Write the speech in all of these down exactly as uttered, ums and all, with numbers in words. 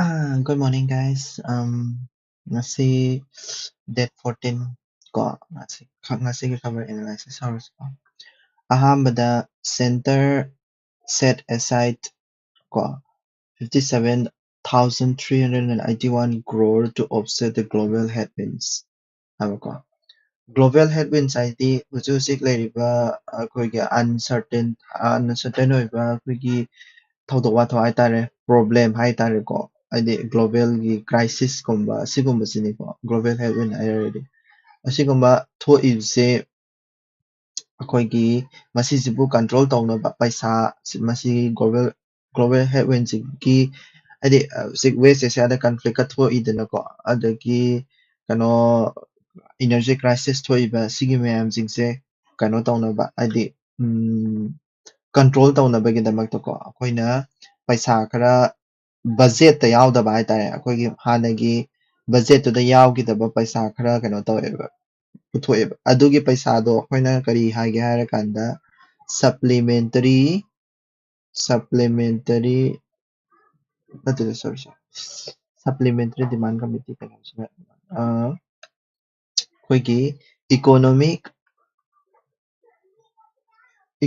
Ah, good morning, guys. Um, ꯉꯁꯤ date fourteen ꯀꯣ, ꯉꯁꯤ, ꯈ-, ꯉꯁꯤꯒꯤ ꯈꯕꯔ analysis ꯍꯧꯔꯁꯤꯀꯣ꯫ ꯑꯍꯥꯟꯕꯗ, Centre set aside ꯀꯣ, fifty seven thousand three hundred and eighty one crore to offset the global headwinds ꯍꯥꯏꯕꯀꯣ꯫ Global headwinds ꯍꯥꯏꯗꯤ ꯍꯧꯖꯤꯛ ꯍꯧꯖꯤꯛ ꯂꯩꯔꯤꯕ ꯑꯩꯈꯣꯏꯒꯤ uncertain, uncertain ꯑꯣꯏꯕ ꯑꯩꯈꯣꯏꯒꯤ ꯊꯧꯗꯣꯛ ꯋꯥꯊꯣꯛ ꯍꯥꯏꯇꯥꯔꯦ, problem ꯍꯥꯏꯇꯥꯔꯦꯀꯣ, ꯍꯥꯏꯗꯤ global ꯒꯤ crisis ꯀꯨꯝꯕ ꯑꯁꯤꯒꯨꯝꯕꯁꯤꯅꯤꯀꯣ, global headwind ꯍꯥꯏꯔꯒꯗꯤ꯫ ꯑꯁꯤꯒꯨꯝꯕ ꯊꯣꯛꯏꯕꯁꯦ ꯑꯩꯈꯣꯏꯒꯤ ꯃꯁꯤꯁꯤꯕꯨ control ꯇꯧꯅꯕ ꯄꯩꯁꯥ, ꯃꯁꯤ global, global headwind ꯁꯤꯒꯤ, ꯍꯥꯏꯗꯤ, ꯑ, ꯍꯧꯖꯤꯛ West Asia ꯗ conflict ꯀ ꯊꯣꯛꯏꯗꯅꯀꯣ, ꯑꯗꯒꯤ ꯀꯩꯅꯣ, energy crisis ꯊꯣꯛꯏꯕ ꯁꯤꯒꯤ ꯃꯌꯥꯝꯁꯤꯡꯁꯦ ꯀꯩꯅꯣ ꯇꯧꯅꯕ, ꯍꯥꯏꯗꯤ, ꯎꯝ, control ꯇꯧꯅꯕꯒꯤꯗꯃꯛꯇꯀꯣ, ꯑꯩꯈꯣꯏꯅ ꯄꯩꯁꯥ ꯈꯔ budget ꯇ ꯌꯥꯎꯗꯕ ꯍꯥꯏꯇꯥꯔꯦ, ꯑꯩꯈꯣꯏꯒꯤ ꯍꯥꯟꯅꯒꯤ budget ꯇꯨꯗ ꯌꯥꯎꯈꯤꯗꯕ ꯄꯩꯁꯥ ꯈꯔ ꯀꯩꯅꯣ ꯇꯧꯋꯦꯕ, ꯄꯨꯊꯣꯛꯑꯦꯕ꯫ ꯑꯗꯨꯒꯤ ꯄꯩꯁꯥꯗꯣ ꯑꯩꯈꯣꯏꯅ ꯀꯔꯤ ꯍꯥꯏꯒꯦ ꯍꯥꯏꯔꯀꯥꯟꯗ, supplementary, supplementary, ꯅꯠꯇꯦ, sorry, sorry, supplementary demand committee ꯀꯩꯅꯣꯁꯤꯅ, ꯑ, ꯑꯩꯈꯣꯏꯒꯤ economic,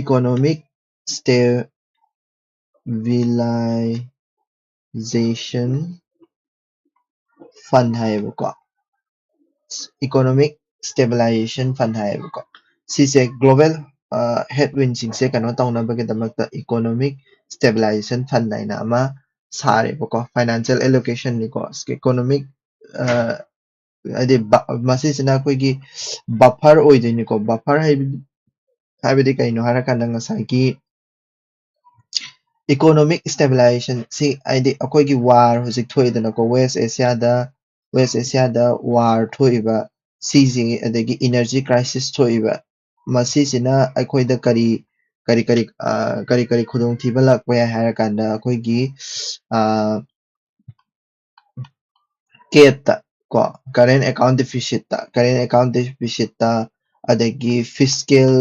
economic stabilization fund ꯍꯥꯏꯌꯦꯕꯀꯣ, economic stabilization fund ꯍꯥꯏꯌꯦꯕꯀꯣ꯫ ꯁꯤꯁꯦ global, ꯑ, headwind ꯁꯤꯡꯁꯦ ꯀꯩꯅꯣ ꯇꯧꯅꯕꯒꯤꯗꯃꯛꯇ economic stabilization fund ꯍꯥꯏꯅ ꯑꯃ ꯁꯥꯔꯦꯕꯀꯣ, financial allocation ꯅꯤꯀꯣ, economic, ꯑ, ꯍꯥꯏꯗꯤ ꯕ-, ꯃꯁꯤꯁꯤꯅ ꯑꯩꯈꯣꯏꯒꯤ buffer ꯑꯣꯏꯗꯣꯏꯅꯤꯀꯣ꯫ Buffer ꯍꯥꯏꯕꯗꯤ, ꯍꯥꯏꯕꯗꯤ ꯀꯩꯅꯣ ꯍꯥꯏꯔꯀꯥꯟꯗ, ꯉꯁꯥꯏꯒꯤ economic stabilization ꯁꯤ, ꯍꯥꯏꯗꯤ ꯑꯩꯈꯣꯏꯒꯤ war ꯍꯧꯖꯤꯛ ꯊꯣꯛꯏꯗꯅꯀꯣ, West Asia ꯗ, West Asia ꯗ war ꯊꯣꯛꯏꯕ ꯁꯤꯁꯤꯒꯤ, ꯑꯗꯒꯤ energy crisis ꯊꯣꯛꯏꯕ, ꯃꯁꯤꯁꯤꯅ ꯑꯩꯈꯣꯏꯗ ꯀꯔꯤ, ꯀꯔꯤ, ꯀꯔꯤ, ꯑ, ꯀꯔꯤ, ꯀꯔꯤ ꯈꯨꯗꯣꯡꯊꯤꯕ ꯂꯥꯛꯄ ꯌꯥꯏ ꯍꯥꯏꯔꯀꯥꯟꯗ, ꯑꯩꯈꯣꯏꯒꯤ, ꯑ, ꯀꯦꯠꯇ ꯀꯣ, current account deficit ꯇ, current account deficit ꯇ, ꯑꯗꯒꯤ fiscal,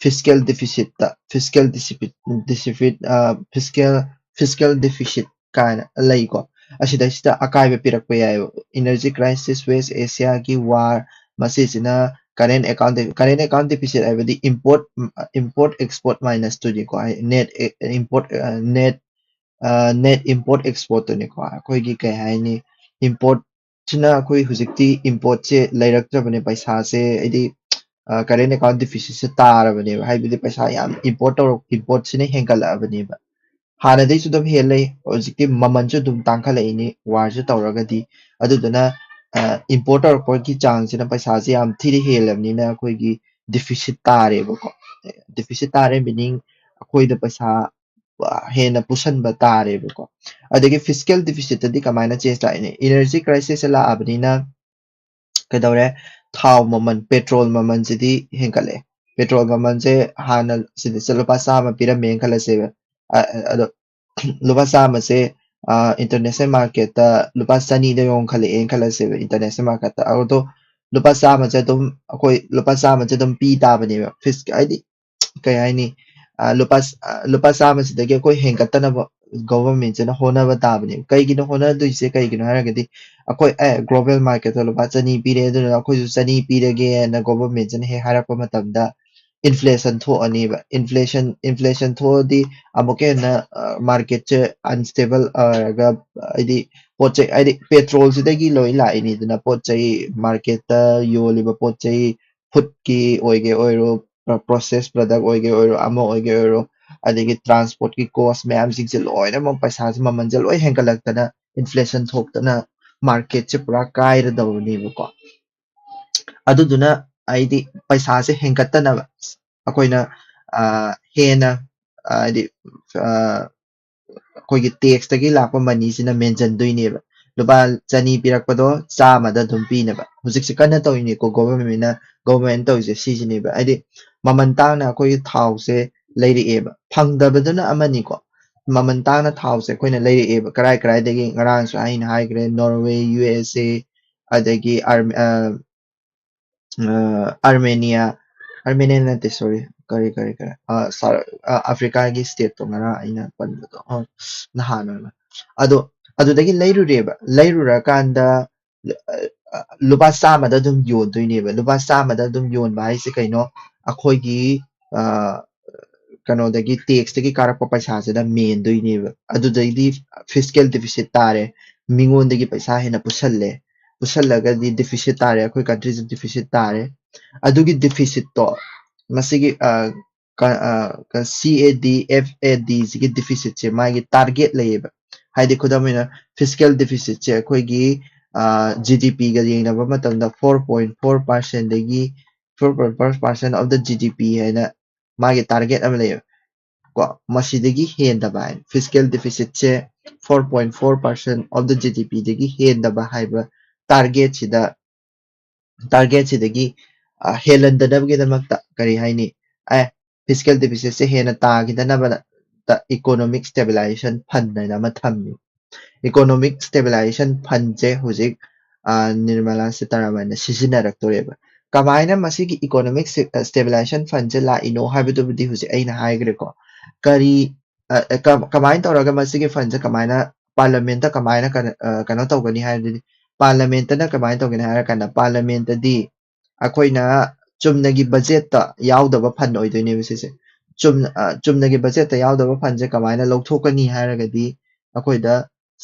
fiscal deficit ꯇ, fiscal deficit, deficit, ꯑ, fiscal, fiscal deficit ꯀꯥꯏꯅ ꯂꯩꯀꯣ꯫ ꯑꯁꯤꯗꯩꯁꯤꯗ ꯑꯀꯥꯏꯕ ꯄꯤꯔꯛꯄ ꯌꯥꯏꯑꯕ꯫ Energy crisis, West Asia ꯒꯤ war, ꯃꯁꯤꯁꯤꯅ current account, current account deficit ꯍꯥꯏꯕꯗꯤ import, import export minus ꯇꯨꯅꯤꯀꯣ, net import, net net import export ꯇꯨꯅꯤꯀꯣ꯫ ꯑꯩꯈꯣꯏꯒꯤ ꯀꯩ ꯍꯥꯏꯅꯤ, import ꯁꯤꯅ ꯑꯩꯈꯣꯏ ꯍꯧꯖꯤꯛꯇꯤ import ꯁꯦ ꯂꯩꯔꯛꯇ꯭ꯔꯕꯅꯦ, ꯄꯩꯁꯥꯁꯦ ꯍꯥꯏꯗꯤ current account deficit ꯁꯦ ꯇꯥꯔꯕꯅꯦꯕ, ꯍꯥꯏꯕꯗꯤ ꯄꯩꯁꯥ ꯌꯥꯝ import ꯇꯧꯔꯛ import ꯁꯤꯅ ꯍꯦꯟꯒꯠꯂꯛꯑꯕꯅꯦꯕ꯫ ꯍꯥꯟꯅꯗꯩꯁꯨ ꯑꯗꯨꯝ ꯍꯦꯜꯂꯦ, ꯍꯧꯖꯤꯛꯇꯤ ꯃꯃꯜꯁꯨ ꯑꯗꯨꯝ ꯇꯥꯡꯈꯠꯂꯛꯏꯅꯤ war ꯁꯦ ꯇꯧꯔꯒꯗꯤ꯫ ꯑꯗꯨꯗꯨꯅ import ꯇꯧꯔꯛꯄꯒꯤ ꯆꯥꯡꯁꯤꯅ ꯄꯩꯁꯥꯁꯦ ꯌꯥꯝ ꯊꯤꯅ ꯍꯦꯜꯂꯕꯅꯤꯅ ꯑꯩꯈꯣꯏꯒꯤ deficit ꯇꯥꯔꯦꯕꯀꯣ꯫ Deficit ꯇꯥꯔꯦ meaning ꯑꯩꯈꯣꯏꯗ ꯄꯩꯁꯥ ꯍꯦꯟꯅ ꯄꯨꯁꯟꯕ ꯇꯥꯔꯦꯕꯀꯣ꯫ ꯑꯗꯒꯤ fiscal deficit ꯇꯗꯤ ꯀꯃꯥꯏꯅ change ꯂꯥꯛꯏꯅꯤ? Energy crisis ꯁꯦ ꯂꯥꯛꯑꯕꯅꯤꯅ ꯀꯩꯗꯧꯔꯦ? ꯊꯥꯎ ꯃꯃꯜ, petrol ꯃꯃꯜꯁꯤꯗꯤ ꯍꯦꯟꯒꯠꯂꯛꯑꯦ꯫ Petrol ꯃꯃꯜꯁꯦ ꯍꯥꯟꯅ ꯁꯤꯗ ꯂꯨꯄꯥ ꯆꯥꯝꯃ ꯄꯤꯔꯝꯃꯦꯅ ꯈꯜꯂꯁꯦꯕ꯫ ꯑ-, ꯑꯗꯣ ꯂꯨꯄꯥ ꯆꯥꯝꯃꯁꯦ international market ꯇ ꯂꯨꯄꯥ ꯆꯅꯤꯗ ꯌꯣꯟꯈꯠꯂꯛꯑꯦꯅ ꯈꯜꯂꯁꯦꯕ, international market ꯇ꯫ ꯑꯗꯣ ꯂꯨꯄꯥ ꯆꯥꯝꯃꯁꯦ ꯑꯗꯨꯝ, ꯑꯩꯈꯣꯏ ꯂꯨꯄꯥ ꯆꯥꯝꯃꯁꯦ ꯑꯗꯨꯝ ꯄꯤ ꯇꯥꯕꯅꯦꯕ꯫ Fis-, ꯍꯥꯏꯗꯤ ꯀꯩ ꯍꯥꯏꯅꯤ, ꯂꯨꯄꯥ ꯂꯨꯄꯥ ꯆꯥꯝꯃꯁꯤꯗꯒꯤ ꯑꯩꯈꯣꯏ ꯍꯦꯟꯒꯠꯇꯅꯕ government ꯁꯤꯅ ꯍꯣꯠꯅꯕ ꯇꯥꯕꯅꯦꯕ꯫ ꯀꯩꯒꯤꯅꯣ ꯍꯣꯠꯅꯗꯣꯏꯁꯦ? ꯀꯩꯒꯤꯅꯣ ꯍꯥꯏꯔꯒꯗꯤ ꯑꯩꯈꯣꯏ ꯑꯦ global market ꯇ ꯂꯨꯄꯥ ꯆꯅꯤ ꯄꯤꯔꯦ, ꯑꯗꯨꯅ ꯑꯩꯈꯣꯏꯁꯨ ꯆꯅꯤ ꯄꯤꯔꯒꯦꯅ government ꯁꯤꯅ ꯍꯦꯛ ꯍꯥꯏꯔꯛꯄ ꯃꯇꯝꯗ inflation ꯊꯣꯛꯑꯅꯤꯕ꯫ Inflation inflation ꯊꯣꯛꯑꯗꯤ ꯑꯃꯨꯛꯀ ꯍꯦꯟꯅ market ꯁꯦ unstable ꯑꯣꯏꯔꯒ, ꯍꯥꯏꯗꯤ ꯄꯣꯠ ꯆꯩ, ꯍꯥꯏꯗꯤ petrol ꯁꯤꯗꯒꯤ ꯂꯣꯏ ꯂꯥꯛꯏꯅꯤꯗꯅ, ꯄꯣꯠ ꯆꯩ market ꯇ ꯌꯣꯜꯂꯤꯕ ꯄꯣꯠ ꯆꯩ, food ꯀꯤ ꯑꯣꯏꯒꯦ ꯑꯣꯏꯔꯣ, process product ꯑꯣꯏꯒꯦ ꯑꯣꯏꯔꯣ, ꯑꯃ ꯑꯣꯏꯒꯦ ꯑꯣꯏꯔꯣ, ꯑꯗꯒꯤ transport ꯀꯤ cost ꯃꯌꯥꯝꯁꯤꯡꯁꯦ ꯂꯣꯏꯅꯃꯛ ꯄꯩꯁꯥꯁꯦ ꯃꯃꯜꯁꯦ ꯂꯣꯏ ꯍꯦꯟꯒꯠꯂꯛꯇꯅ inflation ꯊꯣꯛꯇꯅ market ꯁꯦ ꯄꯨꯔꯥ ꯀꯥꯏꯔꯗꯧꯕꯅꯦꯕꯀꯣ꯫ ꯑꯗꯨꯗꯨꯅ ꯍꯥꯏꯗꯤ ꯄꯩꯁꯥꯁꯦ ꯍꯦꯟꯒꯠꯇꯅꯕ ꯑꯩꯈꯣꯏꯅ ꯍꯦꯟꯅ ꯍꯥꯏꯗꯤ ꯑꯩꯈꯣꯏꯒꯤ tax ꯇꯒꯤ ꯂꯥꯛꯄ money ꯁꯤꯅ ꯃꯦꯟꯁꯤꯟꯗꯣꯏꯅꯦꯕ꯫ ꯂꯨꯄꯥ ꯆꯅꯤ ꯄꯤꯔꯛꯄꯗꯣ ꯆꯥꯝꯃꯗ ꯑꯗꯨꯝ ꯄꯤꯅꯕ꯫ ꯍꯧꯖꯤꯛꯁꯦ ꯀꯟꯅ ꯇꯧꯔꯤꯅꯤꯀꯣ government ꯅ, government ꯇꯧꯔꯤꯁꯦ ꯁꯤꯁꯤꯅꯦꯕ꯫ ꯍꯥꯏꯗꯤ ꯃꯃꯜ ꯇꯥꯡꯅ ꯑꯩꯈꯣꯏꯒꯤ ꯊꯥꯎꯁꯦ ꯂꯩꯔꯛꯑꯦꯕ, ꯐꯪꯗꯕꯗꯨꯅ ꯑꯃꯅꯤꯀꯣ꯫ ꯃꯃꯜ ꯇꯥꯡꯅ ꯊꯥꯎꯁꯦ ꯑꯩꯈꯣꯏꯅ ꯂꯩꯔꯛꯑꯦꯕ꯫ ꯀꯔꯥꯏ ꯀꯔꯥꯏꯗꯒꯤ? ꯉꯔꯥꯡꯁꯨ ꯑꯩꯅ ꯍꯥꯏꯈ꯭ꯔꯦ, Norway, U S A, ꯑꯗꯒꯤ ꯑꯥꯔ-, ꯑ, ꯑ, Armenia, Armenia ꯅꯠꯇꯦ, sorry, ꯀꯔꯤ, ꯀꯔꯤ, ꯀꯔꯤ, ꯑ, ꯁꯥꯎ-, ꯑ, Africa ꯒꯤ state ꯇꯣ ꯉꯔꯥꯡ ꯑꯩꯅ ꯄꯟꯕꯗꯣ, ꯑ, ꯅꯍꯥꯟ ꯑꯣꯏꯕ꯫ ꯑꯗꯣ ꯑꯗꯨꯗꯒꯤ ꯂꯩꯔꯨꯔꯦꯕ꯫ ꯂꯩꯔꯨꯔꯀꯥꯟꯗ, ꯑ, ꯑ, ꯂꯨꯄꯥ ꯆꯥꯝꯃꯗ ꯑꯗꯨꯝ ꯌꯣꯟꯗꯣꯏꯅꯦꯕ꯫ ꯂꯨꯄꯥ ꯆꯥꯝꯃꯗ ꯑꯗꯨꯝ ꯌꯣꯟꯕ ꯍꯥꯏꯁꯦ ꯀꯩꯅꯣ? ꯑꯩꯈꯣꯏꯒꯤ, ꯑ, ꯀꯩꯅꯣꯗꯒꯤ, tax ꯇꯒꯤ ꯀꯥꯔꯛꯄ ꯄꯩꯁꯥꯁꯤꯅ ꯃꯦꯟꯗꯣꯏꯅꯦꯕ꯫ ꯑꯗꯨꯗꯩꯗꯤ fiscal deficit ꯇꯥꯔꯦ, ꯃꯤꯉꯣꯟꯗꯒꯤ ꯄꯩꯁꯥ ꯍꯦꯟꯅ ꯄꯨꯁꯜꯂꯦ, ꯄꯨꯁꯜꯂꯒꯗꯤ deficit ꯇꯥꯔꯦ, ꯑꯩꯈꯣꯏ country ꯁꯦ deficit ꯇꯥꯔꯦ꯫ ꯑꯗꯨꯒꯤ deficit ꯇꯣ ꯃꯁꯤꯒꯤ, ꯑ, ꯀ-, ꯑ, ꯀ-, C A D, F A D ꯁꯤꯒꯤ deficit ꯁꯦ ꯃꯥꯒꯤ target ꯂꯩꯌꯦꯕ꯫ ꯍꯥꯏꯗꯤ, ꯈꯨꯗꯝ ꯑꯣꯏꯅ, fiscal deficit ꯁꯦ ꯑꯩꯈꯣꯏꯒꯤ, ꯑ, G D P ꯒ ꯌꯦꯡꯅꯕ ꯃꯇꯝꯗ four point four percent ꯗꯒꯤ, four point four percent of the G D P ꯍꯥꯏꯅ ꯃꯥꯒꯤ target ꯑꯃ ꯂꯩꯌꯦꯕ꯫ ꯀꯣ, ꯃꯁꯤꯗꯒꯤ ꯍꯦꯟꯗꯕ ꯍꯥꯏ, fiscal deficit say four point four percent of the G D P ꯗꯒꯤ ꯍꯦꯟꯗꯕ ꯍꯥꯏꯕ target ꯁꯤꯗ, target ꯁꯤꯗꯒꯤ, ꯑ, ꯍꯦꯜꯍꯟꯗꯅꯕꯒꯤꯗꯃꯛꯇ ꯀꯔꯤ ꯍꯥꯏꯅꯤ? ꯑꯦ, fiscal deficit ꯁꯦ ꯍꯦꯟꯅ ꯇꯥꯈꯤꯗꯅꯕꯗ economic stabilization fund ꯍꯥꯏꯅ ꯑꯃ ꯊꯝꯃꯤ꯫ Economic stabilization fund ꯁꯦ ꯍꯧꯖꯤꯛ, ꯑ, ꯅꯤꯔꯃꯂꯥ ꯁꯤꯇꯥꯔꯥꯃꯟꯅ ꯁꯤꯖꯤꯟꯅꯔꯛꯇꯣꯔꯦꯕ꯫ ꯀꯃꯥꯏꯅ ꯃꯁꯤꯒꯤ economic ꯁꯤ-, ꯑ, stabilization fund ꯁꯦ ꯂꯥꯛꯏꯅꯣ ꯍꯥꯏꯕꯗꯨꯕꯨꯗꯤ ꯍꯧꯖꯤꯛ ꯑꯩꯅ ꯍꯥꯏꯈ꯭ꯔꯦꯀꯣ꯫ ꯀꯔꯤ, ꯑ, ꯑ, ꯀ-, ꯀꯃꯥꯏꯅ ꯇꯧꯔꯒ ꯃꯁꯤꯒꯤ fund ꯁꯦ ꯀꯃꯥꯏꯅ parliament ꯇ ꯀꯃꯥꯏꯅ ꯀꯩꯅꯣ, ꯑ, ꯀꯩꯅꯣ ꯇꯧꯒꯅꯤ ꯍꯥꯏꯕꯗꯨꯗꯤ, parliament ꯇꯅ ꯀꯃꯥꯏꯅ ꯇꯧꯒꯅꯤ ꯍꯥꯏꯔ ꯀꯥꯟꯗ, parliament ꯇꯗꯤ ꯑꯩꯈꯣꯏꯅ ꯆꯨꯝꯅꯒꯤ budget ꯇ ꯌꯥꯎꯗꯕ fund ꯑꯣꯏꯗꯣꯏꯅꯦꯕ ꯁꯤꯁꯦ꯫ ꯆꯨꯝꯅ, ꯑ, ꯆꯨꯝꯅꯒꯤ budget ꯇ ꯌꯥꯎꯗꯕ fund ꯁꯦ ꯀꯃꯥꯏꯅ ꯂꯧꯊꯣꯛꯀꯅꯤ ꯍꯥꯏꯔꯒꯗꯤ, ꯑꯩꯈꯣꯏꯗ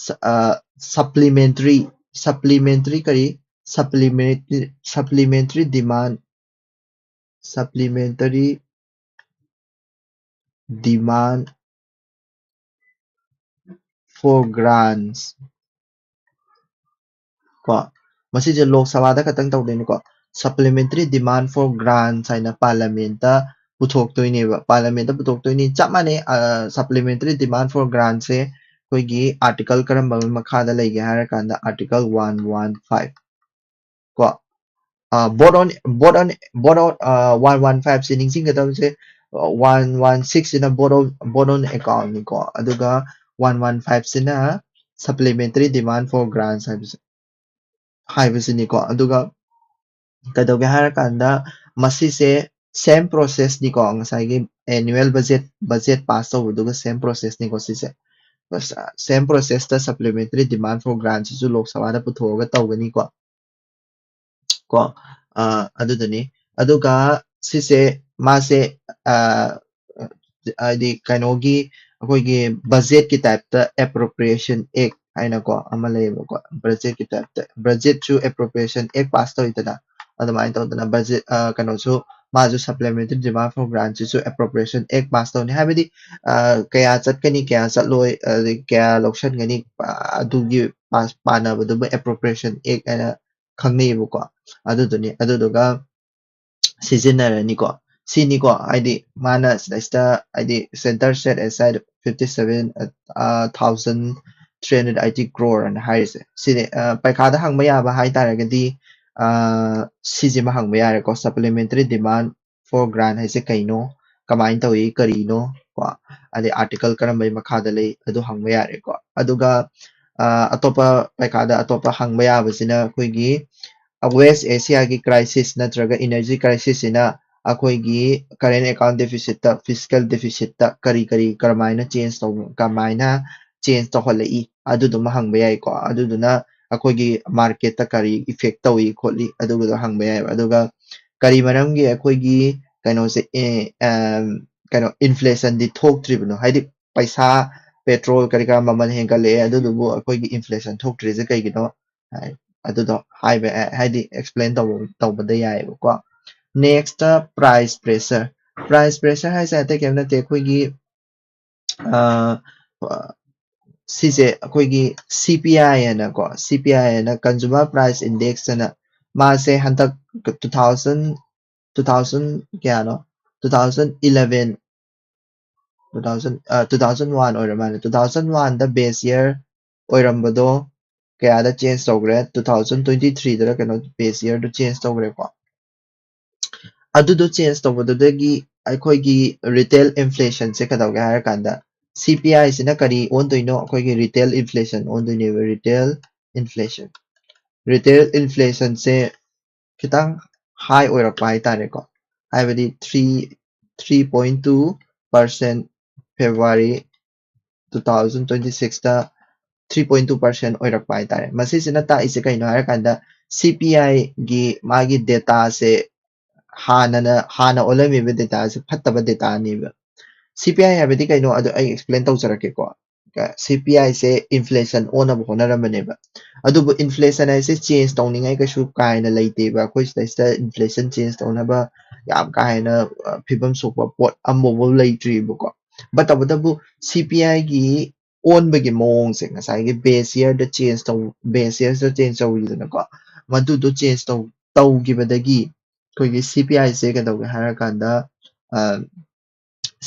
ꯁ-, ꯑ, supplementary, supplementary ꯀꯔꯤ? Supplementary, supplementary demand, supplementary demand for grants. ꯀꯣ, ꯃꯁꯤꯁꯦ ꯂꯣꯛ ꯁꯚꯥꯗ ꯈꯛꯇꯪ ꯇꯧꯗꯣꯏꯅꯤꯀꯣ꯫ Supplementary demand for grants ꯍꯥꯏꯅ parliament ꯇ ꯄꯨꯊꯣꯛꯇꯣꯏꯅꯦꯕ꯫ Parliament ꯇ ꯄꯨꯊꯣꯛꯇꯣꯏꯅꯤ꯫ ꯆꯞ ꯃꯥꯟꯅꯩ, ꯑ, supplementary demand for grants ꯁꯦ ꯑꯩꯈꯣꯏꯒꯤ article ꯀꯔꯝꯕ ꯃꯈꯥꯗ ꯂꯩꯒꯦ ꯍꯥꯏꯔ ꯀꯥꯟꯗ, article one one five ꯀꯣ꯫ ꯑ, vote on, vote on, vote on, ꯑ, one one five ꯁꯦ ꯅꯤꯡꯁꯤꯡꯒꯗꯕꯁꯦ, ꯑ, one one six ꯁꯤꯅ vote on, vote on account ꯅꯤꯀꯣ, ꯑꯗꯨꯒ one one five ꯁꯤꯅ supplementary demand for grants ꯍꯥꯏꯕꯁꯦ, ꯍꯥꯏꯕꯁꯤꯅꯤꯀꯣ꯫ ꯑꯗꯨꯒ ꯀꯩꯗꯧꯒꯦ ꯍꯥꯏꯔꯀꯥꯟꯗ, ꯃꯁꯤꯁꯦ same process ꯅꯤꯀꯣ, ꯉꯁꯥꯏꯒꯤ annual budget, budget pass ꯇꯧꯕꯗꯨꯒ same process ꯅꯤꯀꯣ ꯁꯤꯁꯦ꯫ same process ꯇ supplementary demand for grant ꯁꯤꯁꯨ ꯂꯣꯛ ꯁꯚꯥꯗ ꯄꯨꯊꯣꯛꯑꯒ ꯇꯧꯒꯅꯤꯀꯣ꯫ ꯀꯣ ꯑ, ꯑꯗꯨꯗꯨꯅꯤ꯫ ꯑꯗꯨꯒ ꯁꯤꯁꯦ ꯃꯥꯁꯦ ꯑ, ꯍꯥꯏꯗꯤ ꯀꯩꯅꯣꯒꯤ ꯑꯩꯈꯣꯏꯒꯤ ꯕꯖꯦꯠꯀꯤ ꯇꯥꯏꯞꯇ appropriation act ꯍꯥꯏꯅꯀꯣ ꯑꯃ ꯂꯩꯌꯦꯕꯀꯣ꯫ ꯕꯖꯦꯠꯀꯤ ꯇꯥꯏꯞꯇ ꯕꯖꯦꯠꯁꯨ appropriation act pass ꯇꯧꯋꯤꯗꯅ, ꯑꯗꯨꯃꯥꯏꯅ ꯇꯧꯗꯅ ꯕꯖꯦꯠ ꯀꯩꯅꯣꯁꯨ ꯃꯥꯁꯨ supplementary demand for grant ꯁꯤꯁꯨ appropriation act pass ꯇꯧꯅꯤ꯫ ꯍꯥꯏꯕꯗꯤ ꯑ, ꯀꯌꯥ ꯆꯠꯀꯅꯤ, ꯀꯌꯥ ꯆꯠꯂꯣꯏ, ꯑꯗꯩ ꯀꯌꯥ ꯂꯧꯁꯟꯒꯅꯤ, ꯑ, ꯑꯗꯨꯒꯤ ꯄꯥ- ꯄꯥꯅꯕꯗꯨꯕꯨ appropriation act ꯍꯥꯏꯅ ꯈꯪꯅꯩꯌꯦꯕꯀꯣ꯫ ꯑꯗꯨꯗꯨꯅꯤ꯫ ꯑꯗꯨꯗꯨꯒ ꯁꯤꯖꯤꯟꯅꯔꯅꯤꯀꯣ꯫ ꯁꯤꯅꯤꯀꯣ, ꯍꯥꯏꯗꯤ ꯃꯥꯅ ꯁꯤꯗꯩꯁꯤꯗ ꯍꯥꯏꯗꯤ center set aside fifty seven thousand three hundred eighty crore ꯑꯅ ꯍꯥꯏꯔꯤꯁꯦ ꯁꯤꯅꯤ꯫ ꯑ, ꯄꯩꯈꯥꯗ ꯍꯪꯕ ꯌꯥꯕ ꯍꯥꯏꯇꯥꯔꯒꯗꯤ ꯑ, ꯁꯤꯁꯤꯃ ꯍꯪꯕ ꯌꯥꯔꯦꯀꯣ꯫ Supplementary demand for grant ꯍꯥꯏꯁꯦ ꯀꯩꯅꯣ, ꯀꯃꯥꯏꯅ ꯇꯧꯏ, ꯀꯔꯤꯅꯣ ꯀꯣ, ꯑꯗꯩ article ꯀꯔꯝꯕꯩ ꯃꯈꯥꯗ ꯂꯩ, ꯑꯗꯨ ꯍꯪꯕ ꯌꯥꯔꯦꯀꯣ꯫ ꯑꯗꯨꯒ ꯑ, ꯑꯇꯣꯞꯄ ꯄꯩꯈꯥꯗ ꯑꯇꯣꯞꯄ ꯍꯪꯕ ꯌꯥꯕꯁꯤꯅ ꯑꯩꯈꯣꯏꯒꯤ West Asia ꯒꯤ crisis ꯅꯠꯇ꯭ꯔꯒ energy crisis ꯁꯤꯅ ꯑꯩꯈꯣꯏꯒꯤ current account deficit ꯇ, fiscal deficit ꯇ ꯀꯔꯤ ꯀꯔꯤ ꯀꯔꯝꯍꯥꯏꯅ change ꯇꯧ ꯀꯃꯥꯏꯅ change ꯇꯧꯍꯜꯂꯛꯏ, ꯑꯗꯨꯗꯨꯃ ꯍꯪꯕ ꯌꯥꯏꯀꯣ꯫ ꯑꯗꯨꯗꯨꯅ ꯑꯩꯈꯣꯏꯒꯤ market ꯇ ꯀꯔꯤ effect ꯇꯧꯏ ꯈꯣꯠꯂꯤ ꯑꯗꯨꯒꯗꯣ ꯍꯪꯕ ꯌꯥꯏꯑꯕ꯫ ꯑꯗꯨꯒ ꯀꯔꯤ ꯃꯔꯝꯒꯤ ꯑꯩꯈꯣꯏꯒꯤ ꯀꯩꯅꯣꯁꯦ ꯑꯦ, ꯑꯝ, ꯀꯩꯅꯣ inflation ꯗꯤ ꯊꯣꯛꯇ꯭ꯔꯤꯕꯅꯣ, ꯍꯥꯏꯗꯤ ꯄꯩꯁꯥ, petrol ꯀꯔꯤ ꯀꯔꯥ ꯃꯃꯜ ꯍꯦꯟꯒꯠꯂꯛꯑꯦ, ꯑꯗꯨꯗꯨꯕꯨ ꯑꯩꯈꯣꯏꯒꯤ inflation ꯊꯣꯛꯇ꯭ꯔꯤꯁꯦ ꯀꯩꯒꯤꯅꯣ ꯍꯥꯏ, ꯑꯗꯨꯗꯣ ꯍꯥꯏꯕ ꯍꯥꯏꯗꯤ explain ꯇꯧꯕ ꯇꯧꯕꯗ ꯌꯥꯏꯑꯕꯀꯣ꯫ Next price pressure꯫ Price pressure ꯍꯥꯏꯁꯦ ꯑꯇꯩ ꯀꯩꯝ ꯅꯠꯇꯦ, ꯑꯩꯈꯣꯏꯒꯤ ꯑ, ꯁꯤꯁꯦ ꯑꯩꯈꯣꯏꯒꯤ C P I ꯍꯥꯏꯅꯀꯣ, C P I ꯍꯥꯏꯅ Consumer Price Index ꯍꯥꯏꯅ, ꯃꯥꯁꯦ ꯍꯟꯗꯛ two thousand two thousand ꯀꯌꯥꯅꯣ, two thousand eleven two thousand ꯑ, two thousand one ꯑꯣꯏꯔ ꯃꯥꯜꯂꯦ꯫ Two thousand one ꯗ base year ꯑꯣꯏꯔꯝꯕꯗꯣ ꯀꯌꯥꯗ change ꯇꯧꯈ꯭ꯔꯦ? Two thousand twenty three ꯗꯔ ꯀꯩꯅꯣ base year ꯗꯣ change ꯇꯧꯈ꯭ꯔꯦꯀꯣ꯫ ꯑꯗꯨꯗꯣ change ꯇꯧꯕꯗꯨꯗꯒꯤ ꯑꯩꯈꯣꯏꯒꯤ retail inflation ꯁꯦ ꯀꯩꯗꯧꯒꯦ ꯍꯥꯏꯔꯀꯥꯟꯗ, C P I ꯁꯤꯅ ꯀꯔꯤ ꯑꯣꯟꯗꯣꯏꯅꯣ? ꯑꯩꯈꯣꯏꯒꯤ retail inflation ꯑꯣꯟꯗꯣꯏꯅꯦꯕ, retail inflation꯫ Retail inflation ꯁꯦ ꯈꯤꯇꯪ high ꯑꯣꯏꯔꯛꯄ ꯍꯥꯏꯇꯥꯔꯦꯀꯣ, ꯍꯥꯏꯕꯗꯤ three three point two percent February two thousand twenty six ꯇ three point two percent ꯑꯣꯏꯔꯛꯄ ꯍꯥꯏꯇꯥꯔꯦ꯫ ꯃꯁꯤꯁꯤꯅ ꯇꯥꯛꯏꯁꯦ ꯀꯩꯅꯣ ꯍꯥꯏꯔꯀꯥꯟꯗ, C P I ꯒꯤ ꯃꯥꯒꯤ data ꯁꯦ ꯍꯥꯟꯅꯅ ꯍꯥꯟꯅ ꯑꯣꯜꯂꯝꯃꯤꯕ data ꯁꯦ ꯐꯠꯇꯕ data ꯅꯦꯕ꯫ C P I ꯍꯥꯏꯕꯗꯤ ꯀꯩꯅꯣ ꯑꯗꯨ ꯑꯩ explain ꯇꯧꯖꯔꯛꯀꯦꯀꯣ꯫ C P I say inflation ꯑꯣꯟꯅꯕ ꯍꯣꯠꯅꯔꯝꯕꯅꯦꯕ꯫ ꯑꯗꯨꯕꯨ inflation ꯍꯥꯏꯁꯦ change ꯇꯧꯅꯤꯡꯉꯥꯏ ꯀꯩꯁꯨ ꯀꯥ ꯍꯦꯟꯅ ꯂꯩꯇꯦꯕ꯫ ꯑꯩꯈꯣꯏ ꯁꯤꯗꯩꯁꯤꯗ inflation change ꯇꯧꯅꯕ ꯌꯥꯝ ꯀꯥ ꯍꯦꯟꯅ, ꯑ, ꯐꯤꯕꯝ ꯁꯣꯛꯄ ꯄꯣꯠ ꯑꯃꯐꯥꯎꯕ ꯂꯩꯇ꯭ꯔꯤꯕꯀꯣ꯫ But ꯇꯧꯕꯇꯕꯨ C P I ꯒꯤ ꯑꯣꯟꯕꯒꯤ ꯃꯑꯣꯡꯁꯦ ꯉꯁꯥꯏꯒꯤ base year ꯗ change ꯇꯧ-, base year ꯗ change ꯇꯧꯋꯤꯗꯅꯀꯣ꯫ ꯃꯗꯨꯗꯣ change ꯇꯧ-, ꯇꯧꯈꯤꯕꯗꯒꯤ ꯑꯩꯈꯣꯏꯒꯤ C P I ꯁꯦ ꯀꯩꯗꯧꯒꯦ ꯍꯥꯏꯔꯀꯥꯟꯗ, ꯑ,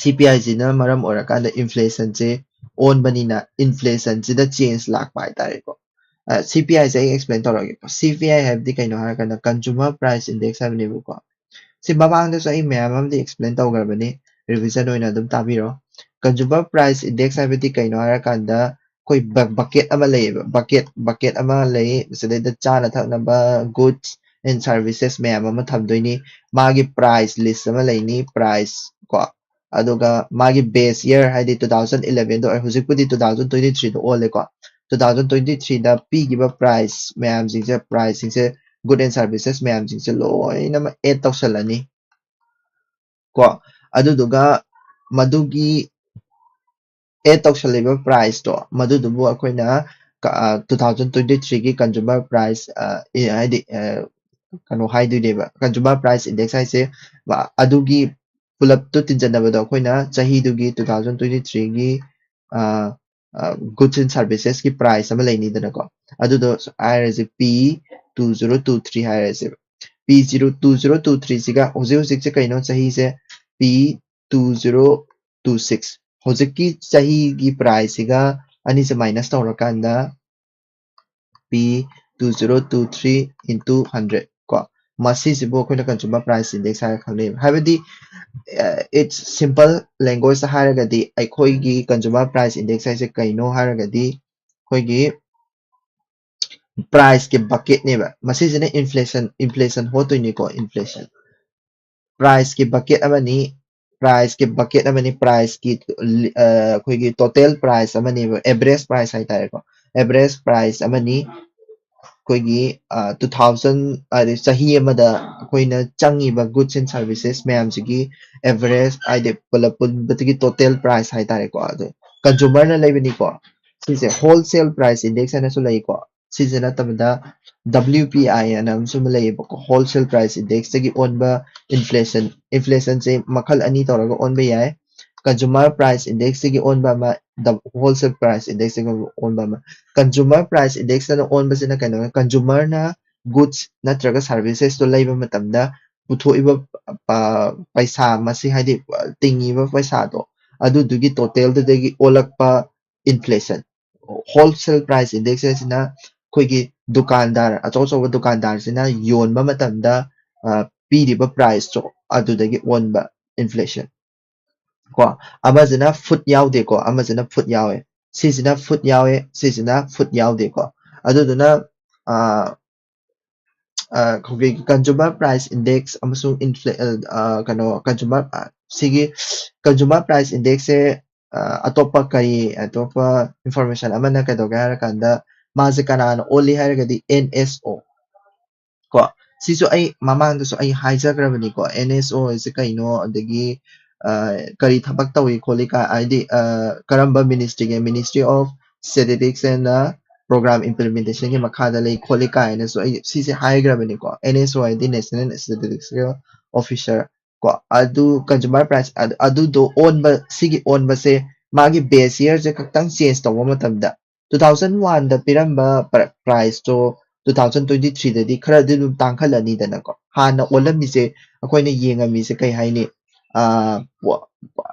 C P I ꯁꯤꯅ ꯃꯔꯝ ꯑꯣꯏꯔꯀꯥꯟꯗ inflation ꯁꯦ ꯑꯣꯟꯕꯅꯤꯅ inflation ꯁꯤꯗ change ꯂꯥꯛꯄ ꯍꯥꯏꯇꯥꯔꯦꯀꯣ꯫ ꯑ, C P I ꯁꯦ ꯑꯩ explain ꯇꯧꯔꯒꯦꯀꯣ꯫ C P I ꯍꯥꯏꯕꯗꯤ ꯀꯩꯅꯣ ꯍꯥꯏꯔꯀꯥꯟꯗ consumer price index ꯍꯥꯏꯕꯅꯦꯕꯀꯣ꯫ ꯁꯤ ꯃꯃꯥꯡꯗꯁꯨ ꯑꯩ ꯃꯌꯥꯝ ꯑꯃꯗꯤ explain ꯇꯧꯈ꯭ꯔꯕꯅꯤ, revision ꯑꯣꯏꯅ ꯑꯗꯨꯝ ꯇꯥꯕꯤꯔꯣ꯫ Consumer price index ꯍꯥꯏꯕꯗꯤ ꯀꯩꯅꯣ ꯍꯥꯏꯔꯀꯥꯟꯗ ꯑꯩꯈꯣꯏ ꯕ-, bucket ꯑꯃ ꯂꯩꯌꯦꯕ, bucket, bucket ꯑꯃ ꯂꯩ, ꯃꯁꯤꯗꯩꯗ ꯆꯥꯅ ꯊꯛꯅꯕ goods and services ꯃꯌꯥꯝ ꯑꯃ ꯊꯝꯗꯣꯏꯅꯤ꯫ ꯃꯥꯒꯤ price list ꯑꯃ ꯂꯩꯅꯤ, price ꯀꯣ, ꯑꯗꯨꯒ ꯃꯥꯒꯤ base year ꯍꯥꯏꯗꯤ two thousand eleven ꯗ ꯑꯣꯏ, ꯍꯧꯖꯤꯛꯄꯨꯗꯤ two thousand twenty three ꯗ ꯑꯣꯜꯂꯦꯀꯣ꯫ Two thousand twenty three ꯗ ꯄꯤꯈꯤꯕ price ꯃꯌꯥꯝꯁꯤꯡꯁꯦ, price ꯁꯤꯡꯁꯦ, good and services ꯃꯌꯥꯝꯁꯤꯡꯁꯦ ꯂꯣꯏꯅꯃꯛ add ꯇꯧꯁꯜꯂꯅꯤ ꯀꯣ꯫ ꯑꯗꯨꯗꯨꯒ ꯃꯗꯨꯒꯤ add ꯇꯧꯁꯜꯂꯤꯕ price ꯇꯣ, ꯃꯗꯨꯗꯨꯕꯨ ꯑꯩꯈꯣꯏꯅ ꯀ-, ꯑ, two thousand twenty three ꯒꯤ consumer price, ꯑ, ꯏ-, ꯍꯥꯏꯗꯤ, ꯑ, ꯀꯩꯅꯣ ꯍꯥꯏꯗꯣꯏꯅꯦꯕ, consumer price index ꯍꯥꯏꯁꯦ, ꯃ-, ꯑꯗꯨꯒꯤ ꯄꯨꯂꯞꯇꯨ ꯇꯤꯟꯖꯟꯅꯕꯗꯣ ꯑꯩꯈꯣꯏꯅ ꯆꯍꯤꯗꯨꯒꯤ two thousand twenty three ꯒꯤ, ꯑ, ꯑ, goods and services ꯀꯤ price ꯑꯃ ꯂꯩꯅꯤꯗꯅꯀꯣ, ꯑꯗꯨꯗꯣ ꯍꯥꯏꯔꯁꯦ P two zero two three ꯍꯥꯏꯔꯁꯦꯕ꯫ P zero, two zero two three ꯁꯤꯒ ꯍꯧꯖꯤꯛ ꯍꯧꯖꯤꯛꯁꯦ ꯀꯩꯅꯣ ꯆꯍꯤꯁꯦ? P two zero two six꯫ ꯍꯧꯖꯤꯛꯀꯤ ꯆꯍꯤꯒꯤ price ꯁꯤꯒ ꯑꯅꯤꯁꯦ minus ꯇꯧꯔꯀꯥꯟꯗ P two zero two three into hundred ꯀꯣ, ꯃꯁꯤꯁꯤꯕꯨ ꯑꯩꯈꯣꯏꯅ consumer price index ꯍꯥꯏꯔ ꯈꯪꯅꯩꯕ꯫ ꯍꯥꯏꯕꯗꯤ, ꯑ, it's simple language ꯇ ꯍꯥꯏꯔꯒꯗꯤ ꯑꯩꯈꯣꯏꯒꯤ consumer price index ꯍꯥꯏꯁꯦ ꯀꯩꯅꯣ ꯍꯥꯏꯔꯒꯗꯤ ꯑꯩꯈꯣꯏꯒꯤ price ꯀꯤ bucket ꯅꯦꯕ꯫ ꯃꯁꯤꯁꯤꯅ inflation, inflation ꯍꯣꯠꯇꯣꯏꯅꯤꯀꯣ, inflation꯫ Price ꯀꯤ bucket ꯑꯃꯅꯤ, price ꯀꯤ bucket ꯑꯃꯅꯤ, price ꯀꯤ ꯑꯩꯈꯣꯏꯒꯤ total price ꯑꯃꯅꯦꯕ, average price ꯍꯥꯏꯇꯥꯔꯦꯀꯣ꯫ Average price ꯑꯃꯅꯤ꯫ ꯑꯩꯈꯣꯏꯒꯤ ꯇꯨ ꯊꯥꯎꯖꯟ ꯍꯥꯏꯗꯤ ꯆꯍꯤ ꯑꯃꯗ ꯑꯩꯈꯣꯏꯅ ꯆꯪꯉꯤꯕ goods and services ꯃꯌꯥꯝꯁꯤꯒꯤ average ꯍꯥꯏꯗꯤ ꯄꯨꯂꯞ ꯄꯨꯟꯕꯗꯒꯤ total price ꯍꯥꯏꯇꯥꯔꯦꯀꯣ꯫ ꯑꯗꯣ consumer ꯅ ꯂꯩꯕꯅꯤꯀꯣ꯫ ꯁꯤꯁꯦ wholesale price index ꯍꯥꯏꯅꯁꯨ ꯂꯩꯀꯣ꯫ ꯁꯤꯁꯦ ꯅꯠꯇꯕꯗ W P I ꯑꯅ ꯑꯃꯁꯨ ꯑꯃ ꯂꯩꯌꯦꯕꯀꯣ꯫ Wholesale price index ꯇꯒꯤ ꯑꯣꯟꯕ inflation, inflation ꯁꯦ ꯃꯈꯜ ꯑꯅꯤ ꯇꯧꯔꯒ ꯑꯣꯟꯕ ꯌꯥꯏ꯫ Consumer price index ꯇꯒꯤ ꯑꯣꯟꯕ ꯑꯃ, wholesale price index ꯇꯒꯤ ꯑꯣꯟꯕ ꯑꯃ꯫ Consumer price index ꯑꯅ ꯑꯣꯟꯕꯁꯤꯅ ꯀꯩꯅꯣ? Consumer ꯅ goods ꯅꯠꯇ꯭ꯔꯒ services ꯇꯣ ꯂꯩꯕ ꯃꯇꯝꯗ ꯄꯨꯊꯣꯛꯏꯕ ꯄꯩꯁꯥ ꯃꯁꯤꯡ, ꯍꯥꯏꯗꯤ ꯇꯤꯡꯉꯤꯕ ꯄꯩꯁꯥꯗꯣ, ꯑꯗꯨꯗꯨꯒꯤ total ꯗꯨꯗꯒꯤ ꯑꯣꯜꯂꯛꯄ inflation꯫ Wholesale price index ꯍꯥꯏꯁꯤꯅ ꯑꯩꯈꯣꯏꯒꯤ ꯗꯨꯀꯥꯟꯗꯥꯔ, ꯑꯆꯧ ꯑꯆꯧꯕ ꯗꯨꯀꯥꯟꯗꯥꯔꯁꯤꯅ ꯌꯣꯟꯕ ꯃꯇꯝꯗ ꯄꯤꯔꯤꯕ price ꯇꯣ ꯑꯗꯨꯗꯒꯤ ꯑꯣꯟꯕ inflation꯫ ꯀꯣ, ꯑꯃꯁꯤꯅ food ꯌꯥꯎꯗꯦꯀꯣ, ꯑꯃꯁꯤꯅ food ꯌꯥꯎꯋꯦ꯫ ꯁꯤꯁꯤꯅ food ꯌꯥꯎꯋꯦ, ꯁꯤꯁꯤꯅ food ꯌꯥꯎꯗꯦꯀꯣ꯫ ꯑꯗꯨꯗꯨꯅ ꯑꯩꯈꯣꯏꯒꯤ consumer price index ꯑꯃꯁꯨꯡ ꯀꯩꯅꯣ consumer ꯁꯤꯒꯤ consumer price index ꯁꯦ ꯑꯇꯣꯞꯄ ꯀꯔꯤ, ꯑꯇꯣꯞꯄ information ꯑꯃꯅ ꯀꯩꯗꯧꯒꯦ ꯍꯥꯏꯔꯀꯥꯟꯗ, ꯃꯥꯁꯦ ꯀꯅꯥꯅ ꯑꯣꯜꯂꯤ ꯍꯥꯏꯔꯒꯗꯤ N S O꯫ ꯀꯣ, ꯁꯤꯁꯨ ꯑꯩ ꯃꯃꯥꯡꯗꯁꯨ ꯑꯩ ꯍꯥꯏꯖꯈ꯭ꯔꯕꯅꯤꯀꯣ, N S O ꯍꯥꯏꯁꯦ ꯀꯩꯅꯣ, ꯑꯗꯒꯤ ꯀꯔꯤ ꯊꯕꯛ ꯇꯧꯏ ꯈꯣꯠꯂꯤ ꯀꯥꯏ, ꯍꯥꯏꯗꯤ ꯀꯔꯝꯕ ministry ꯒꯤ, Ministry of Statistics and Program Implementation ꯒꯤ ꯃꯈꯥꯗ ꯂꯩ ꯈꯣꯠꯂꯤ ꯀꯥꯏꯅꯁꯨ ꯑꯩ ꯁꯤꯁꯦ ꯍꯥꯏꯈ꯭ꯔꯕꯅꯤꯀꯣ꯫ N S O ꯍꯥꯏꯗꯤ National Statistical Officer꯫ ꯀꯣ, ꯑꯗꯨ consumer price ꯑꯗꯨꯗꯣ ꯑꯣꯟꯕ, ꯁꯤꯒꯤ ꯑꯣꯟꯕꯁꯦ ꯃꯥꯒꯤ base year ꯁꯦ ꯈꯛꯇꯪ change ꯇꯧꯕ ꯃꯇꯝꯗ, two thousand one ꯗ ꯄꯤꯔꯝꯕ price ꯇꯣ two thousand twenty three ꯗꯗꯤ ꯈꯔꯗꯤ ꯑꯗꯨꯝ ꯇꯥꯡꯈꯠꯂꯅꯤꯗꯅꯀꯣ꯫ ꯍꯥꯟꯅ ꯑꯣꯜꯂꯝꯃꯤꯁꯦ, ꯑꯩꯈꯣꯏꯅ ꯌꯦꯡꯉꯝꯃꯤꯁꯦ ꯀꯩ ꯍꯥꯏꯅꯤ,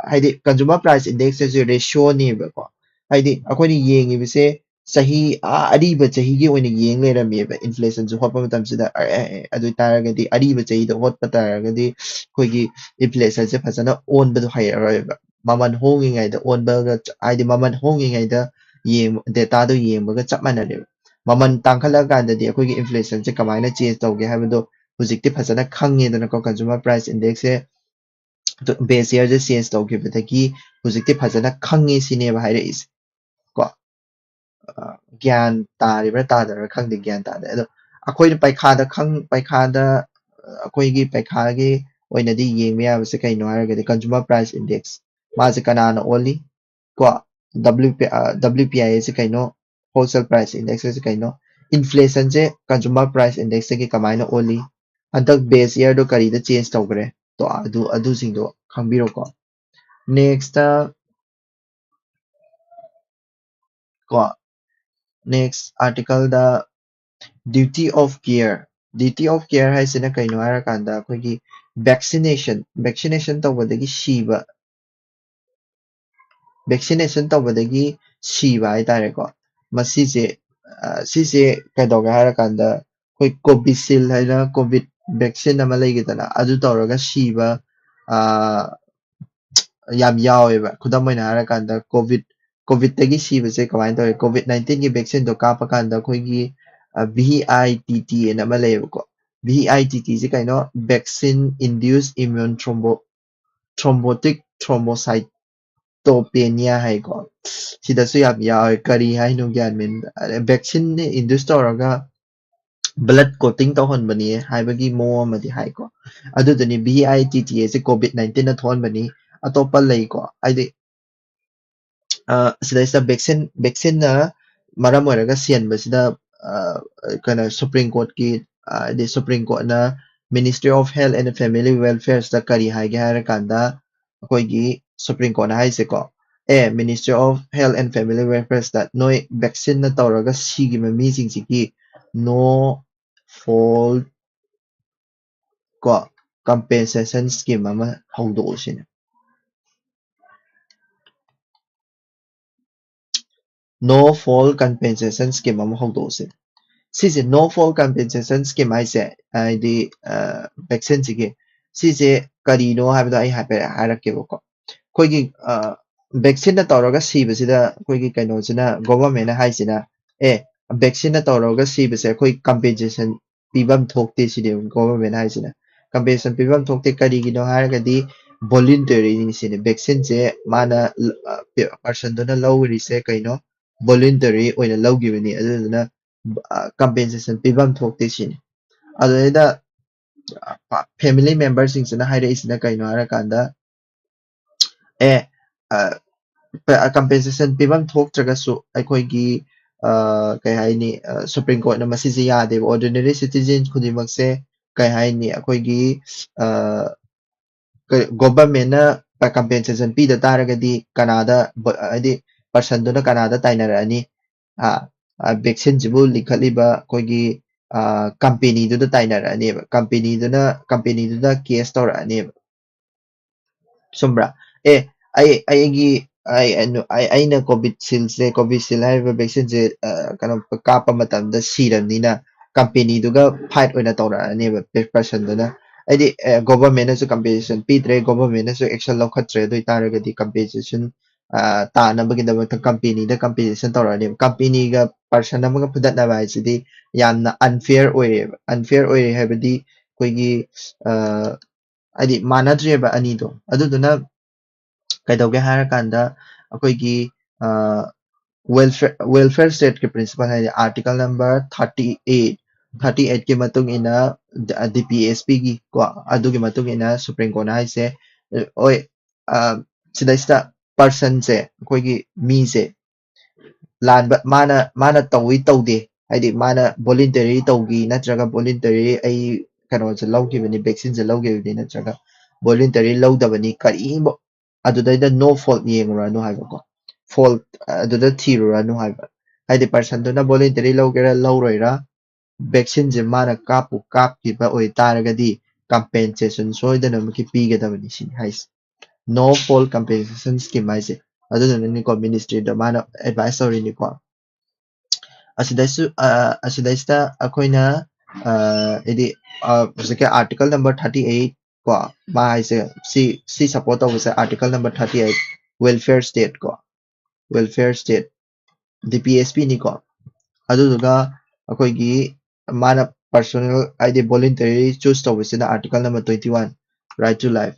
ꯍꯥꯏꯗꯤ consumer price index ꯍꯥꯏꯁꯦ ratio ꯅꯦꯕꯀꯣ꯫ ꯍꯥꯏꯗꯤ ꯑꯩꯈꯣꯏꯅ ꯌꯦꯡꯉꯤꯕꯁꯦ ꯆꯍꯤ, ꯑꯥ, ꯑꯔꯤꯕ ꯆꯍꯤꯒꯤ ꯑꯣꯏꯅ ꯌꯦꯡ ꯂꯩꯔꯝꯃꯦꯕ inflation ꯁꯦ ꯍꯣꯠꯄ ꯃꯇꯝꯁꯤꯗ꯫ ꯑꯗꯨ ꯑꯣꯏ ꯇꯥꯔꯒꯗꯤ ꯑꯔꯤꯕ ꯆꯍꯤꯗ ꯍꯣꯠꯄ ꯇꯥꯔꯒꯗꯤ ꯑꯩꯈꯣꯏꯒꯤ inflation ꯁꯦ ꯐꯖꯅ ꯑꯣꯟꯕꯗꯣ ꯍꯩꯔꯔꯣꯏꯕ꯫ ꯃꯃꯜ ꯍꯣꯡꯉꯤꯉꯩꯗ ꯑꯣꯟꯕꯒ ꯆ-, ꯍꯥꯏꯗꯤ ꯃꯃꯜ ꯍꯣꯡꯉꯤꯉꯩꯗ ꯌꯦꯡ-, data ꯗꯣ ꯌꯦꯡꯕꯒ ꯆꯞ ꯃꯥꯟꯅꯔꯦꯕ꯫ ꯃꯃꯜ ꯇꯥꯡꯈꯠꯂꯛꯑꯀꯥꯟꯗꯗꯤ ꯑꯩꯈꯣꯏꯒꯤ inflation ꯁꯦ ꯀꯃꯥꯏꯅ change ꯇꯧꯒꯦ ꯍꯥꯏꯕꯗꯣ ꯍꯧꯖꯤꯛꯇꯤ ꯐꯖꯅ ꯈꯪꯉꯦꯗꯅꯀꯣ꯫ Consumer price index ꯁꯦ base yearꯁꯦ change ꯇꯧꯈꯤꯕꯗꯒꯤ ꯍꯧꯖꯤꯛꯇꯤ ꯐꯖꯅ ꯈꯪꯉꯦ ꯁꯤꯅꯦꯕ ꯍꯥꯏꯔꯛꯏꯁꯦ ꯀꯣ꯫ ꯑ, ꯒ꯭ꯌꯥꯟ ꯇꯥꯔꯤꯕ꯭ꯔꯥ ꯇꯥꯗꯕ꯭ꯔꯥ ꯈꯪꯗꯦ, ꯒ꯭ꯌꯥꯟ ꯇꯥꯗꯦ꯫ ꯑꯗꯣ ꯑꯩꯈꯣꯏꯅ ꯄꯩꯈꯥꯗ ꯈꯪ ꯄꯩꯈꯥꯗ ꯑ, ꯑꯩꯈꯣꯏꯒꯤ ꯄꯩꯈꯥꯒꯤ ꯑꯣꯏꯅꯗꯤ ꯌꯦꯡꯕ ꯌꯥꯕꯁꯦ ꯀꯩꯅꯣ ꯍꯥꯏꯔꯒꯗꯤ consumer price index, ꯃꯥꯁꯦ ꯀꯅꯥꯅ ꯑꯣꯜꯂꯤ ꯀꯣ? WP WPI ꯑꯁꯤ ꯀꯩꯅꯣ? Wholesale price index ꯑꯁꯤ ꯀꯩꯅꯣ? Inflationꯁꯦ consumer price indexꯇꯒꯤ ꯀꯃꯥꯏꯅ ꯑꯣꯜꯂꯤ? ꯍꯟꯗꯛ base yearꯗꯣ ꯀꯔꯤꯗ change ꯇꯧꯈ꯭ꯔꯦ? ꯇꯣ ꯑꯗꯨ ꯑꯗꯨꯁꯤꯡꯗꯣ ꯈꯪꯕꯤꯔꯣꯀꯣ꯫ Next ꯀꯣ, next articleꯗ duty of care duty of care ꯍꯥꯏꯁꯤꯅ ꯀꯩꯅꯣ ꯍꯥꯏꯔꯀꯥꯟꯗ ꯑꯩꯈꯣꯏꯒꯤ vaccination vaccination ꯇꯧꯕꯗꯒꯤ ꯁꯤꯕ vaccination ꯇꯧꯕꯗꯒꯤ ꯁꯤꯕ ꯍꯥꯏꯇꯥꯔꯦꯀꯣ꯫ ꯃꯁꯤꯁꯦ ꯁꯤꯁꯦ ꯀꯩꯗꯧꯒꯦ ꯍꯥꯏꯔꯀꯥꯟꯗ ꯑꯩꯈꯣꯏ Covishield ꯍꯥꯏꯅ COVID vaccine ꯑꯃ ꯂꯩꯈꯤꯗꯅ, ꯑꯗꯨ ꯇꯧꯔꯒ ꯁꯤꯕ ꯌꯥꯝ ꯌꯥꯎꯋꯦꯕ꯫ ꯈꯨꯗꯝ ꯑꯣꯏꯅ ꯍꯥꯏꯔꯀꯥꯟꯗ COVID COVIDꯇꯒꯤ ꯁꯤꯕꯁꯦ ꯀꯃꯥꯏꯅ ꯇꯧꯋꯤ? COVID nineteenꯒꯤ vaccineꯗꯣ ꯀꯥꯞꯄ ꯀꯥꯟꯗ ꯑꯩꯈꯣꯏꯒꯤ VITT ꯑꯅ ꯑꯃ ꯂꯩꯌꯦꯕꯀꯣ꯫ VITTꯁꯦ ꯀꯩꯅꯣ? Vaccine Induced Immune Thrombo Thrombotic Thrombocytopenia ꯍꯥꯏꯀꯣ꯫ ꯁꯤꯗꯁꯨ ꯌꯥꯝ ꯌꯥꯎꯋꯦ, ꯀꯔꯤ ꯍꯥꯏꯅꯣ ꯒ꯭ꯌꯥꯟ ꯃꯦꯟ꯫ Vaccineꯅ induce ꯇꯧꯔꯒ blood clotting ꯇꯧꯍꯟꯕꯅꯤ ꯍꯥꯏꯕꯒꯤ ꯃꯑꯣꯡ ꯑꯃꯗꯤ ꯍꯥꯏꯀꯣ꯫ ꯑꯗꯨꯗꯨꯅꯤ VITT ꯑꯁꯤ COVID nineteenꯅ ꯊꯣꯛꯍꯟꯕꯅꯤ꯫ ꯑꯇꯣꯞꯄ ꯂꯩꯀꯣ, ꯍꯥꯏꯗꯤ ꯁꯤꯗꯩꯁꯤꯗ vaccine vaccineꯅ ꯃꯔꯝ ꯑꯣꯏꯔꯒ ꯁꯤꯍꯟꯕꯁꯤꯗ ꯀꯩꯅꯣ Supreme Courtꯀꯤ ꯍꯥꯏꯗꯤ Supreme Courtꯅ Ministry of Health and Family Welfareꯁꯤꯗ ꯀꯔꯤ ꯍꯥꯏꯒꯦ ꯍꯥꯏꯔꯀꯥꯟꯗ, ꯑꯩꯈꯣꯏꯒꯤ Supreme Courtꯅ ꯍꯥꯏꯁꯦꯀꯣ, A Ministry of Health and Family Welfareꯁꯤꯗ ꯅꯣꯏ vaccineꯅ ꯇꯧꯔꯒ ꯁꯤꯈꯤꯕ ꯃꯤꯁꯤꯡꯁꯤꯒꯤ no fault ꯀꯣ compensation scheme ꯑꯃ ꯍꯧꯗꯣꯛꯎ ꯁꯤꯅꯤ꯫ No fault compensation scheme ꯑꯃ ꯍꯧꯗꯣꯛꯎ ꯁꯤꯅꯤ꯫ ꯁꯤꯁꯦ no fault compensation scheme ꯍꯥꯏꯁꯦ ꯍꯥꯏꯗꯤ vaccineꯁꯤꯒꯤ ꯁꯤꯁꯦ ꯀꯔꯤꯅꯣ ꯍꯥꯏꯕꯗꯣ ꯑꯩ ꯍꯥꯏꯐꯦꯠ ꯍꯥꯏꯔꯛꯀꯦꯕꯀꯣ꯫ ꯑꯩꯈꯣꯏꯒꯤ vaccineꯅ ꯇꯧꯔꯒ ꯁꯤꯕꯁꯤꯗ ꯑꯩꯈꯣꯏꯒꯤ ꯀꯩꯅꯣꯁꯤꯅ governmentꯅ ꯍꯥꯏꯁꯤꯅ ꯑꯦ vaccineꯅ ꯇꯧꯔꯒ ꯁꯤꯕꯁꯦ ꯑꯩꯈꯣꯏ compensation ꯄꯤꯐꯝ ꯊꯣꯛꯇꯦ ꯁꯤꯅꯦꯕ government ꯍꯥꯏꯁꯤꯅ꯫ Compensation ꯄꯤꯐꯝ ꯊꯣꯛꯇꯦ꯫ ꯀꯔꯤꯒꯤꯅꯣ ꯍꯥꯏꯔꯒꯗꯤ voluntary ꯅꯤ ꯁꯤꯅꯤ꯫ Vaccine ꯁꯦ ꯃꯥꯅ, personꯗꯨꯅ ꯂꯧꯔꯤꯁꯦ ꯀꯩꯅꯣ? Voluntary ꯑꯣꯏꯅ ꯂꯧꯈꯤꯕꯅꯤ, ꯑꯗꯨꯗꯨꯅ compensation ꯄꯤꯐꯝ ꯊꯣꯛꯇꯦ ꯁꯤꯅꯤ꯫ ꯑꯗꯨꯗꯩꯗ family member ꯁꯤꯡꯁꯤꯅ ꯍꯥꯏꯔꯛꯏꯁꯤꯅ ꯀꯩꯅꯣ ꯍꯥꯏꯔꯀꯥꯟꯗ, ꯑꯦ, compensation ꯄꯤꯐꯝ ꯊꯣꯛꯇ꯭ꯔꯒꯁꯨ ꯑꯩꯈꯣꯏꯒꯤ, ꯀꯩ ꯍꯥꯏꯅꯤ, Supreme Courtꯅ ꯃꯁꯤꯁꯦ ꯌꯥꯗꯦꯕ꯫ Ordinary citizen ꯈꯨꯗꯤꯡꯃꯛꯁꯦ, ꯀꯩ ꯍꯥꯏꯅꯤ, ꯑꯩꯈꯣꯏꯒꯤ governmentꯅ compensation ꯄꯤꯗ ꯇꯥꯔꯒꯗꯤ ꯀꯅꯥꯗ, ꯍꯥꯏꯗꯤ personꯗꯨꯅ ꯀꯅꯥꯗ ꯇꯥꯏꯅꯔꯛꯑꯅꯤ? Vaccineꯁꯤꯕꯨ ꯂꯤꯡꯈꯠꯂꯤꯕ ꯑꯩꯈꯣꯏꯒꯤ companyꯗꯨꯗ ꯇꯥꯏꯅꯔꯛꯑꯅꯦꯕ꯫ Companyꯗꯨꯅ, companyꯗꯨꯗ case ꯇꯧꯔꯛꯑꯅꯦꯕ꯫ ꯆꯨꯝꯕ꯭ꯔꯥ? ꯑꯦ, ꯑꯩ, ꯑꯩꯒꯤ, ꯑꯩ, ꯑꯩꯅ Covidshieldꯁꯦ, Covishield ꯍꯥꯏꯔꯤꯕ vaccineꯁꯦ, ꯀꯩꯅꯣ, ꯀꯥꯞꯄ ꯃꯇꯝꯗ ꯁꯤꯔꯕꯅꯤꯅ companyꯗꯨꯒ fight ꯑꯣꯏꯅ ꯇꯧꯔꯛꯑꯅꯦꯕ personꯗꯨꯅ꯫ ꯍꯥꯏꯗꯤ, governmentꯅꯁꯨ compensation ꯄꯤꯗ꯭ꯔꯦ, governmentꯅꯁꯨ action ꯂꯧꯈꯠꯇ꯭ꯔꯦ, ꯑꯗꯨ ꯑꯣꯏꯇꯥꯔꯒꯗꯤ compensation ꯇꯥꯅꯕꯒꯤꯗꯃꯛꯇ companyꯗ compensation ꯇꯧꯔꯛꯑꯅꯦꯕ꯫ Companyꯒ person ꯑꯃꯒ ꯐꯨꯗꯠꯅꯕ ꯍꯥꯏꯁꯤꯗꯤ ꯌꯥꯝꯅ unfair ꯑꯣꯏꯔꯦꯕ꯫ Unfair ꯑꯣꯏꯔꯦ ꯍꯥꯏꯕꯗꯤ ꯑꯩꯈꯣꯏꯒꯤ, ꯍꯥꯏꯗꯤ ꯃꯥꯟꯅꯗ꯭ꯔꯦꯕ ꯑꯅꯤꯗꯣ꯫ ꯑꯗꯨꯗꯨꯅ ꯀꯩꯗꯧꯒꯦ ꯍꯥꯏꯔꯀꯥꯟꯗ ꯑꯩꯈꯣꯏꯒꯤ welfare, welfare stateꯀꯤ principle ꯍꯥꯏꯗꯤ article number thirty eight, thirty eightꯀꯤ ꯃꯇꯨꯡ ꯏꯟꯅ, DPSPꯒꯤ ꯀꯣ, ꯑꯗꯨꯒꯤ ꯃꯇꯨꯡ ꯏꯟꯅ Supreme Courtꯅ ꯍꯥꯏꯁꯦ, ꯍꯣꯏ, ꯁꯤꯗꯩꯁꯤꯗ personꯁꯦ, ꯑꯩꯈꯣꯏꯒꯤ ꯃꯤꯁꯦ ꯂꯥꯟꯕ, ꯃꯥꯅ, ꯃꯥꯅ ꯇꯧꯏ ꯇꯧꯗꯦ, ꯍꯥꯏꯗꯤ ꯃꯥꯅ voluntary ꯇꯧꯈꯤ ꯅꯠꯇ꯭ꯔꯒ voluntary ꯑꯩ ꯀꯩꯅꯣꯁꯦ ꯂꯧꯈꯤꯕꯅꯤ, vaccineꯁꯦ ꯂꯧꯈꯤꯕꯅꯤ ꯅꯠꯇ꯭ꯔꯒ voluntary ꯂꯧꯗꯕꯅꯤ, ꯀꯔꯤꯒꯨꯝꯕ ꯑꯗꯨꯗꯩꯗ no fault ꯌꯦꯡꯉꯨꯔꯅꯨ ꯍꯥꯏꯕꯀꯣ꯫ Fault ꯑꯗꯨꯗ ꯊꯤꯔꯨꯔꯅꯨ ꯍꯥꯏꯕ꯫ ꯍꯥꯏꯗꯤ personꯗꯨꯅ voluntary ꯂꯧꯒꯦꯔꯥ ꯂꯧꯔꯣꯏꯔꯥ, vaccineꯁꯦ ꯃꯥꯅ ꯀꯥꯞꯄꯨ ꯀꯥꯞꯈꯤꯕ ꯑꯣꯏꯇꯥꯔꯒꯗꯤ compensation ꯁꯣꯏꯗꯅꯃꯛꯀꯤ ꯄꯤꯒꯗꯕꯅꯤ ꯁꯤꯅꯤ ꯍꯥꯏꯁꯦ꯫ No fault compensation scheme ꯍꯥꯏꯁꯦ꯫ ꯑꯗꯨꯗꯨꯅꯅꯤꯀꯣ ministryꯗ ꯃꯥꯅ advice ꯇꯧꯔꯤꯅꯤꯀꯣ꯫ ꯑꯁꯤꯗꯩꯁꯨ, ꯑꯁꯤꯗꯩꯁꯤꯗ ꯑꯩꯈꯣꯏꯅ, ꯍꯥꯏꯗꯤ, ꯍꯧꯖꯤꯛꯀꯤ article number thirty eight ꯀꯣ, ꯃꯥ ꯍꯥꯏꯁꯦ, ꯁꯤ, ꯁꯤ support ꯇꯧꯕꯁꯦ article number thirty eight, welfare state ꯀꯣ, welfare state, DPSPꯅꯤꯀꯣ꯫ ꯑꯗꯨꯗꯨꯒ ꯑꯩꯈꯣꯏꯒꯤ ꯃꯥꯅ personal ꯍꯥꯏꯗꯤ voluntary choose ꯇꯧꯕꯁꯤꯅ article number twenty one, right to life꯫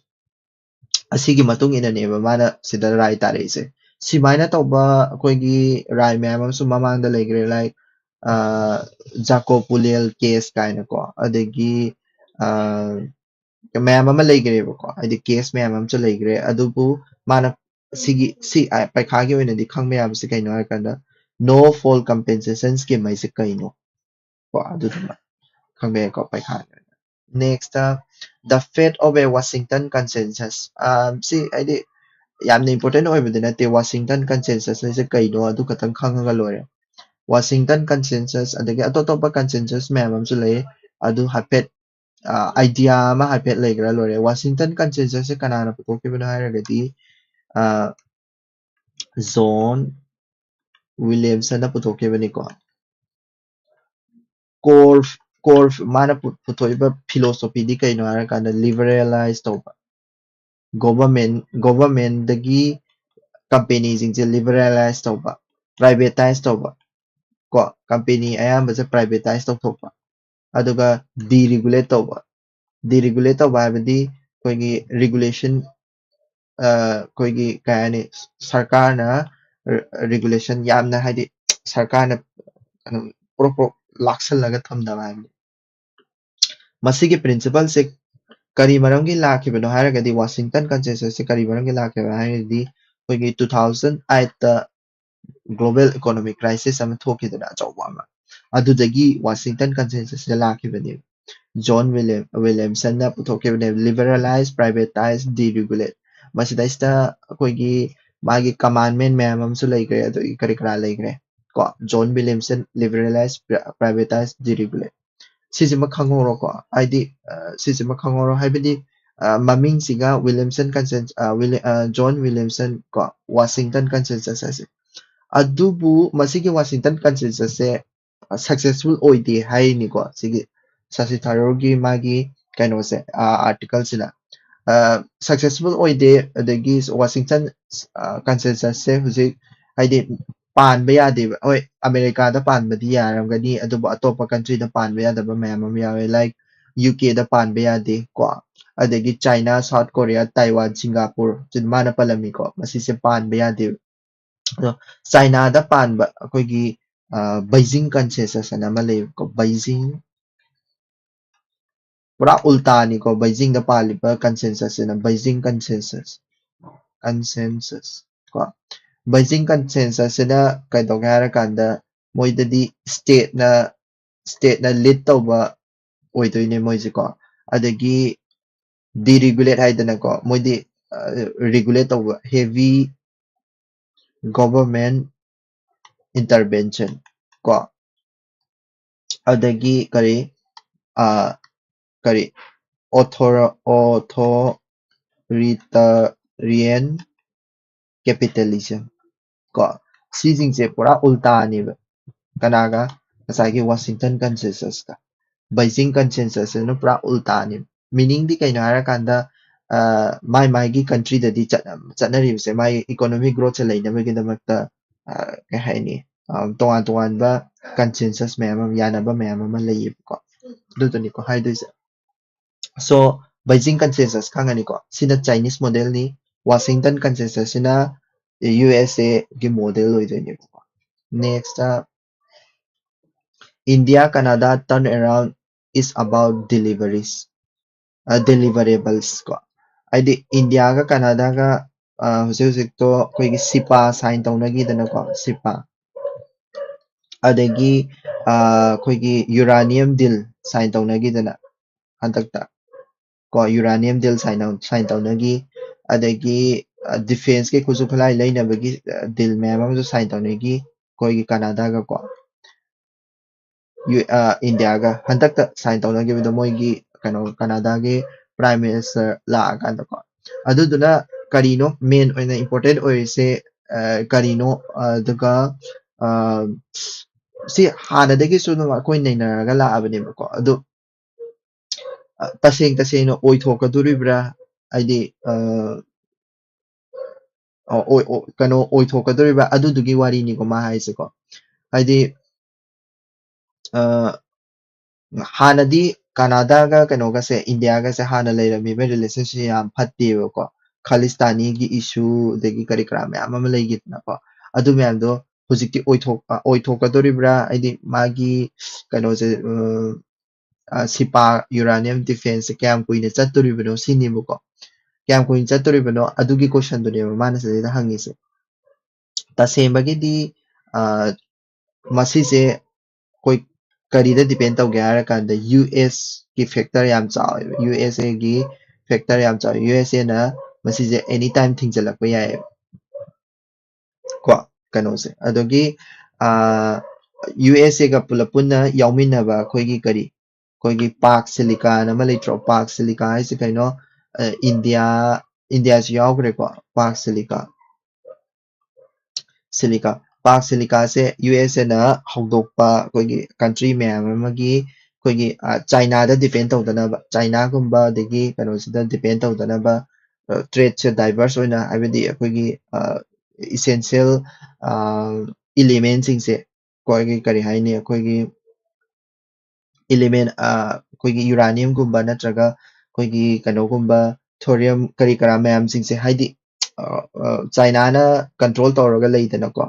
ꯑꯁꯤꯒꯤ ꯃꯇꯨꯡ ꯏꯟꯅꯅꯦꯕ ꯃꯥꯅ ꯁꯤꯗ ꯔꯥꯏ ꯇꯥꯔꯛꯏꯁꯦ꯫ ꯁꯤꯃꯥꯏꯅ ꯇꯧꯕ ꯑꯩꯈꯣꯏꯒꯤ ꯔꯥꯏ ꯃꯌꯥꯝ ꯑꯃꯁꯨ ꯃꯃꯥꯡꯗ ꯂꯩꯈ꯭ꯔꯦ, like, Jacobulel case ꯀꯥꯏꯅꯀꯣ, ꯑꯗꯒꯤ ꯃꯌꯥꯝ ꯑꯃ ꯂꯩꯈ꯭ꯔꯦꯕꯀꯣ, ꯍꯥꯏꯗꯤ case ꯃꯌꯥꯝ ꯑꯃꯁꯨ ꯂꯩꯈ꯭ꯔꯦ꯫ ꯑꯗꯨꯕꯨ ꯃꯥꯅ ꯁꯤꯒꯤ ꯁꯤ ꯄꯩꯈꯥꯒꯤ ꯑꯣꯏꯅꯗꯤ ꯈꯪꯕ ꯌꯥꯕꯁꯤ ꯀꯩꯅꯣ ꯍꯥꯏꯔꯀꯥꯟꯗ, no fault compensation scheme ꯍꯥꯏꯁꯦ ꯀꯩꯅꯣ ꯀꯣ, ꯑꯗꯨꯗꯨꯃ ꯈꯪꯕ ꯌꯥꯏꯀꯣ ꯄꯩꯈꯥꯒꯤ ꯑꯣꯏꯅ꯫ Next, the fate of a Washington consensus. ꯁꯤ ꯍꯥꯏꯗꯤ ꯌꯥꯝꯅ important ꯑꯣꯏꯕꯗꯤ ꯅꯠꯇꯦ, Washington consensus ꯍꯥꯏꯁꯦ ꯀꯩꯅꯣ ꯑꯗꯨ ꯈꯛꯇꯪ ꯈꯪꯉꯒ ꯂꯣꯏꯔꯦ꯫ Washington consensus ꯑꯗꯒꯤ ꯑꯇꯣꯞ ꯑꯇꯣꯞꯄ consensus ꯃꯌꯥꯝ ꯑꯃꯁꯨ ꯂꯩ, ꯑꯗꯨ ꯍꯥꯏꯐꯦꯠ idea ꯑꯃ ꯍꯥꯏꯐꯦꯠ ꯂꯩꯈ꯭ꯔ ꯂꯣꯏꯔꯦ꯫ Washington consensus ꯁꯦ ꯀꯅꯥꯅ ꯄꯨꯊꯣꯛꯈꯤꯕꯅꯣ ꯍꯥꯏꯔꯒꯗꯤ, John Williamson ꯅ ꯄꯨꯊꯣꯛꯈꯤꯕꯅꯤꯀꯣ꯫ Core, core ꯃꯥꯅ ꯄꯨꯊꯣꯛꯏꯕ philosophy ꯗꯤ ꯀꯩꯅꯣ ꯍꯥꯏꯔꯀꯥꯟꯗ liberalize ꯇꯧꯕ, government, government ꯗꯒꯤ company ꯁꯤꯡꯁꯦ liberalize ꯇꯧꯕ, privatise ꯇꯧꯕ ꯀꯣ, company ꯑꯌꯥꯝꯕꯁꯦ privatise ꯇꯧꯊꯣꯛꯄ, ꯑꯗꯨꯒ deregulate ꯇꯧꯕ꯫ Deregulate ꯇꯧꯕ ꯍꯥꯏꯕꯗꯤ ꯑꯩꯈꯣꯏꯒꯤ regulation, ꯑꯩꯈꯣꯏꯒꯤ ꯀꯩ ꯍꯥꯏꯅꯤ, ꯁꯔꯀꯥꯔꯅ regulation ꯌꯥꯝꯅ, ꯍꯥꯏꯗꯤ ꯁꯔꯀꯥꯔꯅ ꯄ꯭ꯔꯣꯞ ꯄ꯭ꯔꯣꯞ ꯂꯥꯛꯁꯜꯂꯒ ꯊꯝꯗꯕ ꯍꯥꯏꯕꯅꯤ꯫ ꯃꯁꯤꯒꯤ principle ꯁꯦ ꯀꯔꯤ ꯃꯔꯝꯒꯤ ꯂꯥꯛꯈꯤꯕꯅꯣ ꯍꯥꯏꯔꯒꯗꯤ, Washington consensus ꯁꯦ ꯀꯔꯤ ꯃꯔꯝꯒꯤ ꯂꯥꯛꯈꯤꯕꯅꯣ ꯍꯥꯏꯔꯒꯗꯤ, ꯑꯩꯈꯣꯏꯒꯤ two thousand eight ꯇ global economic crisis ꯑꯃ ꯊꯣꯛꯈꯤꯗꯅ, ꯑꯆꯧꯕ ꯑꯃ, ꯑꯗꯨꯗꯒꯤ Washington consensus ꯁꯦ ꯂꯥꯛꯈꯤꯕꯅꯦꯕ꯫ John William, Williamson ꯅ ꯄꯨꯊꯣꯛꯈꯤꯕꯅꯦꯕ, liberalize, privatise, deregulate꯫ ꯃꯁꯤꯗꯩꯁꯤꯗ ꯑꯩꯈꯣꯏꯒꯤ ꯃꯥꯒꯤ commandment ꯃꯌꯥꯝ ꯑꯃꯁꯨ ꯂꯩꯈ꯭ꯔꯦ, ꯑꯗꯒꯤ ꯀꯔꯤ ꯀꯔꯥ ꯂꯩꯈ꯭ꯔꯦ ꯀꯣ꯫ John Williamson, liberalize, privatise, deregulate꯫ ꯁꯤꯁꯤꯃ ꯈꯪꯍꯧꯔꯣꯀꯣ, ꯍꯥꯏꯗꯤ ꯁꯤꯁꯤꯃ ꯈꯪꯍꯧꯔꯣ, ꯍꯥꯏꯕꯗꯤ ꯃꯃꯤꯡꯁꯤꯒ Williamson consensus, John Williamson ꯀꯣ, Washington consensus ꯍꯥꯏꯁꯦ꯫ ꯑꯗꯨꯕꯨ ꯃꯁꯤꯒꯤ Washington consensus ꯁꯦ successful ꯑꯣꯏꯗꯦ ꯍꯥꯏꯔꯤꯅꯤꯀꯣ, ꯁꯤꯒꯤ ꯁꯁꯤ ꯊꯥꯔꯨꯔꯒꯤ ꯃꯥꯒꯤ ꯀꯩꯅꯣꯁꯦ, article ꯁꯤꯅ successful ꯑꯣꯏꯗꯦ꯫ ꯑꯗꯒꯤ Washington consensus ꯁꯦ ꯍꯧꯖꯤꯛ ꯍꯥꯏꯗꯤ ꯄꯥꯟꯕ ꯌꯥꯗꯦꯕ꯫ ꯍꯣꯏ, ꯑꯃꯦꯔꯤꯀꯥꯗ ꯄꯥꯟꯕꯗꯤ ꯌꯥꯔꯝꯒꯅꯤ, ꯑꯗꯨꯕꯨ ꯑꯇꯣꯞꯄ country ꯗ ꯄꯥꯟꯕ ꯌꯥꯗꯕ ꯃꯌꯥꯝ ꯑꯃ ꯌꯥꯎꯋꯦ, like ꯌꯨ ꯀꯦꯗ ꯄꯥꯟꯕ ꯌꯥꯗꯦ ꯀꯣ꯫ ꯑꯗꯒꯤ China, South Korea, Taiwan, Singapore, ꯁꯤ ꯃꯥꯅ ꯄꯜꯂꯝꯃꯤꯀꯣ, ꯃꯁꯤꯁꯦ ꯄꯥꯟꯕ ꯌꯥꯗꯦꯕ꯫ ꯑꯗꯣ ꯆꯥꯏꯅꯥꯗ ꯄꯥꯟꯕ ꯑꯩꯈꯣꯏꯒꯤ ꯕꯩꯖꯤꯡ ꯀꯟꯁꯦꯟꯁꯁ ꯑꯅ ꯑꯃ ꯂꯩꯌꯦꯕꯀꯣ꯫ ꯕꯩꯖꯤꯡ ꯄꯨꯔꯥ ꯎꯜꯇꯥꯅꯤꯀꯣ, ꯕꯩꯖꯤꯡꯗ ꯄꯥꯜꯂꯤꯕ ꯀꯟꯁꯦꯟꯁꯁꯁꯤꯅ ꯕꯩꯖꯤꯡ ꯀꯟꯁꯦꯟꯁꯁ ꯀꯟꯁꯦꯟꯁꯁ ꯀꯣ꯫ ꯕꯩꯖꯤꯡ ꯀꯟꯁꯦꯟꯁꯁꯁꯤꯅ ꯀꯩꯗꯧꯒꯦ ꯍꯥꯏꯔꯀꯥꯟꯗ, ꯃꯣꯏꯗꯗꯤ ꯁ꯭ꯇꯦꯠꯅ ꯁ꯭ꯇꯦꯠꯅ ꯂꯤꯗ ꯇꯧꯕ ꯑꯣꯏꯗꯣꯏꯅꯦ ꯃꯣꯏꯁꯦꯀꯣ꯫ ꯑꯗꯒꯤ ꯗꯤꯔꯤꯒꯨꯂꯦꯠ ꯍꯥꯏꯗꯅꯀꯣ, ꯃꯣꯏꯗꯤ ꯔꯤꯒꯨꯂꯦꯠ ꯇꯧꯕ, ꯍꯦꯚꯤ ꯒꯣꯚꯔꯟꯃꯦꯟ ꯏꯟꯇꯔꯚꯦꯟꯁꯟ ꯀꯣ꯫ ꯑꯗꯒꯤ ꯀꯔꯤ, ꯑ, ꯀꯔꯤ, ꯑꯣꯊꯣꯔ ꯑꯣꯊꯣꯔꯤꯇꯔꯤꯌꯟ ꯀꯦꯄꯤꯇꯦꯂꯤꯖꯝ ꯀꯣ꯫ ꯁꯤꯁꯤꯡꯁꯦ ꯄꯨꯔꯥ ꯎꯜꯇꯥꯅꯦꯕ꯫ ꯀꯅꯥꯒ? ꯉꯁꯥꯏꯒꯤ ꯋꯥꯁꯤꯡꯇꯟ ꯀꯟꯁꯦꯟꯁꯁꯀ꯫ ꯕꯩꯖꯤꯡ ꯀꯟꯁꯦꯟꯁꯁꯁꯤꯅ ꯄꯨꯔꯥ ꯎꯜꯇꯥꯅꯦꯕ꯫ ꯃꯤꯅꯤꯡꯗꯤ ꯀꯩꯅꯣ ꯍꯥꯏꯔꯀꯥꯟꯗ, ꯑ, ꯃꯥꯏ ꯃꯥꯏꯒꯤ ꯀꯟꯇ꯭ꯔꯤꯗꯗꯤ ꯆꯠꯅ-, ꯆꯠꯅꯔꯤꯕꯁꯦ, ꯃꯥꯏ ꯏꯀꯣꯅꯣꯃꯤꯛ ꯒ꯭ꯔꯣꯠꯁꯦ ꯂꯩꯅꯕꯒꯤꯗꯃꯛꯇ, ꯑ, ꯀꯩ ꯍꯥꯏꯅꯤ, ꯑ, ꯇꯣꯉꯥꯟ ꯇꯣꯉꯥꯟꯕ ꯀꯟꯁꯦꯟꯁꯁ ꯃꯌꯥꯝ ꯑꯃ, ꯌꯥꯅꯕ ꯃꯌꯥꯝ ꯑꯃ ꯂꯩꯌꯦꯕꯀꯣ꯫ ꯑꯗꯨꯗꯨꯅꯤꯀꯣ ꯍꯥꯏꯗꯣꯏꯁꯦ꯫ So, ꯕꯩꯖꯤꯡ ꯀꯟꯁꯦꯟꯁꯁ ꯈꯪꯉꯅꯤꯀꯣ꯫ ꯁꯤꯅ ꯆꯥꯏꯅꯤꯁ ꯃꯣꯗꯦꯜꯅꯤ꯫ ꯋꯥꯁꯤꯡꯇꯟ ꯀꯟꯁꯦꯟꯁꯁꯁꯤꯅ ꯌꯨ ꯑꯦꯁ ꯑꯦꯒꯤ ꯃꯣꯗꯦꯜ ꯑꯣꯏꯗꯣꯏꯅꯦꯕꯀꯣ꯫ Next, India Canada turn around is about deliveries, deliverables ꯀꯣ꯫ ꯍꯥꯏꯗꯤ ꯏꯟꯗꯤꯌꯥꯒ ꯀꯅꯥꯗꯥꯒ, ꯑ, ꯍꯧꯖꯤꯛ ꯍꯧꯖꯤꯛꯇꯣ ꯑꯩꯈꯣꯏꯒꯤ ꯁꯤꯄꯥ ꯁꯥꯏꯟ ꯇꯧꯅꯈꯤꯗꯅꯀꯣ, ꯁꯤꯄꯥ꯫ ꯑꯗꯒꯤ, ꯑ, ꯑꯩꯈꯣꯏꯒꯤ ꯌꯨꯔꯥꯅꯤꯌꯝ ꯗꯤꯜ ꯁꯥꯏꯟ ꯇꯧꯅꯈꯤꯗꯅ ꯍꯟꯗꯛꯇ ꯀꯣ, ꯌꯨꯔꯥꯅꯤꯌꯝ ꯗꯤꯜ ꯁꯥꯏꯟ ꯇꯧ-, ꯁꯥꯏꯟ ꯇꯧꯅꯈꯤ꯫ ꯑꯗꯒꯤ, ꯑ, ꯗꯤꯐꯦꯟꯁꯀꯤ ꯈꯨꯠꯁꯨ ꯈꯨꯠꯂꯥꯏ ꯂꯩꯅꯕꯒꯤ, ꯑ, ꯗꯤꯜ ꯃꯌꯥꯝ ꯑꯃꯁꯨ ꯁꯥꯏꯟ ꯇꯧꯅꯈꯤ ꯑꯩꯈꯣꯏꯒꯤ ꯀꯅꯥꯗꯥꯒ ꯀꯣ꯫ ꯌꯨ-, ꯑ, ꯏꯟꯗꯤꯌꯥꯒ ꯍꯟꯗꯛꯇ ꯁꯥꯏꯟ ꯇꯧꯅꯈꯤꯕꯗꯣ ꯃꯣꯏꯒꯤ ꯀꯩꯅꯣ ꯀꯅꯥꯗꯥꯒꯤ ꯄ꯭ꯔꯥꯏꯝ ꯃꯤꯅꯤꯁꯇꯔ ꯂꯥꯛꯑꯀꯥꯟꯗꯀꯣ꯫ ꯑꯗꯨꯗꯨꯅ ꯀꯔꯤꯅꯣ ꯃꯦꯟ ꯑꯣꯏꯅ ꯏꯝꯄꯣꯔꯇꯦꯟ ꯑꯣꯏꯔꯤꯁꯦ, ꯑ, ꯀꯔꯤꯅꯣ? ꯑꯗꯨꯒ, ꯑ, ꯁꯤ ꯍꯥꯟꯅꯗꯒꯤꯁꯨ ꯑꯗꯨꯝ ꯑꯩꯈꯣꯏ ꯅꯩꯅꯔꯒ ꯂꯥꯛꯑꯕꯅꯦꯕꯀꯣ꯫ ꯑꯗꯨ, ꯑ, ꯇꯁꯦꯡ ꯇꯁꯦꯡꯅ ꯑꯣꯏꯊꯣꯛꯀꯗꯣꯔꯤꯕ꯭ꯔꯥ? ꯍꯥꯏꯗꯤ, ꯑ, ꯑ, ꯑꯣꯏ-, ꯑꯣ-, ꯀꯩꯅꯣ ꯑꯣꯏꯊꯣꯛꯀꯗꯣꯔꯤꯕ꯭ꯔꯥ? ꯑꯗꯨꯗꯨꯒꯤ ꯋꯥꯔꯤꯅꯤꯀꯣ ꯃꯥ ꯍꯥꯏꯁꯦꯀꯣ꯫ ꯍꯥꯏꯗꯤ, ꯑ, ꯍꯥꯟꯅꯗꯤ ꯀꯅꯥꯗꯥꯒ ꯀꯩꯅꯣꯒꯁꯦ, ꯏꯟꯗꯤꯌꯥꯒꯁꯦ ꯍꯥꯟꯅ ꯂꯩꯔꯝꯃꯤꯕ relationship ꯌꯥꯝ ꯐꯠꯇꯦꯕꯀꯣ꯫ ꯈꯥꯂꯤꯁꯇꯥꯅꯤꯒꯤ issue, ꯑꯗꯒꯤ ꯀꯔꯤ ꯀꯔꯥ ꯃꯌꯥꯝ ꯑꯃ ꯂꯩꯈꯤꯗꯅꯀꯣ꯫ ꯑꯗꯨ ꯃꯌꯥꯝꯗꯣ ꯍꯧꯖꯤꯛꯇꯤ ꯑꯣꯏꯊꯣꯛ-, ꯑ, ꯑꯣꯏꯊꯣꯛꯀꯗꯣꯔꯤꯕ꯭ꯔꯥ? ꯍꯥꯏꯗꯤ ꯃꯥꯒꯤ ꯀꯩꯅꯣꯁꯦ, ꯎꯝ, ꯑ, ꯁꯤꯄꯥ uranium defenceꯁꯦ ꯀꯌꯥꯝ ꯀꯨꯏꯅ ꯆꯠꯇꯣꯔꯤꯕꯅꯣ ꯁꯤꯅꯦꯕꯀꯣ꯫ ꯀꯌꯥꯝ ꯀꯨꯏꯅ ꯆꯠꯇꯣꯔꯤꯕꯅꯣ ꯑꯗꯨꯒꯤ questionꯗꯨꯅꯦꯕ ꯃꯥꯅ ꯁꯤꯗꯩꯗ ꯍꯪꯉꯤꯁꯦ꯫ ꯇꯁꯦꯡꯕꯒꯤꯗꯤ, ꯑ, ꯃꯁꯤꯁꯦ ꯑꯩꯈꯣꯏ ꯀꯔꯤꯗ depend ꯇꯧꯒꯦ ꯍꯥꯏꯔꯀꯥꯟꯗ USꯀꯤ factor ꯌꯥꯝ ꯆꯥꯎꯋꯦꯕ꯫ USAꯒꯤ factor ꯌꯥꯝ ꯆꯥꯎꯋꯦ꯫ USAꯅ ꯃꯁꯤꯁꯦ anytime ꯊꯤꯡꯖꯤꯜꯂꯛꯄ ꯌꯥꯏꯌꯦꯕ꯫ ꯀꯣ, ꯀꯩꯅꯣꯁꯦ꯫ ꯑꯗꯒꯤ, ꯑ, USAꯒ ꯄꯨꯂꯞ ꯄꯨꯟꯅ ꯌꯥꯎꯃꯤꯟꯅꯕ ꯑꯩꯈꯣꯏꯒꯤ ꯀꯔꯤ, ꯑꯩꯈꯣꯏꯒꯤ ꯄꯥꯛ ꯁꯤꯂꯤꯀꯥꯅ ꯑꯃ ꯂꯩꯇ꯭ꯔꯣ? ꯄꯥꯛ ꯁꯤꯂꯤꯀꯥ ꯍꯥꯏꯁꯦ ꯀꯩꯅꯣ? ꯑ, ꯏꯟꯗꯤꯌꯥ, ꯏꯟꯗꯤꯌꯥꯁꯨ ꯌꯥꯎꯈ꯭ꯔꯦꯀꯣ, ꯄꯥꯛ ꯁꯤꯂꯤꯀꯥ꯫ ꯁꯤꯂꯤꯀꯥ, ꯄꯥꯛ ꯁꯤꯂꯤꯀꯥꯁꯦ USAꯅ ꯍꯧꯗꯣꯛꯄ ꯑꯩꯈꯣꯏꯒꯤ country ꯃꯌꯥꯝ ꯑꯃꯒꯤ ꯑꯩꯈꯣꯏꯒꯤ, ꯑ, ꯆꯥꯏꯅꯥꯗ depend ꯇꯧꯗꯅꯕ, ꯆꯥꯏꯅꯥꯒꯨꯝꯕ ꯑꯗꯒꯤ ꯀꯩꯅꯣꯁꯤꯗ depend ꯇꯧꯗꯅꯕ, ꯑ, tradeꯁꯦ diverse ꯑꯣꯏꯅ, ꯍꯥꯏꯕꯗꯤ ꯑꯩꯈꯣꯏꯒꯤ, ꯑ, essential, ꯑ, elementꯁꯤꯡꯁꯦ, ꯑꯩꯈꯣꯏꯒꯤ ꯀꯔꯤ ꯍꯥꯏꯅꯤ, ꯑꯩꯈꯣꯏꯒꯤ element, ꯑ, ꯑꯩꯈꯣꯏꯒꯤ uraniumꯒꯨꯝꯕ ꯅꯠꯇ꯭ꯔꯒ ꯑꯩꯈꯣꯏꯒꯤ ꯀꯩꯅꯣꯒꯨꯝꯕ, thorium ꯀꯔꯤ ꯀꯔꯥ ꯃꯌꯥꯝꯁꯤꯡꯁꯦ, ꯍꯥꯏꯗꯤ, ꯑ, ꯑ, ꯆꯥꯏꯅꯥꯅ control ꯇꯧꯔꯒ ꯂꯩꯗꯅꯀꯣ,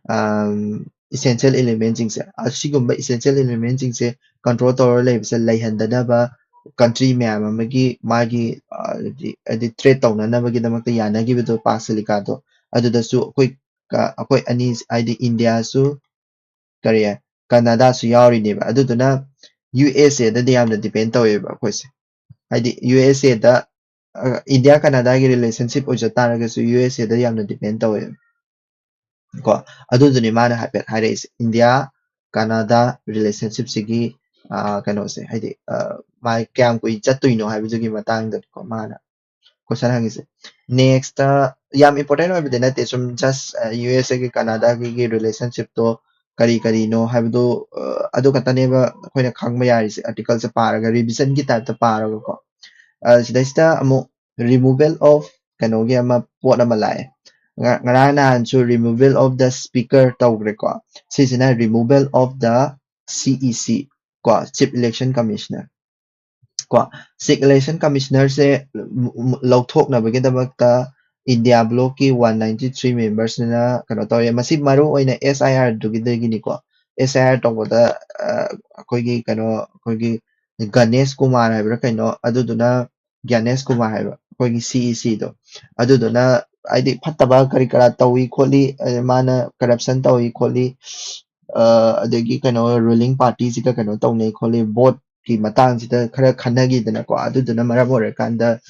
ꯑꯝ, essential elementꯁꯤꯡꯁꯦ, ꯑꯁꯤꯒꯨꯝꯕ essential elementꯁꯤꯡꯁꯦ control ꯇꯧꯔꯒ ꯂꯩꯕꯁꯦ ꯂꯩꯍꯟꯗꯅꯕ country ꯃꯌꯥꯝ ꯑꯃꯒꯤ ꯃꯥꯒꯤ, ꯑ, ꯍꯥꯏꯗꯤ, ꯍꯥꯏꯗꯤ trade ꯇꯧꯅꯅꯕꯒꯤꯗꯃꯛꯇ ꯌꯥꯅꯈꯤꯕꯗꯣ ꯄꯥꯛ ꯁꯤꯂꯤꯀꯥꯗꯣ, ꯑꯗꯨꯗꯁꯨ ꯑꯩꯈꯣꯏ ꯀ-, ꯑꯩꯈꯣꯏ ꯑꯅꯤ, ꯍꯥꯏꯗꯤ ꯏꯟꯗꯤꯌꯥꯁꯨ, ꯀꯔꯤ, ꯀꯅꯥꯗꯥꯁꯨ ꯌꯥꯎꯔꯤꯅꯦꯕ꯫ ꯑꯗꯨꯗꯨꯅ USAꯗꯗꯤ ꯌꯥꯝꯅ depend ꯇꯧꯋꯦꯕ ꯑꯩꯈꯣꯏꯁꯦ꯫ ꯍꯥꯏꯗꯤ USAꯗ, ꯑ, ꯏꯟꯗꯤꯌꯥ ꯀꯅꯥꯗꯥꯒꯤ relationship ꯑꯣꯏꯖ ꯇꯥꯔꯒꯁꯨ USAꯗ ꯌꯥꯝꯅ depend ꯇꯧꯋꯦꯕ꯫ ꯀꯣ, ꯑꯗꯨꯗꯨꯅꯤ ꯃꯥꯅ ꯍꯥꯏꯐꯦꯠ ꯍꯥꯏꯔꯛꯏꯁꯦ, ꯏꯟꯗꯤꯌꯥ ꯀꯅꯥꯗꯥ relationshipꯁꯤꯒꯤ, ꯑ, ꯀꯩꯅꯣꯁꯦ, ꯍꯥꯏꯗꯤ, ꯑ, ꯃꯥ ꯀꯌꯥꯝ ꯀꯨꯏ ꯆꯠꯇꯣꯏꯅꯣ ꯍꯥꯏꯕꯗꯨꯒꯤ ꯃꯇꯥꯡꯗꯀꯣ ꯃꯥꯅ question ꯍꯪꯉꯤꯁꯦ꯫ Next, ꯌꯥꯝ important ꯑꯣꯏꯕꯗꯤ ꯅꯠꯇꯦ, ꯁꯨꯝ just, ꯑ, USAꯒꯤ ꯀꯅꯥꯗꯥꯒꯤ relationshipꯇꯣ ꯀꯔꯤ ꯀꯔꯤꯅꯣ ꯍꯥꯏꯕꯗꯣ, ꯑ, ꯑꯗꯨ ꯈꯛꯇꯅꯦꯕ ꯑꯩꯈꯣꯏꯅ ꯈꯪꯕ ꯌꯥꯔꯤꯁꯦ, articleꯁꯦ ꯄꯥꯔꯒ, revisionꯒꯤ typeꯇ ꯄꯥꯔꯒꯀꯣ꯫ ꯑ, ꯁꯤꯗꯩꯁꯤꯗ ꯑꯃꯨꯛ removal of ꯀꯩꯅꯣꯒꯤ ꯑꯃ ꯄꯣꯠ ꯑꯃ ꯂꯥꯛꯑꯦ꯫ ꯉ-, ꯉꯔꯥꯡ ꯅꯍꯥꯟꯁꯨ removal of the speaker ꯇꯧꯈ꯭ꯔꯦꯀꯣ꯫ ꯁꯤꯁꯤꯅ removal of the CEC ꯀꯣ, Chief Election Commissioner꯫ ꯀꯣ, ꯁꯤꯈ ꯏꯂꯦꯛꯁꯟ ꯀꯃꯤꯁꯅꯔꯁꯦ ꯂꯧꯊꯣꯛꯅꯕꯒꯤꯗꯃꯛꯇ ꯏꯟꯗꯤꯌꯥ ꯕ꯭ꯂꯣꯛꯀꯤ ꯋꯥꯟ ꯅꯥꯏꯟꯇꯤ ꯊ꯭ꯔꯤ ꯃꯦꯝꯕꯔꯁꯤꯅ ꯀꯩꯅꯣ ꯇꯧꯔꯦ꯫ ꯃꯁꯤ ꯃꯔꯨ ꯑꯣꯏꯅ ꯑꯦꯁ ꯑꯥꯏ ꯑꯥꯔꯗꯨꯒꯤꯗꯒꯤꯅꯤꯀꯣ꯫ ꯑꯦꯁ ꯑꯥꯏ ꯑꯥꯔ ꯇꯧꯕꯗ ꯑ, ꯑꯩꯈꯣꯏꯒꯤ ꯀꯩꯅꯣ ꯑꯩꯈꯣꯏꯒꯤ ꯒꯅꯦꯁ ꯀꯨꯃꯥꯔ ꯍꯥꯏꯕ꯭ꯔꯥ ꯀꯩꯅꯣ, ꯑꯗꯨꯗꯨꯅ ꯒ꯭ꯌꯥꯅꯦꯁ ꯀꯨꯃꯥꯔ ꯍꯥꯏꯕ ꯑꯩꯈꯣꯏꯒꯤ ꯁꯤ ꯏ ꯁꯤꯗꯣ, ꯑꯗꯨꯗꯨꯅ ꯍꯥꯏꯗꯤ ꯐꯠꯇꯕ ꯀꯔꯤ ꯀꯔꯥ ꯇꯧꯏ ꯈꯣꯠꯂꯤ, ꯑ, ꯃꯥꯅ ꯀꯔꯞꯁꯟ ꯇꯧꯏ ꯈꯣꯠꯂꯤ, ꯑ, ꯑꯗꯒꯤ ꯀꯩꯅꯣ ꯔꯨꯂꯤꯡ ꯄꯥꯔꯇꯤꯁꯤꯒ ꯀꯩꯅꯣ ꯇꯧꯅꯩ ꯈꯣꯠꯂꯤ, ꯚꯣꯠꯀꯤ ꯃꯇꯥꯡꯁꯤꯗ ꯈꯔ ꯈꯟꯅꯈꯤꯗꯅꯀꯣ꯫ ꯑꯗꯨꯗꯨꯅ ꯃꯔꯝ ꯑꯣꯏꯔꯀꯥꯟꯗ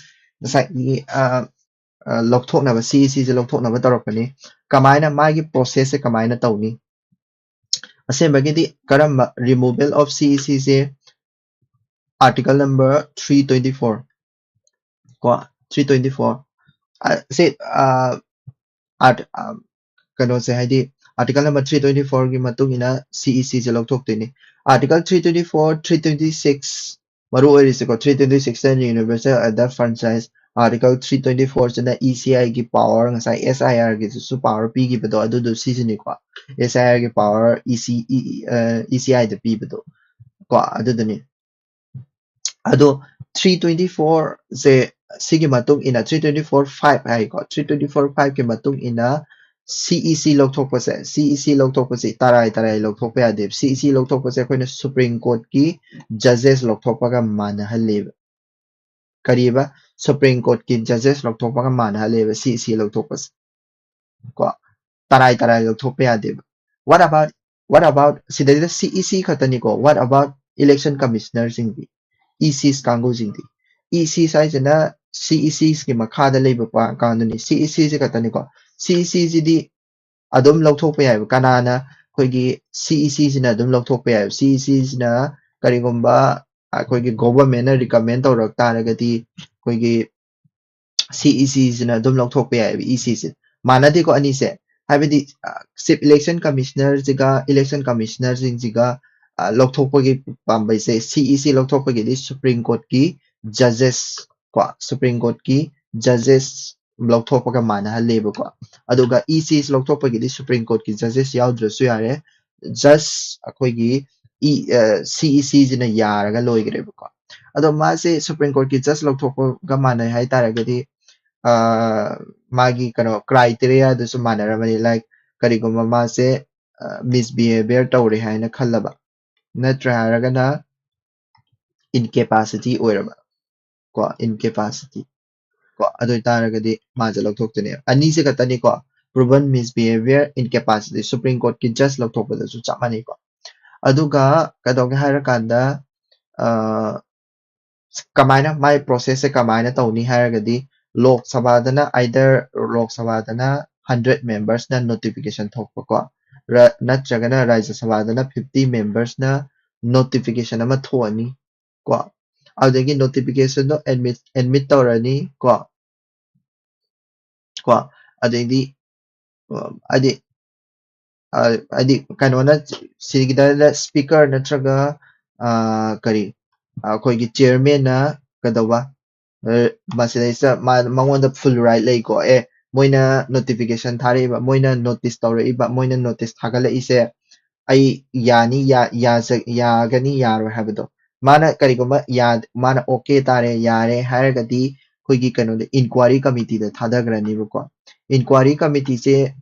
ꯉꯁꯥꯏꯒꯤ ꯑ, ꯑ, ꯂꯧꯊꯣꯛꯅꯕ, ꯁꯤ ꯏ ꯁꯤꯁꯦ ꯂꯧꯊꯣꯛꯅꯕ ꯇꯧꯔꯛꯄꯅꯤ꯫ ꯀꯃꯥꯏꯅ, ꯃꯥꯒꯤ ꯄ꯭ꯔꯣꯁꯦꯁꯁꯦ ꯀꯃꯥꯏꯅ ꯇꯧꯅꯤ? ꯑꯁꯦꯡꯕꯒꯤꯗꯤ ꯀꯔꯝꯕ, removal of C E C say article number three twenty four ꯀꯣ, three twenty four, ꯑ, ꯁꯤ, ꯑ, art-, ꯑ, ꯀꯩꯅꯣꯁꯦ, ꯍꯥꯏꯗꯤ article number three twenty four ꯒꯤ ꯃꯇꯨꯡ ꯏꯟꯅ C E C ꯁꯦ ꯂꯧꯊꯣꯛꯇꯣꯏꯅꯤ꯫ Article three twenty four, three twenty six, ꯃꯔꯨ ꯑꯣꯏꯔꯤꯁꯦꯀꯣ, three twenty six ꯇ Universal Adult Franchise, article three twenty four ꯁꯤꯅ E C I ꯒꯤ power, ꯉꯁꯥꯏ S I R ꯒꯤꯗꯨꯁꯨ power ꯄꯤꯈꯤꯕꯗꯣ, ꯑꯗꯨꯗꯣ ꯁꯤꯁꯤꯅꯤꯀꯣ꯫ S I R ꯒꯤ power E C, E, E, ꯑ, E C I ꯗ ꯄꯤꯕꯗꯣ ꯀꯣ, ꯑꯗꯨꯗꯨꯅꯤ꯫ ꯑꯗꯣ three twenty four ꯁꯦ, ꯁꯤꯒꯤ ꯃꯇꯨꯡ ꯏꯟꯅ three twenty four five ꯍꯥꯏꯀꯣ, three twenty four five ꯀꯤ ꯃꯇꯨꯡ ꯏꯟꯅ C E C ꯂꯧꯊꯣꯛꯄꯁꯦ, C E C ꯂꯧꯊꯣꯛꯄꯁꯦ ꯇꯔꯥꯏ ꯇꯔꯥꯏ ꯂꯧꯊꯣꯛꯄ ꯌꯥꯗꯦꯕ꯫ C E C ꯂꯧꯊꯣꯛꯄꯁꯦ ꯑꯩꯈꯣꯏꯅ Supreme Court ꯀꯤ judges ꯂꯧꯊꯣꯛꯄꯒ ꯃꯥꯟꯅꯍꯜꯂꯦꯕ꯫ ꯀꯔꯤꯕ? Supreme Court ꯀꯤ judges ꯂꯧꯊꯣꯛꯄꯒ ꯃꯥꯟꯅꯍꯜꯂꯦꯕ C E C ꯂꯧꯊꯣꯛꯄꯁꯦ꯫ ꯀꯣ, ꯇꯔꯥꯏ ꯇꯔꯥꯏ ꯂꯧꯊꯣꯛꯄ ꯌꯥꯗꯦꯕ꯫ What about, what about, ꯁꯤꯗꯩꯗ C E C ꯈꯛꯇꯅꯤꯀꯣ, what about election commissioner ꯁꯤꯡꯗꯤ? E Cs ꯀꯥꯡꯕꯨꯁꯤꯡꯗꯤ? E Cs ꯍꯥꯏꯁꯤꯅ C E Cs ꯀꯤ ꯃꯈꯥꯗ ꯂꯩꯕ ꯄ-, ꯀꯥꯡꯗꯨꯅꯤ꯫ C E C ꯁꯤ ꯈꯛꯇꯅꯤꯀꯣ꯫ C E C ꯁꯤꯗꯤ ꯑꯗꯨꯝ ꯂꯧꯊꯣꯛꯄ ꯌꯥꯏꯕ꯫ ꯀꯅꯥꯅ? ꯑꯩꯈꯣꯏꯒꯤ C E C ꯁꯤꯅ ꯑꯗꯨꯝ ꯂꯧꯊꯣꯛꯄ ꯌꯥꯏꯕ꯫ C E C ꯁꯤꯅ ꯀꯔꯤꯒꯨꯝꯕ ꯑꯩꯈꯣꯏꯒꯤ government ꯅ recommend ꯇꯧꯔꯛ ꯇꯥꯔꯒꯗꯤ ꯑꯩꯈꯣꯏꯒꯤ C E C ꯁꯤꯅ ꯑꯗꯨꯝ ꯂꯧꯊꯣꯛꯄ ꯌꯥꯏꯕ, E C ꯁꯤ꯫ ꯃꯥꯟꯅꯗꯦꯀꯣ ꯑꯅꯤꯁꯦ꯫ ꯍꯥꯏꯕꯗꯤ, ꯑ, Chief Election Commissioner ꯁꯤꯒ election commissioner ꯁꯤꯡꯁꯤꯒ, ꯑ, ꯂꯧꯊꯣꯛꯄꯒꯤ ꯄꯥꯝꯕꯩꯁꯦ, C E C ꯂꯧꯊꯣꯛꯄꯒꯤꯗꯤ Supreme Court ꯀꯤ judges ꯀꯣ, Supreme Court ꯀꯤ judges ꯂꯧꯊꯣꯛꯄꯒ ꯃꯥꯟꯅꯍꯜꯂꯦꯕꯀꯣ꯫ ꯑꯗꯨꯒ E Cs ꯂꯧꯊꯣꯛꯄꯒꯤꯗꯤ Supreme Court ꯀꯤ judges ꯌꯥꯎꯗ꯭ꯔꯁꯨ ꯌꯥꯔꯦ, just ꯑꯩꯈꯣꯏꯒꯤ E, ꯑ, C E C ꯁꯤꯅ ꯌꯥꯔꯒ ꯂꯣꯏꯈ꯭ꯔꯦꯕꯀꯣ꯫ ꯑꯗꯣ ꯃꯥꯁꯦ Supreme Court ꯀꯤ judge ꯂꯧꯊꯣꯛꯄꯒ ꯃꯥꯟꯅꯩ ꯍꯥꯏ ꯇꯥꯔꯒꯗꯤ, ꯑ, ꯃꯥꯒꯤ ꯀꯩꯅꯣ criteria ꯗꯨꯁꯨ ꯃꯥꯟꯅꯔꯝꯃꯅꯤ꯫ Like, ꯀꯔꯤꯒꯨꯝꯕ ꯃꯥꯁꯦ, ꯑ, misbehavior ꯇꯧꯔꯦ ꯍꯥꯏꯅ ꯈꯜꯂꯕ, ꯅꯠꯇ꯭ꯔ ꯍꯥꯏꯔꯒꯅ incapacity ꯑꯣꯏꯔꯕ, ꯀꯣ, incapacity, ꯀꯣ, ꯑꯗꯨ ꯑꯣꯏꯇꯥꯔꯒꯗꯤ ꯃꯥꯁꯦ ꯂꯧꯊꯣꯛꯇꯣꯏꯅꯦ꯫ ꯑꯅꯤꯁꯦ ꯈꯛꯇꯅꯤꯀꯣ, proven misbehavior, incapacity, Supreme Court ꯀꯤ judge ꯂꯧꯊꯣꯛꯄꯗꯁꯨ ꯆꯞ ꯃꯥꯟꯅꯩꯀꯣ꯫ ꯑꯗꯨꯒ ꯀꯩꯗꯧꯒꯦ ꯍꯥꯏꯔꯀꯥꯟꯗ, ꯑ, ꯀꯃꯥꯏꯅ, ꯃꯥꯏ process ꯁꯦ ꯀꯃꯥꯏꯅ ꯇꯧꯅꯤ ꯍꯥꯏꯔꯒꯗꯤ, ꯂꯣꯛ ꯁꯚꯥꯗꯅ, either ꯂꯣꯛ ꯁꯚꯥꯗꯅ hundred members ꯅ notification ꯊꯣꯛꯄꯀꯣ, ꯔ-, ꯅꯠꯇ꯭ꯔꯒꯅ ꯔꯥꯖ꯭ꯌ ꯁꯚꯥꯗꯅ fifty members ꯅ notification ꯑꯃ ꯊꯣꯛꯑꯅꯤ ꯀꯣ꯫ ꯑꯗꯨꯗꯒꯤ notification ꯗꯣ admit, admit ꯇꯧꯔꯅꯤ ꯀꯣ꯫ ꯀꯣ, ꯑꯗꯩꯗꯤ, ꯑ, ꯍꯥꯏꯗꯤ, ꯑ, ꯍꯥꯏꯗꯤ ꯀꯩꯅꯣꯅ, ꯁꯤꯒꯤꯗ speaker ꯅꯠꯇ꯭ꯔꯒ, ꯑ, ꯀꯔꯤ, ꯑꯩꯈꯣꯏꯒꯤ chairman ꯅ ꯀꯩꯗꯧꯕ, ꯑ, ꯃꯁꯤꯗꯩꯁꯤꯗ ꯃꯥ-, ꯃꯉꯣꯟꯗ full right ꯂꯩꯀꯣ꯫ ꯑꯦ, ꯃꯣꯏꯅ notification ꯊꯥꯔꯛꯏꯕ, ꯃꯣꯏꯅ notice ꯇꯧꯔꯛꯏꯕ, ꯃꯣꯏꯅ notice ꯊꯥꯒꯠꯂꯛꯏꯁꯦ ꯑꯩ ꯌꯥꯅꯤ, ꯌꯥ-, ꯌꯥꯖ-, ꯌꯥꯒꯅꯤ, ꯌꯥꯔꯣꯏ ꯍꯥꯏꯕꯗꯣ꯫ ꯃꯥꯅ ꯀꯔꯤꯒꯨꯝꯕ ꯌꯥ-, ꯃꯥꯅ okay ꯇꯥꯔꯦ, ꯌꯥꯔꯦ ꯍꯥꯏꯔꯒꯗꯤ ꯑꯩꯈꯣꯏꯒꯤ ꯀꯩꯅꯣꯗ, inquiry committee ꯗ ꯊꯥꯗꯈ꯭ꯔꯅꯤꯕꯀꯣ꯫ Inquiry committee ꯁꯦ,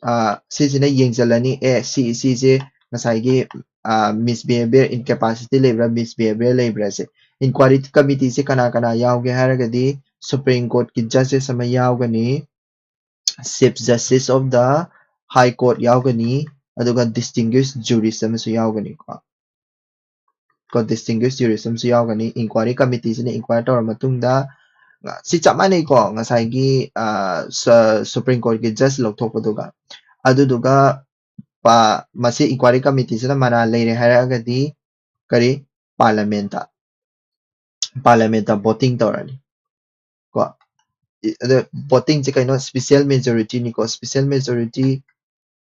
ꯑ, ꯁꯤꯁꯤꯅ ꯌꯦꯡꯁꯤꯜꯂꯅꯤ, ꯑꯦ, ꯁꯤ, ꯁꯤꯁꯦ ꯉꯁꯥꯏꯒꯤ, ꯑ, misbehavior, incapacity ꯂꯩꯕ꯭ꯔꯥ, misbehavior ꯂꯩꯕ꯭ꯔꯥꯁꯦ꯫ Inquiry committee ꯁꯦ ꯀꯅꯥ ꯀꯅꯥ ꯌꯥꯎꯒꯦ ꯍꯥꯏꯔꯒꯗꯤ, Supreme Court ꯀꯤ judges ꯑꯃ ꯌꯥꯎꯒꯅꯤ, Chief Justice of the High Court ꯌꯥꯎꯒꯅꯤ, ꯑꯗꯨꯒ distinguished jurist ꯑꯃꯁꯨ ꯌꯥꯎꯒꯅꯤꯀꯣ꯫ ꯀꯣ, distinguished jurist ꯑꯃꯁꯨ ꯌꯥꯎꯒꯅꯤ꯫ Inquiry committee ꯁꯤꯅ inquire ꯇꯧꯔ ꯃꯇꯨꯡꯗ, ꯁꯤ ꯆꯞ ꯃꯥꯟꯅꯩꯀꯣ, ꯉꯁꯥꯏꯒꯤ, ꯑ, ꯁ-, Supreme Court ꯀꯤ judge ꯂꯧꯊꯣꯛꯄꯗꯨꯒ꯫ ꯑꯗꯨꯗꯨꯒ ꯄ-, ꯃꯁꯤ inquiry committee ꯁꯤꯅ ꯃꯔꯥꯜ ꯂꯩꯔꯦ ꯍꯥꯏꯔꯛꯑꯒꯗꯤ ꯀꯔꯤ? Parliament ꯇ, Parliament ꯇ voting ꯇꯧꯔꯅꯤ ꯀꯣ꯫ ꯏ-, ꯑꯗ voting ꯁꯦ ꯀꯩꯅꯣ? Special majority ꯅꯤꯀꯣ, special majority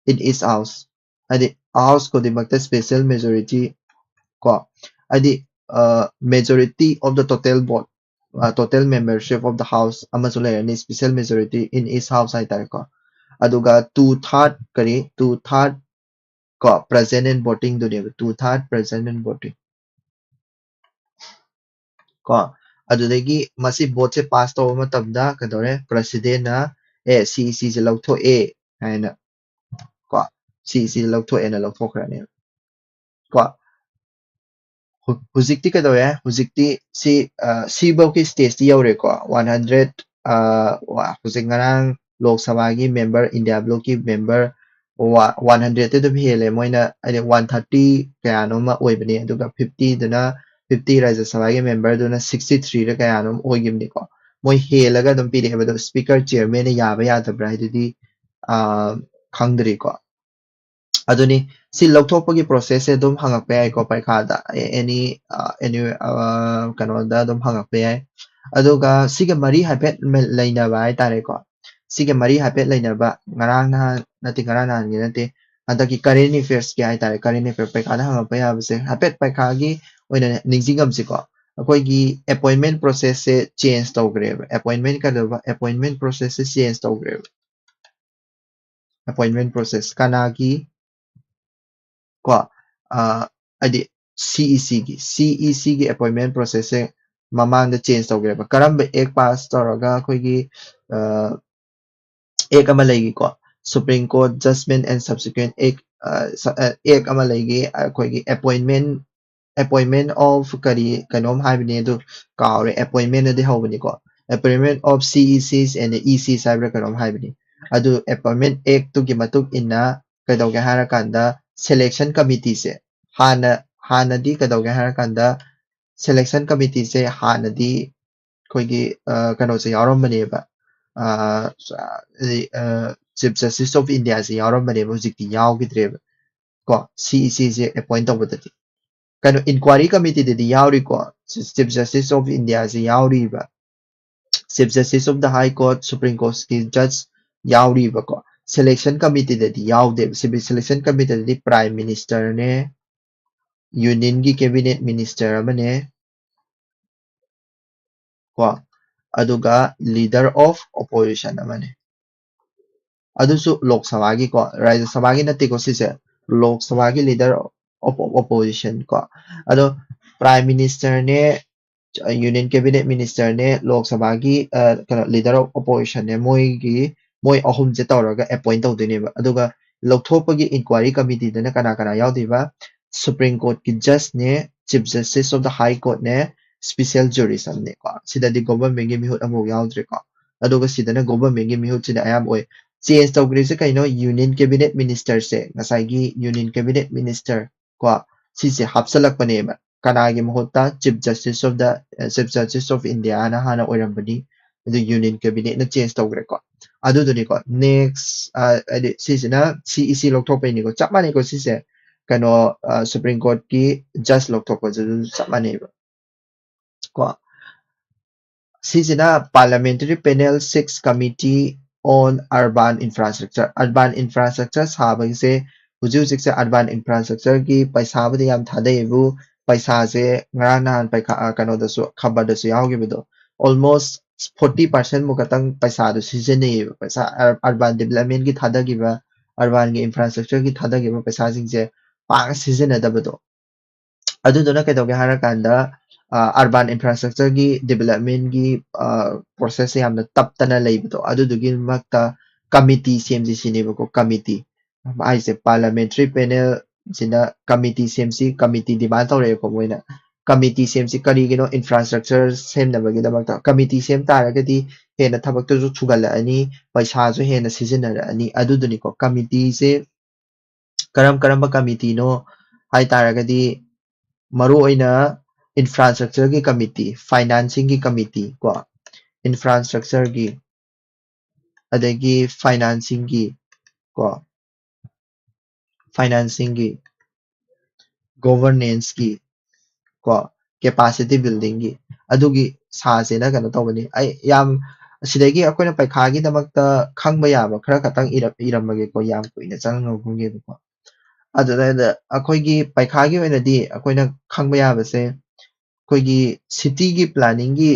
in each house꯫ ꯍꯥꯏꯗꯤ house ꯈꯨꯗꯤꯡꯃꯛꯇ special majority ꯀꯣ, ꯍꯥꯏꯗꯤ, ꯑ, majority of the total vote, ꯑ, total membership of the house ꯑꯃꯁꯨ ꯂꯩꯔꯅꯤ, special majority in each house ꯍꯥꯏꯇꯥꯔꯦꯀꯣ꯫ ꯑꯗꯨꯒ two third ꯀꯔꯤ? Two third ꯀꯣ, present and voting ꯗꯨꯅꯦꯕ, two third present and voting꯫ ꯀꯣ꯫ ꯑꯗꯨꯗꯒꯤ ꯃꯁꯤ vote ꯁꯦ pass ꯇꯧꯕ ꯃꯇꯝꯗ ꯀꯩꯗꯧꯔꯦ? President ꯅ ꯑꯦ, C E C ꯁꯦ ꯂꯧꯊꯣꯛꯑꯦ ꯍꯥꯏꯅ ꯀꯣ, C E C ꯁꯦ ꯂꯧꯊꯣꯛꯑꯦꯅ ꯂꯧꯊꯣꯛꯈ꯭ꯔꯅꯦꯕ ꯀꯣ꯫ ꯍꯧ-, ꯍꯧꯖꯤꯛꯇꯤ ꯀꯩꯗꯧꯔꯦ? ꯍꯧꯖꯤꯛꯇꯤ ꯁꯤ, ꯑ, ꯁꯤꯐꯧꯒꯤ stage ꯇꯤ ꯌꯧꯔꯦꯀꯣ꯫ One hundred, ꯑ, ꯋꯥ-, ꯍꯧꯖꯤꯛ ꯉꯔꯥꯡ ꯂꯣꯛ ꯁꯚꯥꯒꯤ member, ꯏꯟꯗꯤꯌꯥ ꯕ꯭ꯂꯣꯛꯀꯤ member ꯋꯥ-, one hundred ꯇꯤ ꯑꯗꯨꯝ ꯍꯦꯜꯂꯦ꯫ ꯃꯣꯏꯅ ꯍꯥꯏꯗꯤ one thirty ꯀꯌꯥꯅꯣ ꯑꯃ ꯑꯣꯏꯕꯅꯦ, ꯑꯗꯨꯒ fifty ꯗꯨꯅ, fifty ꯔꯥꯖ꯭ꯌ ꯁꯚꯥꯒꯤ member ꯗꯨꯅ sixty three ꯔ ꯀꯌꯥꯅꯣ ꯑꯃ ꯑꯣꯏꯈꯤꯕꯅꯤꯀꯣ꯫ ꯃꯣꯏ ꯍꯦꯜꯂꯒ ꯑꯗꯨꯝ ꯄꯤꯔꯛꯑꯦꯕ꯫ ꯑꯗꯣ speaker, chairman ꯅ ꯌꯥꯕ ꯌꯥꯗꯕ꯭ꯔꯥ ꯍꯥꯏꯗꯨꯗꯤ, ꯑ, ꯈꯪꯗ꯭ꯔꯤꯀꯣ꯫ ꯑꯗꯨꯅꯤ, ꯁꯤ ꯂꯧꯊꯣꯛꯄꯒꯤ process ꯁꯦ ꯑꯗꯨꯝ ꯍꯪꯉꯛꯄ ꯌꯥꯏꯀꯣ ꯄꯔꯤꯈꯥꯗ꯫ ꯑꯦ-, any, ꯑ, any, ꯑ, ꯀꯩꯅꯣꯗ ꯑꯗꯨꯝ ꯍꯪꯉꯛꯄ ꯌꯥꯏ꯫ ꯑꯗꯨꯒ ꯁꯤꯒ ꯃꯔꯤ ꯍꯥꯏꯐꯦꯠ ꯃ-, ꯂꯩꯅꯕ ꯍꯥꯏꯇꯥꯔꯦꯀꯣ꯫ ꯁꯤꯒ ꯃꯔꯤ ꯍꯥꯏꯐꯦꯠ ꯂꯩꯅꯕ, ꯉꯔꯥꯡ ꯅꯍꯥꯟ ꯅꯠꯇꯦ, ꯉꯔꯥꯡ ꯅꯍꯥꯟꯒꯤ ꯅꯠꯇꯦ, ꯍꯟꯗꯛꯀꯤ current affairs ꯀꯤ ꯍꯥꯏꯇꯥꯔꯦ, current affair ꯄꯔꯤꯈꯥꯗ ꯍꯪꯉꯛꯄ ꯌꯥꯕꯁꯦ ꯍꯥꯏꯐꯦꯠ ꯄꯔꯤꯈꯥꯒꯤ ꯑꯣꯏꯅ ꯅꯤꯡꯁꯤꯡꯉꯝꯁꯤꯀꯣ꯫ ꯑꯩꯈꯣꯏꯒꯤ appointment process ꯁꯦ change ꯇꯧꯈ꯭ꯔꯦꯕ꯫ Appointment ꯀꯩꯗꯧꯕ? Appointment process ꯁꯦ change ꯇꯧꯈ꯭ꯔꯦꯕ꯫ Appointment process ꯀꯅꯥꯒꯤ? ꯀꯣ, ꯑ, ꯍꯥꯏꯗꯤ C E C ꯒꯤ, C E C ꯒꯤ appointment process ꯁꯦ ꯃꯃꯥꯡꯗ change ꯇꯧꯈ꯭ꯔꯦꯕ꯫ ꯀꯔꯝꯕ act pass ꯇꯧꯔꯒ ꯑꯩꯈꯣꯏꯒꯤ, ꯑ, act ꯑꯃ ꯂꯩꯒꯤꯀꯣ, Supreme Court Judgment and Subsequent Act, ꯑ, ꯁ-, ꯑ, act ꯑꯃ ꯂꯩꯒꯤ, ꯑꯩꯈꯣꯏꯒꯤ appointment, appointment of ꯀꯔꯤ ꯀꯩꯅꯣꯝ ꯍꯥꯏꯕꯅꯤ, ꯑꯗꯨ ꯀꯥꯎꯔꯦ, appointment ꯅꯗꯤ ꯍꯧꯕꯅꯤꯀꯣ, appointment of C E Cs and E Cs ꯍꯥꯏꯕ꯭ꯔꯥ ꯀꯩꯅꯣꯝ ꯍꯥꯏꯕꯅꯤ꯫ ꯑꯗꯨ appointment act ꯇꯨꯒꯤ ꯃꯇꯨꯡ ꯏꯟꯅ ꯀꯩꯗꯧꯒꯦ ꯍꯥꯏꯔꯀꯥꯟꯗ selection committee ꯁꯦ ꯍꯥꯟꯅ, ꯍꯥꯟꯅꯗꯤ ꯀꯩꯗꯧꯒꯦ ꯍꯥꯏꯔꯀꯥꯟꯗ selection committee ꯁꯦ ꯍꯥꯟꯅꯗꯤ ꯑꯩꯈꯣꯏꯒꯤ, ꯑ, ꯀꯩꯅꯣꯁꯦ ꯌꯥꯎꯔꯝꯕꯅꯦꯕ, ꯑ, ꯑ, Chief Justice of India ꯁꯦ ꯌꯥꯎꯔꯝꯕꯅꯦꯕ, ꯍꯧꯖꯤꯛꯇꯤ ꯌꯥꯎꯈꯤꯗ꯭ꯔꯦꯕ ꯀꯣ, C E C ꯁꯦ appoint ꯇꯧꯕꯗꯗꯤ꯫ ꯀꯩꯅꯣ, inquiry committee ꯗꯗꯤ ꯌꯥꯎꯔꯤꯀꯣ, Chief Justice of India ꯁꯦ ꯌꯥꯎꯔꯤꯕ, Chief Justice of the High Court, Supreme Court ꯀꯤ judge ꯌꯥꯎꯔꯤꯕꯀꯣ, selection committee ꯗꯗꯤ ꯌꯥꯎꯗꯦꯕ꯫ Selection committee ꯗꯗꯤ Prime Minister ꯅꯦ, Union ꯒꯤ cabinet minister ꯑꯃꯅꯦ, ꯀꯣ, ꯑꯗꯨꯒ leader of opposition ꯑꯃꯅꯦ꯫ ꯑꯗꯨꯁꯨ ꯂꯣꯛ ꯁꯚꯥꯒꯤꯀꯣ, ꯔꯥꯖ꯭ꯌ ꯁꯚꯥꯒꯤ ꯅꯠꯇꯦꯀꯣ ꯁꯤꯁꯦ, ꯂꯣꯛ ꯁꯚꯥꯒꯤ leader of opposition ꯀꯣ꯫ ꯑꯗꯣ Prime Minister ꯅꯦ, Union Cabinet Ministerꯅꯦ, ꯂꯣꯛ ꯁꯚꯥꯒꯤ ꯀꯩꯅꯣ, Leader of Oppositionꯅꯦ, ꯃꯣꯏꯒꯤ ꯃꯣꯏ ꯑꯍꯨꯝꯁꯦ ꯇꯧꯔꯒ ꯑꯦꯄꯣꯏꯟ ꯇꯧꯗꯣꯏꯅꯦꯕ꯫ ꯑꯗꯨꯒ ꯂꯧꯊꯣꯛꯄꯒꯤ ꯏꯟꯀ꯭ꯋꯥꯏꯔꯤ ꯀꯃꯤꯇꯤꯗꯅ ꯀꯅꯥ ꯀꯅꯥ ꯌꯥꯎꯗꯣꯏꯕ? Supreme Courtꯀꯤ ꯖꯁꯅꯦ, Chief Justice of the High Courtꯅꯦ, ꯁ꯭ꯄꯤꯁꯦꯜ ꯖꯨꯔꯤꯁ ꯑꯃꯅꯦꯀꯣ꯫ ꯁꯤꯗꯗꯤ ꯒꯣꯚꯔꯟꯃꯦꯟꯒꯤ ꯃꯤꯍꯨꯠ ꯑꯃꯐꯥꯎ ꯌꯥꯎꯗ꯭ꯔꯦꯀꯣ꯫ ꯑꯗꯨꯒ ꯁꯤꯗꯅ ꯒꯣꯚꯔꯟꯃꯦꯟꯒꯤ ꯃꯤꯍꯨꯠꯁꯤꯗ ꯑꯌꯥꯝꯕ ꯑꯣꯏ꯫ ꯆꯦꯟꯖ ꯇꯧꯈ꯭ꯔꯤꯁꯦ ꯀꯩꯅꯣ? Union Cabinet Ministerꯁꯦ, ꯉꯁꯥꯏꯒꯤ Union Cabinet Minister ꯀꯣ, ꯁꯤꯁꯦ ꯍꯥꯞꯆꯜꯂꯛꯄꯅꯦꯕ꯫ ꯀꯅꯥꯒꯤ ꯃꯍꯨꯠꯇ? Chief Justice of the, Chief Justice of Indiaꯅ ꯍꯥꯟꯅ ꯑꯣꯏꯔꯝꯕꯅꯤ, ꯑꯗꯨ Union Cabinetꯅ ꯆꯦꯟꯖ ꯇꯧꯈ꯭ꯔꯦꯀꯣ꯫ ꯑꯗꯨꯗꯨꯅꯤꯀꯣ꯫ ꯅꯦꯛꯁ, ꯍꯥꯏꯗꯤ ꯁꯤꯁꯤꯅ ꯁꯤ ꯏ ꯁꯤ ꯂꯧꯊꯣꯛꯄꯩꯅꯤꯀꯣ, ꯆꯞ ꯃꯥꯟꯅꯩꯀꯣ ꯁꯤꯁꯦ꯫ ꯀꯩꯅꯣ, Supreme Courtꯀꯤ ꯖꯁ ꯂꯧꯊꯣꯛꯄꯁꯤꯁꯨ ꯆꯞ ꯃꯥꯟꯅꯩꯕ ꯀꯣ꯫ ꯁꯤꯁꯤꯅ Parliamentary Panel six Committee on Urban Infrastructure꯫ Urban Infrastructure ꯁꯥꯕꯒꯤꯁꯦ ꯍꯧꯖꯤꯛ ꯍꯧꯖꯤꯛꯁꯦ urban infrastructureꯒꯤ ꯄꯩꯁꯥꯕꯨꯗꯤ ꯌꯥꯝ ꯊꯥꯗꯩꯌꯦꯕꯨ, ꯄꯩꯁꯥꯁꯦ ꯉꯔꯥꯡ ꯅꯍꯥꯟ ꯄꯩꯈꯥ, ꯀꯩꯅꯣꯗꯁꯨ, ꯈꯕꯔꯗꯁꯨ ꯌꯥꯎꯈꯤꯕꯗꯣ, almost forty percent ꯃꯨꯛ ꯈꯛꯇꯪ ꯄꯩꯁꯥꯗꯣ ꯁꯤꯖꯤꯟꯅꯩꯌꯦꯕ꯫ ꯄꯩꯁꯥ, urban developmentꯀꯤ ꯊꯥꯗꯈꯤꯕ, urbanꯒꯤ infrastructureꯒꯤ ꯊꯥꯗꯈꯤꯕ ꯄꯩꯁꯥꯁꯤꯡꯁꯦ ꯄꯥꯛꯅ ꯁꯤꯖꯤꯟꯅꯗꯕꯗꯣ꯫ ꯑꯗꯨꯗꯨꯅ ꯀꯩꯗꯧꯒꯦ ꯍꯥꯏꯔꯀꯥꯟꯗ, urban infrastructureꯒꯤ developmentꯀꯤ processꯁꯦ ꯌꯥꯝꯅ ꯇꯞꯇꯅ ꯂꯩꯕꯗꯣ, ꯑꯗꯨꯗꯨꯒꯤꯗꯃꯛꯇ ꯀꯃꯤꯇꯤ ꯁꯦꯝꯁꯤ ꯁꯤꯅꯦꯕꯀꯣ꯫ ꯀꯃꯤꯇꯤ ꯍꯥꯏꯁꯦ Parliamentary Panelꯁꯤꯅ ꯀꯃꯤꯇꯤ ꯁꯦꯝꯁꯤ, ꯀꯃꯤꯇꯤ demand ꯇꯧꯔꯛꯑꯦꯀꯣ ꯃꯣꯏꯅ꯫ ꯀꯃꯤꯇꯤ ꯁꯦꯝꯁꯤ ꯀꯔꯤꯒꯤꯅꯣ? Infrastructure ꯁꯦꯝꯅꯕꯒꯤꯗꯃꯛꯇ꯫ ꯀꯃꯤꯇꯤ ꯁꯦꯝ ꯇꯥꯔꯒꯗꯤ ꯍꯦꯟꯅ ꯊꯕꯛꯇꯨꯁꯨ ꯊꯨꯒꯠꯂꯛꯑꯅꯤ, ꯄꯩꯁꯥꯁꯨ ꯍꯦꯟꯅ ꯁꯤꯖꯤꯟꯅꯔꯛꯑꯅꯤ꯫ ꯑꯗꯨꯗꯨꯅꯤꯀꯣ꯫ ꯀꯃꯤꯇꯤꯁꯦ ꯀꯔꯝ ꯀꯔꯝꯕ ꯀꯃꯤꯇꯤꯅꯣ ꯍꯥꯏ ꯇꯥꯔꯒꯗꯤ, ꯃꯔꯨꯑꯣꯏꯅ infrastructureꯒꯤ ꯀꯃꯤꯇꯤ, financingꯒꯤ ꯀꯃꯤꯇꯤ ꯀꯣ, infrastructureꯒꯤ, ꯑꯗꯒꯤ financingꯒꯤ ꯀꯣ, financingꯒꯤ, governanceꯀꯤ ꯀꯣ, capacity buildingꯒꯤ, ꯑꯗꯨꯒꯤ ꯁꯥꯁꯦꯅ ꯀꯩꯅꯣ ꯇꯧꯕꯅꯤ꯫ ꯑꯩ ꯌꯥꯝ, ꯁꯤꯗꯒꯤ ꯑꯩꯈꯣꯏꯅ ꯄꯩꯈꯥꯒꯤꯗꯃꯛꯇ ꯈꯪꯕ ꯌꯥꯕ ꯈꯔ ꯈꯛꯇꯪ ꯏꯔꯝ-, ꯏꯔꯝꯃꯒꯦꯀꯣ, ꯌꯥꯝ ꯀꯨꯏꯅ ꯆꯪꯉꯒꯨꯝꯒꯦꯕꯀꯣ꯫ ꯑꯗꯨꯗ ꯑꯩꯈꯣꯏꯒꯤ ꯄꯩꯈꯥꯒꯤ ꯑꯣꯏꯅꯗꯤ ꯑꯩꯈꯣꯏꯅ ꯈꯪꯕ ꯌꯥꯕꯁꯦ, ꯑꯩꯈꯣꯏꯒꯤ cityꯒꯤ planningꯒꯤ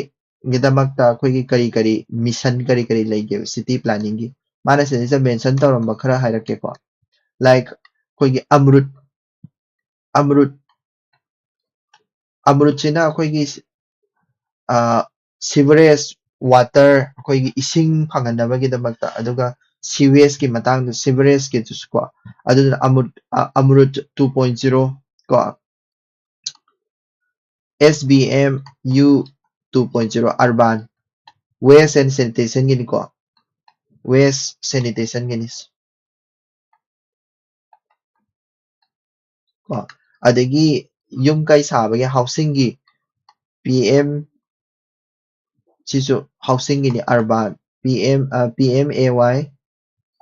ꯒꯤꯗꯃꯛꯇ ꯑꯩꯈꯣꯏꯒꯤ ꯀꯔꯤ ꯀꯔꯤ mission ꯀꯔꯤ ꯀꯔꯤ ꯂꯩꯒꯦꯕ city planningꯒꯤ? ꯃꯥꯅ ꯁꯤꯗꯩꯁꯤꯗ mention ꯇꯧꯔꯝꯕ ꯈꯔ ꯍꯥꯏꯔꯛꯀꯦꯀꯣ꯫ Like ꯑꯩꯈꯣꯏꯒꯤ ꯑꯃ꯭ꯔꯨꯠ, ꯑꯃ꯭ꯔꯨꯠ, ꯑꯃ꯭ꯔꯨꯠꯁꯤꯅ ꯑꯩꯈꯣꯏꯒꯤ sewerage water, ꯑꯩꯈꯣꯏꯒꯤ ꯏꯁꯤꯡ ꯐꯪꯍꯟꯅꯕꯒꯤꯗꯃꯛꯇ, ꯑꯗꯨꯒ sewageꯀꯤ ꯃꯇꯥꯡꯗ, sewageꯀꯤꯗꯨꯁꯨ ꯀꯣ, ꯑꯗꯨꯗꯨꯅ ꯑꯃꯨꯔꯨꯠ ꯑꯃꯨꯔꯨꯠ two point zero ꯀꯣ, S B M U two point zero urban waste and sanitationꯒꯤꯅꯤꯀꯣ, waste sanitationꯒꯤꯅꯤ ꯀꯣ, ꯑꯗꯒꯤ ꯌꯨꯝ ꯀꯩ ꯁꯥꯕꯒꯤ housingꯒꯤ P M ꯁꯤꯁꯨ housingꯒꯤꯅꯤ, urban P M P M A Y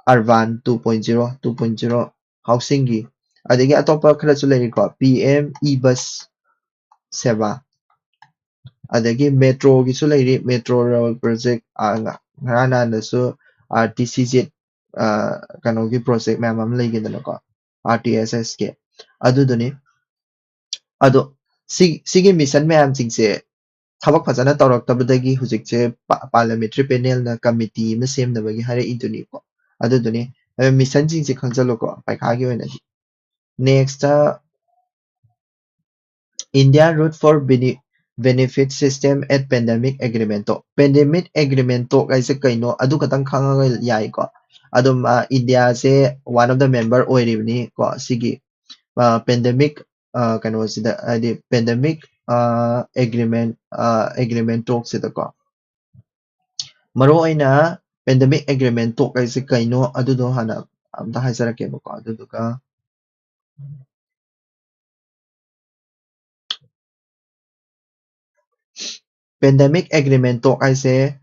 urban two point zero two point zero housingꯒꯤ, ꯑꯗꯒꯤ ꯑꯇꯣꯞꯄ ꯈꯔꯁꯨ ꯂꯩꯔꯤꯀꯣ, P M E bus ꯁꯦꯕꯥ, ꯑꯗꯒꯤ metroꯒꯤꯁꯨ ꯂꯩꯔꯤ, metro rail project, ꯉꯔꯥꯡ ꯅꯍꯥꯟꯗꯁꯨ RTCZ ꯀꯩꯅꯣꯒꯤ project ꯃꯌꯥꯝ ꯑꯃ ꯂꯩꯈꯤꯗꯅꯀꯣ, RTSSꯀꯤ, ꯑꯗꯨꯗꯨꯅꯤ꯫ ꯑꯗꯣ ꯁꯤ ꯁꯤꯒꯤ mission ꯃꯌꯥꯝꯁꯤꯡꯁꯦ ꯊꯕꯛ ꯐꯖꯅ ꯇꯧꯔꯛꯇꯕꯗꯒꯤ ꯍꯧꯖꯤꯛꯁꯦ parliamentary panelꯅ committee ꯑꯃ ꯁꯦꯝꯅꯕꯒꯤ ꯍꯥꯏꯔꯛꯏꯗꯨꯅꯤꯀꯣ꯫ ꯑꯗꯨꯗꯨꯅꯤ missionꯁꯤꯡꯁꯦ ꯈꯪꯖꯜꯂꯨꯀꯣ ꯄꯩꯈꯥꯒꯤ ꯑꯣꯏꯅꯗꯤ꯫ Next, India route for benefit system at pandemic agreement talk. Pandemic agreement talk ꯍꯥꯏꯁꯦ ꯀꯩꯅꯣ? ꯑꯗꯨ ꯈꯛꯇꯪ ꯈꯪꯉꯒ ꯌꯥꯏꯀꯣ꯫ ꯑꯗꯨꯝ ꯏꯟꯗꯤꯌꯥꯁꯦ one of the member ꯑꯣꯏꯔꯤꯕꯅꯤ ꯀꯣ ꯁꯤꯒꯤ pandemic ꯀꯩꯅꯣꯁꯤꯗ, ꯍꯥꯏꯗꯤ pandemic agreement agreement talkꯁꯤꯗꯀꯣ꯫ ꯃꯔꯨ ꯑꯣꯏꯅ pandemic agreement talk ꯍꯥꯏꯁꯦ ꯀꯩꯅꯣ ꯑꯗꯨꯗꯣ ꯍꯥꯟꯅ ꯑꯝꯇ ꯍꯥꯏꯖꯔꯛꯀꯦꯕꯀꯣ꯫ ꯑꯗꯨꯗꯨꯒ pandemic agreement talk ꯍꯥꯏꯁꯦ,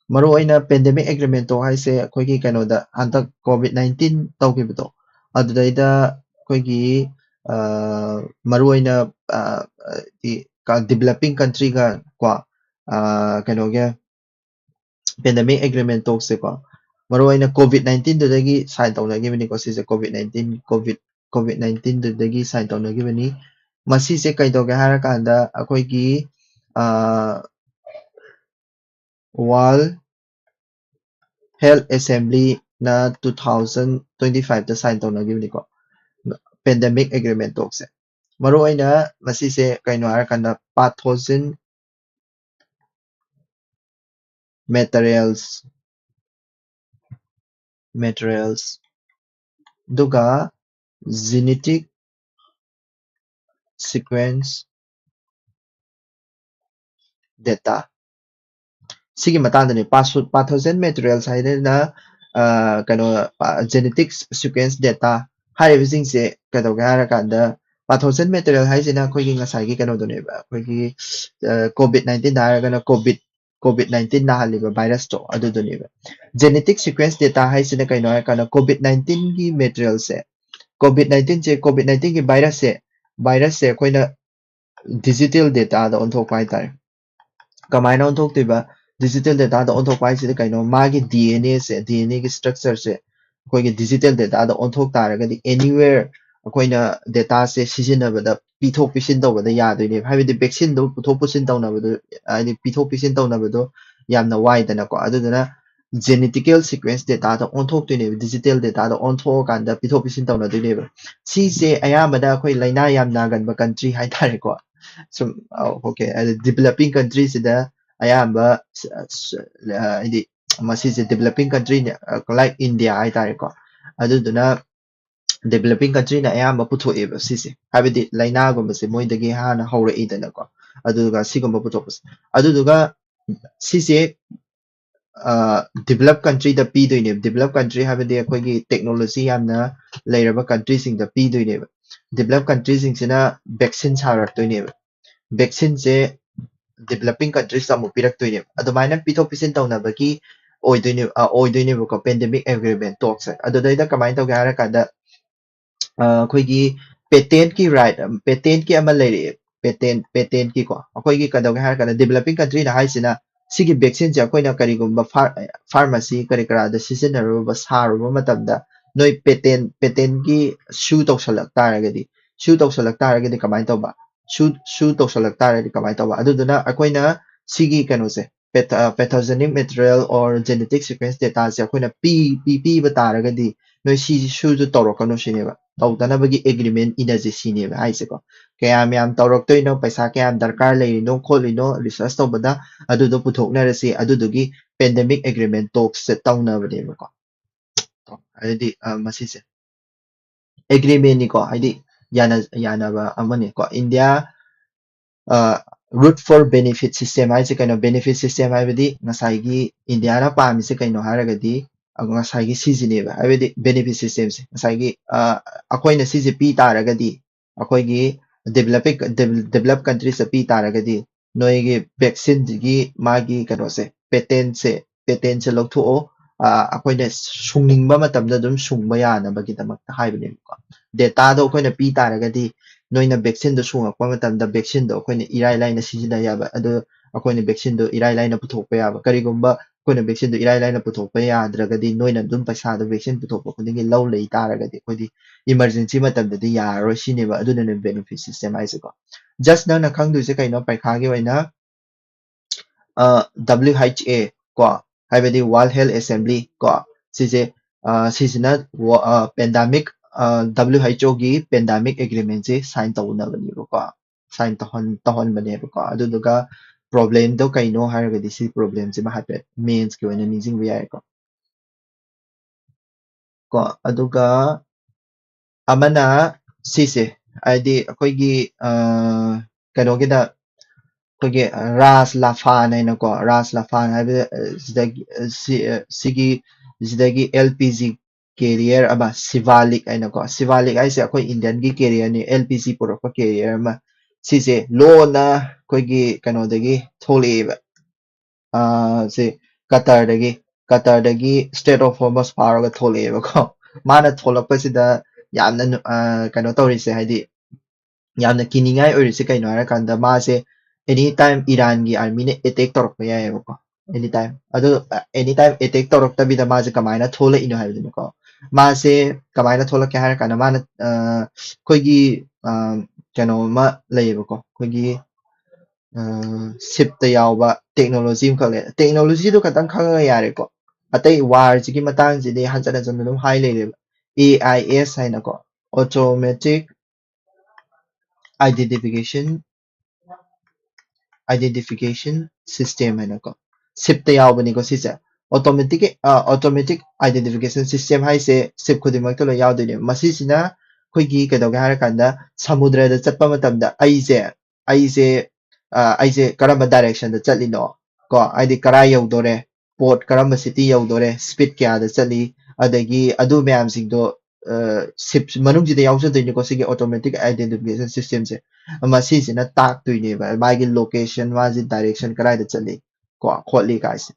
ꯃꯔꯨ ꯑꯣꯏꯅ pandemic agreement talk ꯍꯥꯏꯁꯦ ꯑꯩꯈꯣꯏꯒꯤ ꯀꯩꯅꯣꯗ ꯍꯟꯗꯛ COVID nineteen ꯇꯧꯈꯤꯕꯗꯣ, ꯑꯗꯨꯗꯩꯗ ꯑꯩꯈꯣꯏꯒꯤ ꯃꯔꯨ ꯑꯣꯏꯅ developing countryꯒ ꯀꯣ ꯀꯩꯅꯣꯒ pandemic agreement talkꯁꯦꯀꯣ, ꯃꯔꯨ ꯑꯣꯏꯅ COVID nineteenꯗꯨꯗꯒꯤ sign ꯇꯧꯅꯈꯤꯕꯅꯤꯀꯣ꯫ ꯁꯤꯁꯦ COVID nineteen COVID COVID nineteenꯗꯨꯗꯒꯤ sign ꯇꯧꯅꯈꯤꯕꯅꯤ꯫ ꯃꯁꯤꯁꯦ ꯀꯩꯗꯧꯒꯦ ꯍꯥꯏꯔꯀꯥꯟꯗ ꯑꯩꯈꯣꯏꯒꯤ World Health Assemblyꯅ two thousand twenty fiveꯇ sign ꯇꯧꯅꯈꯤꯕꯅꯤꯀꯣ, pandemic agreement talkꯁꯦ꯫ ꯃꯔꯨ ꯑꯣꯏꯅ ꯃꯁꯤꯁꯦ ꯀꯩꯅꯣ ꯍꯥꯏꯔꯀꯥꯟꯗ pathogen materials, materials, ꯑꯗꯨꯒ genetic sequence data꯫ ꯁꯤꯒꯤ ꯃꯇꯥꯡꯗꯅꯤ꯫ Pathogen materials ꯍꯥꯏꯗꯅ ꯀꯩꯅꯣ genetic sequence data ꯍꯥꯏꯔꯤꯕꯁꯤꯡꯁꯦ ꯀꯩꯗꯧꯒꯦ ꯍꯥꯏꯔꯀꯥꯟꯗ, pathogen material ꯍꯥꯏꯁꯤꯅ ꯑꯩꯈꯣꯏꯒꯤ ꯉꯁꯥꯏꯒꯤ ꯀꯩꯅꯣꯗꯨꯅꯦꯕ, ꯑꯩꯈꯣꯏꯒꯤ COVID nineteen ꯍꯥꯏꯔꯒꯅ COVID COVID nineteen ꯅꯥꯍꯜꯂꯤꯕ virus ꯇꯣ ꯑꯗꯨꯗꯨꯅꯦꯕ꯫ Genetic sequence data ꯍꯥꯏꯁꯤꯅ ꯀꯩꯅꯣ ꯍꯥꯏꯔꯀꯥꯟꯗ COVID nineteen ꯒꯤ material ꯁꯦ, COVID nineteen ꯁꯦ, COVID nineteen ꯒꯤ virus ꯁꯦ, virus ꯁꯦ ꯑꯩꯈꯣꯏꯅ digital data ꯗ ꯑꯣꯟꯊꯣꯛꯄ ꯍꯥꯏꯇꯥꯔꯦ꯫ ꯀꯃꯥꯏꯅ ꯑꯣꯟꯊꯣꯛꯇꯣꯏꯕ? Digital data ꯗ ꯑꯣꯟꯊꯣꯛꯄ ꯍꯥꯏꯁꯤꯗꯤ ꯀꯩꯅꯣ? ꯃꯥꯒꯤ DNA ꯁꯦ, DNA ꯒꯤ structure ꯁꯦ ꯑꯩꯈꯣꯏꯒꯤ digital data ꯗ ꯑꯣꯟꯊꯣꯛ ꯇꯥꯔꯒꯗꯤ anywhere ꯑꯩꯈꯣꯏꯅ data ꯁꯦ ꯁꯤꯖꯤꯟꯅꯕꯗ, ꯄꯤꯊꯣꯛ ꯄꯤꯁꯤꯟ ꯇꯧꯕꯗ ꯌꯥꯗꯣꯏꯅꯦꯕ꯫ ꯍꯥꯏꯕꯗꯤ vaccine ꯗꯣ ꯄꯨꯊꯣꯛ ꯄꯨꯁꯤꯟ ꯇꯧꯅꯕꯗꯣ, ꯍꯥꯏꯗꯤ ꯄꯤꯊꯣꯛ ꯄꯤꯁꯤꯟ ꯇꯧꯅꯕꯗꯣ ꯌꯥꯝꯅ ꯋꯥꯏꯗꯅꯀꯣ꯫ ꯑꯗꯨꯗꯨꯅ genetical sequence data ꯗ ꯑꯣꯟꯊꯣꯛꯇꯣꯏꯅꯦꯕ, digital data ꯗ ꯑꯣꯟꯊꯣꯛꯑꯀꯥꯟꯗ ꯄꯤꯊꯣꯛ ꯄꯤꯁꯤꯟ ꯇꯧꯅꯗꯣꯏꯅꯦꯕ꯫ ꯁꯤꯁꯦ ꯑꯌꯥꯝꯕꯅ ꯑꯩꯈꯣꯏ ꯂꯥꯏꯅꯥ ꯌꯥꯝ ꯅꯥꯒꯟꯕ country ꯍꯥꯏꯇꯥꯔꯦꯀꯣ꯫ ꯁꯨꯝ, ꯑ, okay, ꯑꯗ developing country ꯁꯤꯗ ꯑꯌꯥꯝꯕ ꯁ-, ꯁ-, ꯑ, ꯍꯥꯏꯗꯤ ꯃꯁꯤꯁꯦ developing country ꯅꯦ, ꯑ, like India ꯍꯥꯏꯇꯥꯔꯦꯀꯣ꯫ ꯑꯗꯨꯗꯨꯅ developing country ꯅ ꯑꯌꯥꯝꯕ ꯄꯨꯊꯣꯛꯑꯦꯕ ꯁꯤꯁꯦ, ꯍꯥꯏꯕꯗꯤ ꯂꯥꯏꯅꯥꯒꯨꯝꯕꯁꯦ ꯃꯣꯏꯗꯒꯤ ꯍꯥꯟꯅ ꯍꯧꯔꯛꯏꯗꯅꯀꯣ꯫ ꯑꯗꯨꯒ ꯁꯤꯒꯨꯝꯕ ꯄꯨꯊꯣꯛꯄꯁꯦ, ꯑꯗꯨꯗꯨꯒ ꯁꯤꯁꯦ develop country ꯗ ꯄꯤꯗꯣꯏꯅꯦꯕ꯫ Develop country ꯍꯥꯏꯕꯗꯤ ꯑꯩꯈꯣꯏꯒꯤ technology ꯌꯥꯝꯅ ꯂꯩꯔꯕ country ꯁꯤꯡꯗ ꯄꯤꯗꯣꯏꯅꯦꯕ꯫ Develop country ꯁꯤꯡꯁꯤꯅ vaccine ꯁꯥꯔꯛꯇꯣꯏꯅꯦꯕ꯫ Vaccine ꯁꯦ developing countries ꯇ ꯑꯃꯨꯛ ꯄꯤꯔꯛꯇꯣꯏꯅꯦꯕ꯫ ꯑꯗꯨꯃꯥꯏꯅ ꯄꯤꯊꯣꯛ ꯄꯤꯁꯤꯟ ꯇꯧꯅꯕꯒꯤ ꯑꯣꯏꯗꯣꯏꯅꯦ, ꯑ, ꯑꯣꯏꯗꯣꯏꯅꯦꯕꯀꯣ, pandemic agreement talks ꯁꯦ꯫ ꯑꯗꯨꯗꯩꯗ ꯀꯃꯥꯏꯅ ꯇꯧꯒꯦ ꯍꯥꯏꯔꯀꯥꯟꯗ, ꯑ, ꯑꯩꯈꯣꯏꯒꯤ patent ꯀꯤ right, patent ꯀꯤ ꯑꯃ ꯂꯩꯔꯛꯑꯦ, patent, patent ꯀꯤꯀꯣ꯫ ꯑꯩꯈꯣꯏꯒꯤ ꯀꯩꯗꯧꯒꯦ ꯍꯥꯏꯔꯀꯥꯟꯗ, developing country ꯅ ꯍꯥꯏꯁꯤꯅ ꯁꯤꯒꯤ vaccine ꯁꯦ ꯑꯩꯈꯣꯏꯅ ꯀꯔꯤꯒꯨꯝꯕ ꯐꯥꯔ-, pharmacy ꯀꯔꯤ ꯀꯔꯥꯗ ꯁꯤꯖꯤꯟꯅꯔꯨꯕ, ꯁꯥꯔꯨꯕ ꯃꯇꯝꯗ ꯅꯣꯏ patent, patent ꯀꯤ sue ꯇꯧꯁꯜꯂꯛ ꯇꯥꯔꯒꯗꯤ, sue ꯇꯧꯁꯜꯂꯛ ꯇꯥꯔꯒꯗꯤ ꯀꯃꯥꯏꯅ ꯇꯧꯕ? Sue, sue ꯇꯧꯁꯜꯂꯛ ꯇꯥꯔꯒꯗꯤ ꯀꯃꯥꯏꯅ ꯇꯧꯕ? ꯑꯗꯨꯗꯨꯅ ꯑꯩꯈꯣꯏꯅ ꯁꯤꯒꯤ ꯀꯩꯅꯣꯁꯦ, path-, ꯑ, pathogenic material or genetic sequence data ꯁꯦ ꯑꯩꯈꯣꯏꯅ ꯄꯤ-, ꯄꯤ-, ꯄꯤꯕ ꯇꯥꯔꯒꯗꯤ, ꯅꯣꯏ ꯁꯤꯁꯨ ꯇꯧꯔꯛꯀꯅꯨ ꯁꯤꯅꯦꯕ꯫ ꯇꯧꯗꯅꯕꯒꯤ ꯑꯦꯒ꯭ꯔꯤꯃꯦꯟ ꯏꯅꯁꯦ ꯁꯤꯅꯦꯕ ꯍꯥꯏꯁꯦꯀꯣ꯫ ꯀꯌꯥꯝ ꯌꯥꯝ ꯇꯧꯔꯛꯇꯣꯏꯅꯣ, ꯄꯩꯁꯥ ꯀꯌꯥꯝ ꯗꯔꯀꯥꯔ ꯂꯩꯔꯤꯅꯣ ꯈꯣꯠꯂꯤꯅꯣ, ꯔꯤꯁꯔꯁ ꯇꯧꯕꯗ ꯑꯗꯨꯗꯣ ꯄꯨꯊꯣꯛꯅꯔꯁꯤ, ꯑꯗꯨꯗꯨꯒꯤ ꯄꯦꯟꯗꯦꯃꯤꯛ ꯑꯦꯒ꯭ꯔꯤꯃꯦꯟ ꯇꯣꯛꯁꯁꯦ ꯇꯧꯅꯕꯅꯦꯕꯀꯣ꯫ ꯀꯣ, ꯑꯗꯨꯗꯤ ꯑ, ꯃꯁꯤꯁꯦ ꯑꯦꯒ꯭ꯔꯤꯃꯦꯟꯅꯤꯀꯣ, ꯍꯥꯏꯗꯤ ꯌꯥꯅ ꯌꯥꯅꯕ ꯑꯃꯅꯤꯀꯣ꯫ India route for benefit system ꯍꯥꯏꯁꯦ ꯀꯩꯅꯣ? ꯕꯦꯅꯤꯐꯤꯠ ꯁꯤꯁꯇꯦꯝ ꯍꯥꯏꯕꯗꯤ ꯉꯁꯥꯏꯒꯤ ꯏꯟꯗꯤꯌꯥꯅ ꯄꯥꯝꯃꯤꯁꯦ ꯀꯩꯅꯣ ꯍꯥꯏꯔꯒꯗꯤ, ꯑ, ꯉꯁꯥꯏꯒꯤ ꯁꯤꯁꯤꯅꯦꯕ, ꯍꯥꯏꯕꯗꯤ ꯕꯦꯅꯤꯐꯤꯠ ꯁꯤꯁꯇꯦꯝꯁꯦ ꯉꯁꯥꯏꯒꯤ ꯑ, ꯑꯩꯈꯣꯏꯅ ꯁꯤꯁꯦ ꯄꯤ ꯇꯥꯔꯒꯗꯤ, ꯑꯩꯈꯣꯏꯒꯤ ꯗꯦꯕꯂꯞꯄꯤꯡ ꯗꯦꯕꯂꯞ ꯀꯟꯇ꯭ꯔꯤꯁꯇ ꯄꯤ ꯇꯥꯔꯒꯗꯤ, ꯅꯣꯏꯒꯤ ꯚꯦꯛꯁꯤꯟꯁꯤꯒꯤ ꯃꯥꯒꯤ ꯀꯩꯅꯣꯁꯦ, ꯄꯦꯇꯦꯟꯁꯦ ꯄꯦꯇꯦꯟꯁꯦ ꯂꯧꯊꯣꯛꯑꯣ, ꯑ, ꯑꯩꯈꯣꯏꯅ ꯁꯨꯡꯅꯤꯡꯕ ꯃꯇꯝꯗ ꯑꯗꯨꯝ ꯁꯨꯡꯕ ꯌꯥꯅꯕꯒꯤꯗꯃꯛꯇ ꯍꯥꯏꯕꯅꯦꯕꯀꯣ꯫ ꯗꯦꯇꯥꯗꯣ ꯑꯩꯈꯣꯏꯅ ꯄꯤ ꯇꯥꯔꯒꯗꯤ, ꯅꯣꯏꯅ ꯚꯦꯛꯁꯤꯟꯗꯣ ꯁꯨꯡꯉꯛꯄ ꯃꯇꯝꯗ ꯚꯦꯛꯁꯤꯟꯗꯣ ꯑꯩꯈꯣꯏꯅ ꯏꯔꯥꯏ ꯂꯥꯏꯅ ꯁꯤꯖꯤꯟꯅ ꯌꯥꯕ, ꯑꯗꯣ ꯑꯩꯈꯣꯏꯅ ꯚꯦꯛꯁꯤꯟꯗꯣ ꯏꯔꯥꯏ ꯂꯥꯏꯅ ꯄꯨꯊꯣꯛꯄ ꯌꯥꯕ꯫ ꯀꯔꯤꯒꯨꯝꯕ ꯑꯩꯈꯣꯏꯅ ꯚꯦꯛꯁꯤꯟꯗꯣ ꯏꯔꯥꯏ ꯂꯥꯏꯅ ꯄꯨꯊꯣꯛꯄ ꯌꯥꯗ꯭ꯔꯒꯗꯤ, ꯅꯣꯏꯅ ꯑꯗꯨꯝ ꯄꯩꯁꯥꯗꯣ ꯚꯦꯛꯁꯤꯟ ꯄꯨꯊꯣꯛꯄ ꯈꯨꯗꯤꯡꯒꯤ ꯂꯧ ꯂꯩ ꯇꯥꯔꯒꯗꯤ, ꯑꯩꯈꯣꯏꯗꯤ ꯏꯃꯔꯖꯦꯟꯁꯤ ꯃꯇꯝꯗꯗꯤ ꯌꯥꯔꯔꯣꯏ ꯁꯤꯅꯦꯕ꯫ ꯑꯗꯨꯅꯅꯦ ꯕꯦꯅꯤꯐꯤꯠ ꯁꯤꯁꯇꯦꯝ ꯍꯥꯏꯁꯦꯀꯣ꯫ ꯖꯁ ꯅꯪꯅ ꯈꯪꯗꯣꯏꯁꯦ ꯀꯩꯅꯣ? ꯄꯔꯤꯈꯥꯒꯤ ꯑꯣꯏꯅ ꯑ, W H A ꯀꯣ, ꯍꯥꯏꯕꯗꯤ World Health Assembly ꯀꯣ, ꯁꯤꯁꯦ, ꯑ, ꯁꯤꯁꯤꯅ ꯄꯦꯟꯗꯥꯃꯤꯛ W H O ꯒꯤ ꯄꯦꯟꯗꯥꯃꯤꯛ ꯑꯦꯒ꯭ꯔꯤꯃꯦꯟꯁꯦ ꯁꯥꯏꯟ ꯇꯧꯅꯕꯅꯦꯕꯀꯣ, ꯁꯥꯏꯟ ꯇꯧꯍꯟ ꯇꯧꯍꯟꯕꯅꯦꯕꯀꯣ꯫ ꯑꯗꯨꯗꯨꯒ ꯄ꯭ꯔꯣꯕ꯭ꯂꯦꯝꯗꯣ ꯀꯩꯅꯣ ꯍꯥꯏꯔꯒꯗꯤ, ꯁꯤ ꯄ꯭ꯔꯣꯕ꯭ꯂꯦꯝꯁꯤꯃ ꯍꯥꯏꯐꯦꯠ ꯃꯦꯟꯁꯀꯤ ꯑꯣꯏꯅ ꯅꯤꯡꯁꯤꯡꯕ ꯌꯥꯏꯀꯣ꯫ ꯀꯣ, ꯑꯗꯨꯒ ꯑꯃꯅ ꯁꯤꯁꯦ, ꯍꯥꯏꯗꯤ ꯑꯩꯈꯣꯏꯒꯤ, ꯑ, ꯀꯩꯅꯣꯒꯤꯗ ꯑꯩꯈꯣꯏꯒꯤ ꯔꯥꯖ ꯂꯥꯐꯥꯟ ꯍꯥꯏꯅꯀꯣ, ꯔꯥꯖ ꯂꯥꯐꯥꯟ ꯍꯥꯏꯕ, ꯑ, ꯁꯤꯗꯒꯤ, ꯑ, ꯁꯤ, ꯑ, ꯁꯤꯒꯤ, ꯁꯤꯗꯒꯤ L P G carrier ꯑꯃ, ꯁꯤꯚꯥꯂꯤꯛ ꯍꯥꯏꯅꯀꯣ, ꯁꯤꯚꯥꯂꯤꯛ ꯍꯥꯏꯁꯦ ꯑꯩꯈꯣꯏ ꯏꯟꯗꯤꯌꯟꯒꯤ carrier ꯅꯤ, L P G ꯄꯨꯔꯛꯄ carrier ꯑꯃ, ꯁꯤꯁꯦ ꯂꯣꯟꯅ ꯑꯩꯈꯣꯏꯒꯤ ꯀꯩꯅꯣꯗꯒꯤ ꯊꯣꯛꯂꯛꯑꯦꯕ, ꯑ, ꯁꯤ ꯀꯇꯔꯗꯒꯤ, ꯀꯇꯔꯗꯒꯤ Strait of Hormuz ꯐꯥꯎꯔꯒ ꯊꯣꯛꯂꯛꯑꯦꯕꯀꯣ꯫ ꯃꯥꯅ ꯊꯣꯛꯂꯛꯄꯁꯤꯗ ꯌꯥꯝꯅ ꯅꯨ-, ꯑ, ꯀꯩꯅꯣ ꯇꯧꯔꯤꯁꯦ, ꯍꯥꯏꯗꯤ ꯌꯥꯝꯅ ꯀꯤꯅꯤꯡꯉꯥꯏ ꯑꯣꯏꯔꯤꯁꯦ ꯀꯩꯅꯣ ꯍꯥꯏꯔꯀꯥꯟꯗ, ꯃꯥꯁꯦ any time ꯏꯔꯥꯟꯒꯤ ꯑꯥꯔꯃꯤꯅ ꯑꯦꯇꯦꯛ ꯇꯧꯔꯛꯄ ꯌꯥꯏꯑꯕꯀꯣ, any time꯫ ꯑꯗꯣ any time ꯑꯦꯇꯦꯛ ꯇꯧꯔꯛꯇꯕꯤꯗ ꯃꯥꯁꯦ ꯀꯃꯥꯏꯅ ꯊꯣꯛꯂꯛꯏꯅꯣ ꯍꯥꯏꯕꯗꯨꯅꯤꯀꯣ꯫ ꯃꯥꯁꯦ ꯀꯃꯥꯏꯅ ꯊꯣꯛꯂꯛꯀꯦ ꯍꯥꯏꯔ ꯀꯥꯟꯗ, ꯃꯥꯅ, ꯑ, ꯑꯩꯈꯣꯏꯒꯤ, ꯑ, ꯀꯩꯅꯣ ꯑꯃ ꯂꯩꯌꯦꯕꯀꯣ, ꯑꯩꯈꯣꯏꯒꯤ, ꯑ, ꯁꯤꯞꯇ ꯌꯥꯎꯕ ꯇꯦꯛꯅꯣꯂꯣꯖꯤ ꯑꯃꯈꯛ ꯂꯩ꯫ ꯇꯦꯛꯅꯣꯂꯣꯖꯤꯗꯣ ꯈꯇꯪ ꯈꯪꯉꯒ ꯌꯥꯔꯦꯀꯣ꯫ ꯑꯇꯩ ꯋꯥꯔꯁꯤꯒꯤ ꯃꯇꯥꯡꯁꯤꯗꯤ ꯍꯟꯖꯟ ꯍꯟꯖꯟꯅ ꯑꯗꯨꯝ ꯍꯥꯏ ꯂꯩꯔꯦꯕ꯫ ꯑꯦ ꯑꯥꯏ ꯑꯦꯁ ꯍꯥꯏꯅꯀꯣ, Automatic Identification Identification System ꯍꯥꯏꯅꯀꯣ, ꯁꯤꯞꯇ ꯌꯥꯎꯕꯅꯤꯀꯣ ꯁꯤꯁꯦ꯫ Automatic Automatic Identification System ꯍꯥꯏꯁꯦ ꯁꯤꯞ ꯈꯨꯗꯤꯡꯃꯛꯇ ꯂꯣꯏ ꯌꯥꯎꯗꯣꯏꯅꯦꯕ꯫ ꯃꯁꯤꯁꯤꯅ ꯑꯩꯈꯣꯏꯒꯤ ꯀꯩꯗꯧꯒꯦ ꯍꯥꯏꯔꯀꯥꯟꯗ, ꯁꯃꯨꯗ꯭ꯔꯗ ꯆꯠꯄ ꯃꯇꯝꯗ ꯑꯩꯁꯦ ꯑꯩꯁꯦ ꯑꯩꯁꯦ ꯀꯔꯝꯕ ꯗꯥꯏꯔꯦꯛꯁꯟꯗ ꯆꯠꯂꯤꯅꯣ ꯀꯣ, ꯍꯥꯏꯗꯤ ꯀꯔꯥꯏ ꯌꯧꯗꯣꯔꯦ, ꯄꯣꯔꯠ ꯀꯔꯝꯕ ꯁꯤꯇꯤ ꯌꯧꯗꯣꯔꯦ, ꯁ꯭ꯄꯤꯠ ꯀꯌꯥꯗ ꯆꯠꯂꯤ, ꯑꯗꯒꯤ ꯑꯗꯨ ꯃꯌꯥꯝꯁꯤꯡꯗꯣ ꯁꯤꯞ ꯃꯅꯨꯡꯁꯤꯗ ꯌꯥꯎꯖꯗꯣꯏꯅꯤꯀꯣ꯫ ꯁꯤꯒꯤ Automatic Identification System ꯁꯦ ꯃꯁꯤꯁꯤꯅ ꯇꯥꯛꯇꯣꯏꯅꯦꯕ ꯃꯥꯒꯤ ꯂꯣꯀꯦꯁꯟ, ꯃꯥꯁꯤ ꯗꯥꯏꯔꯦꯛꯁꯟ ꯀꯗꯥꯏꯗ ꯆꯠꯂꯤ ꯀꯣ, ꯈꯣꯠꯂꯤ ꯀꯥꯏꯁꯦ꯫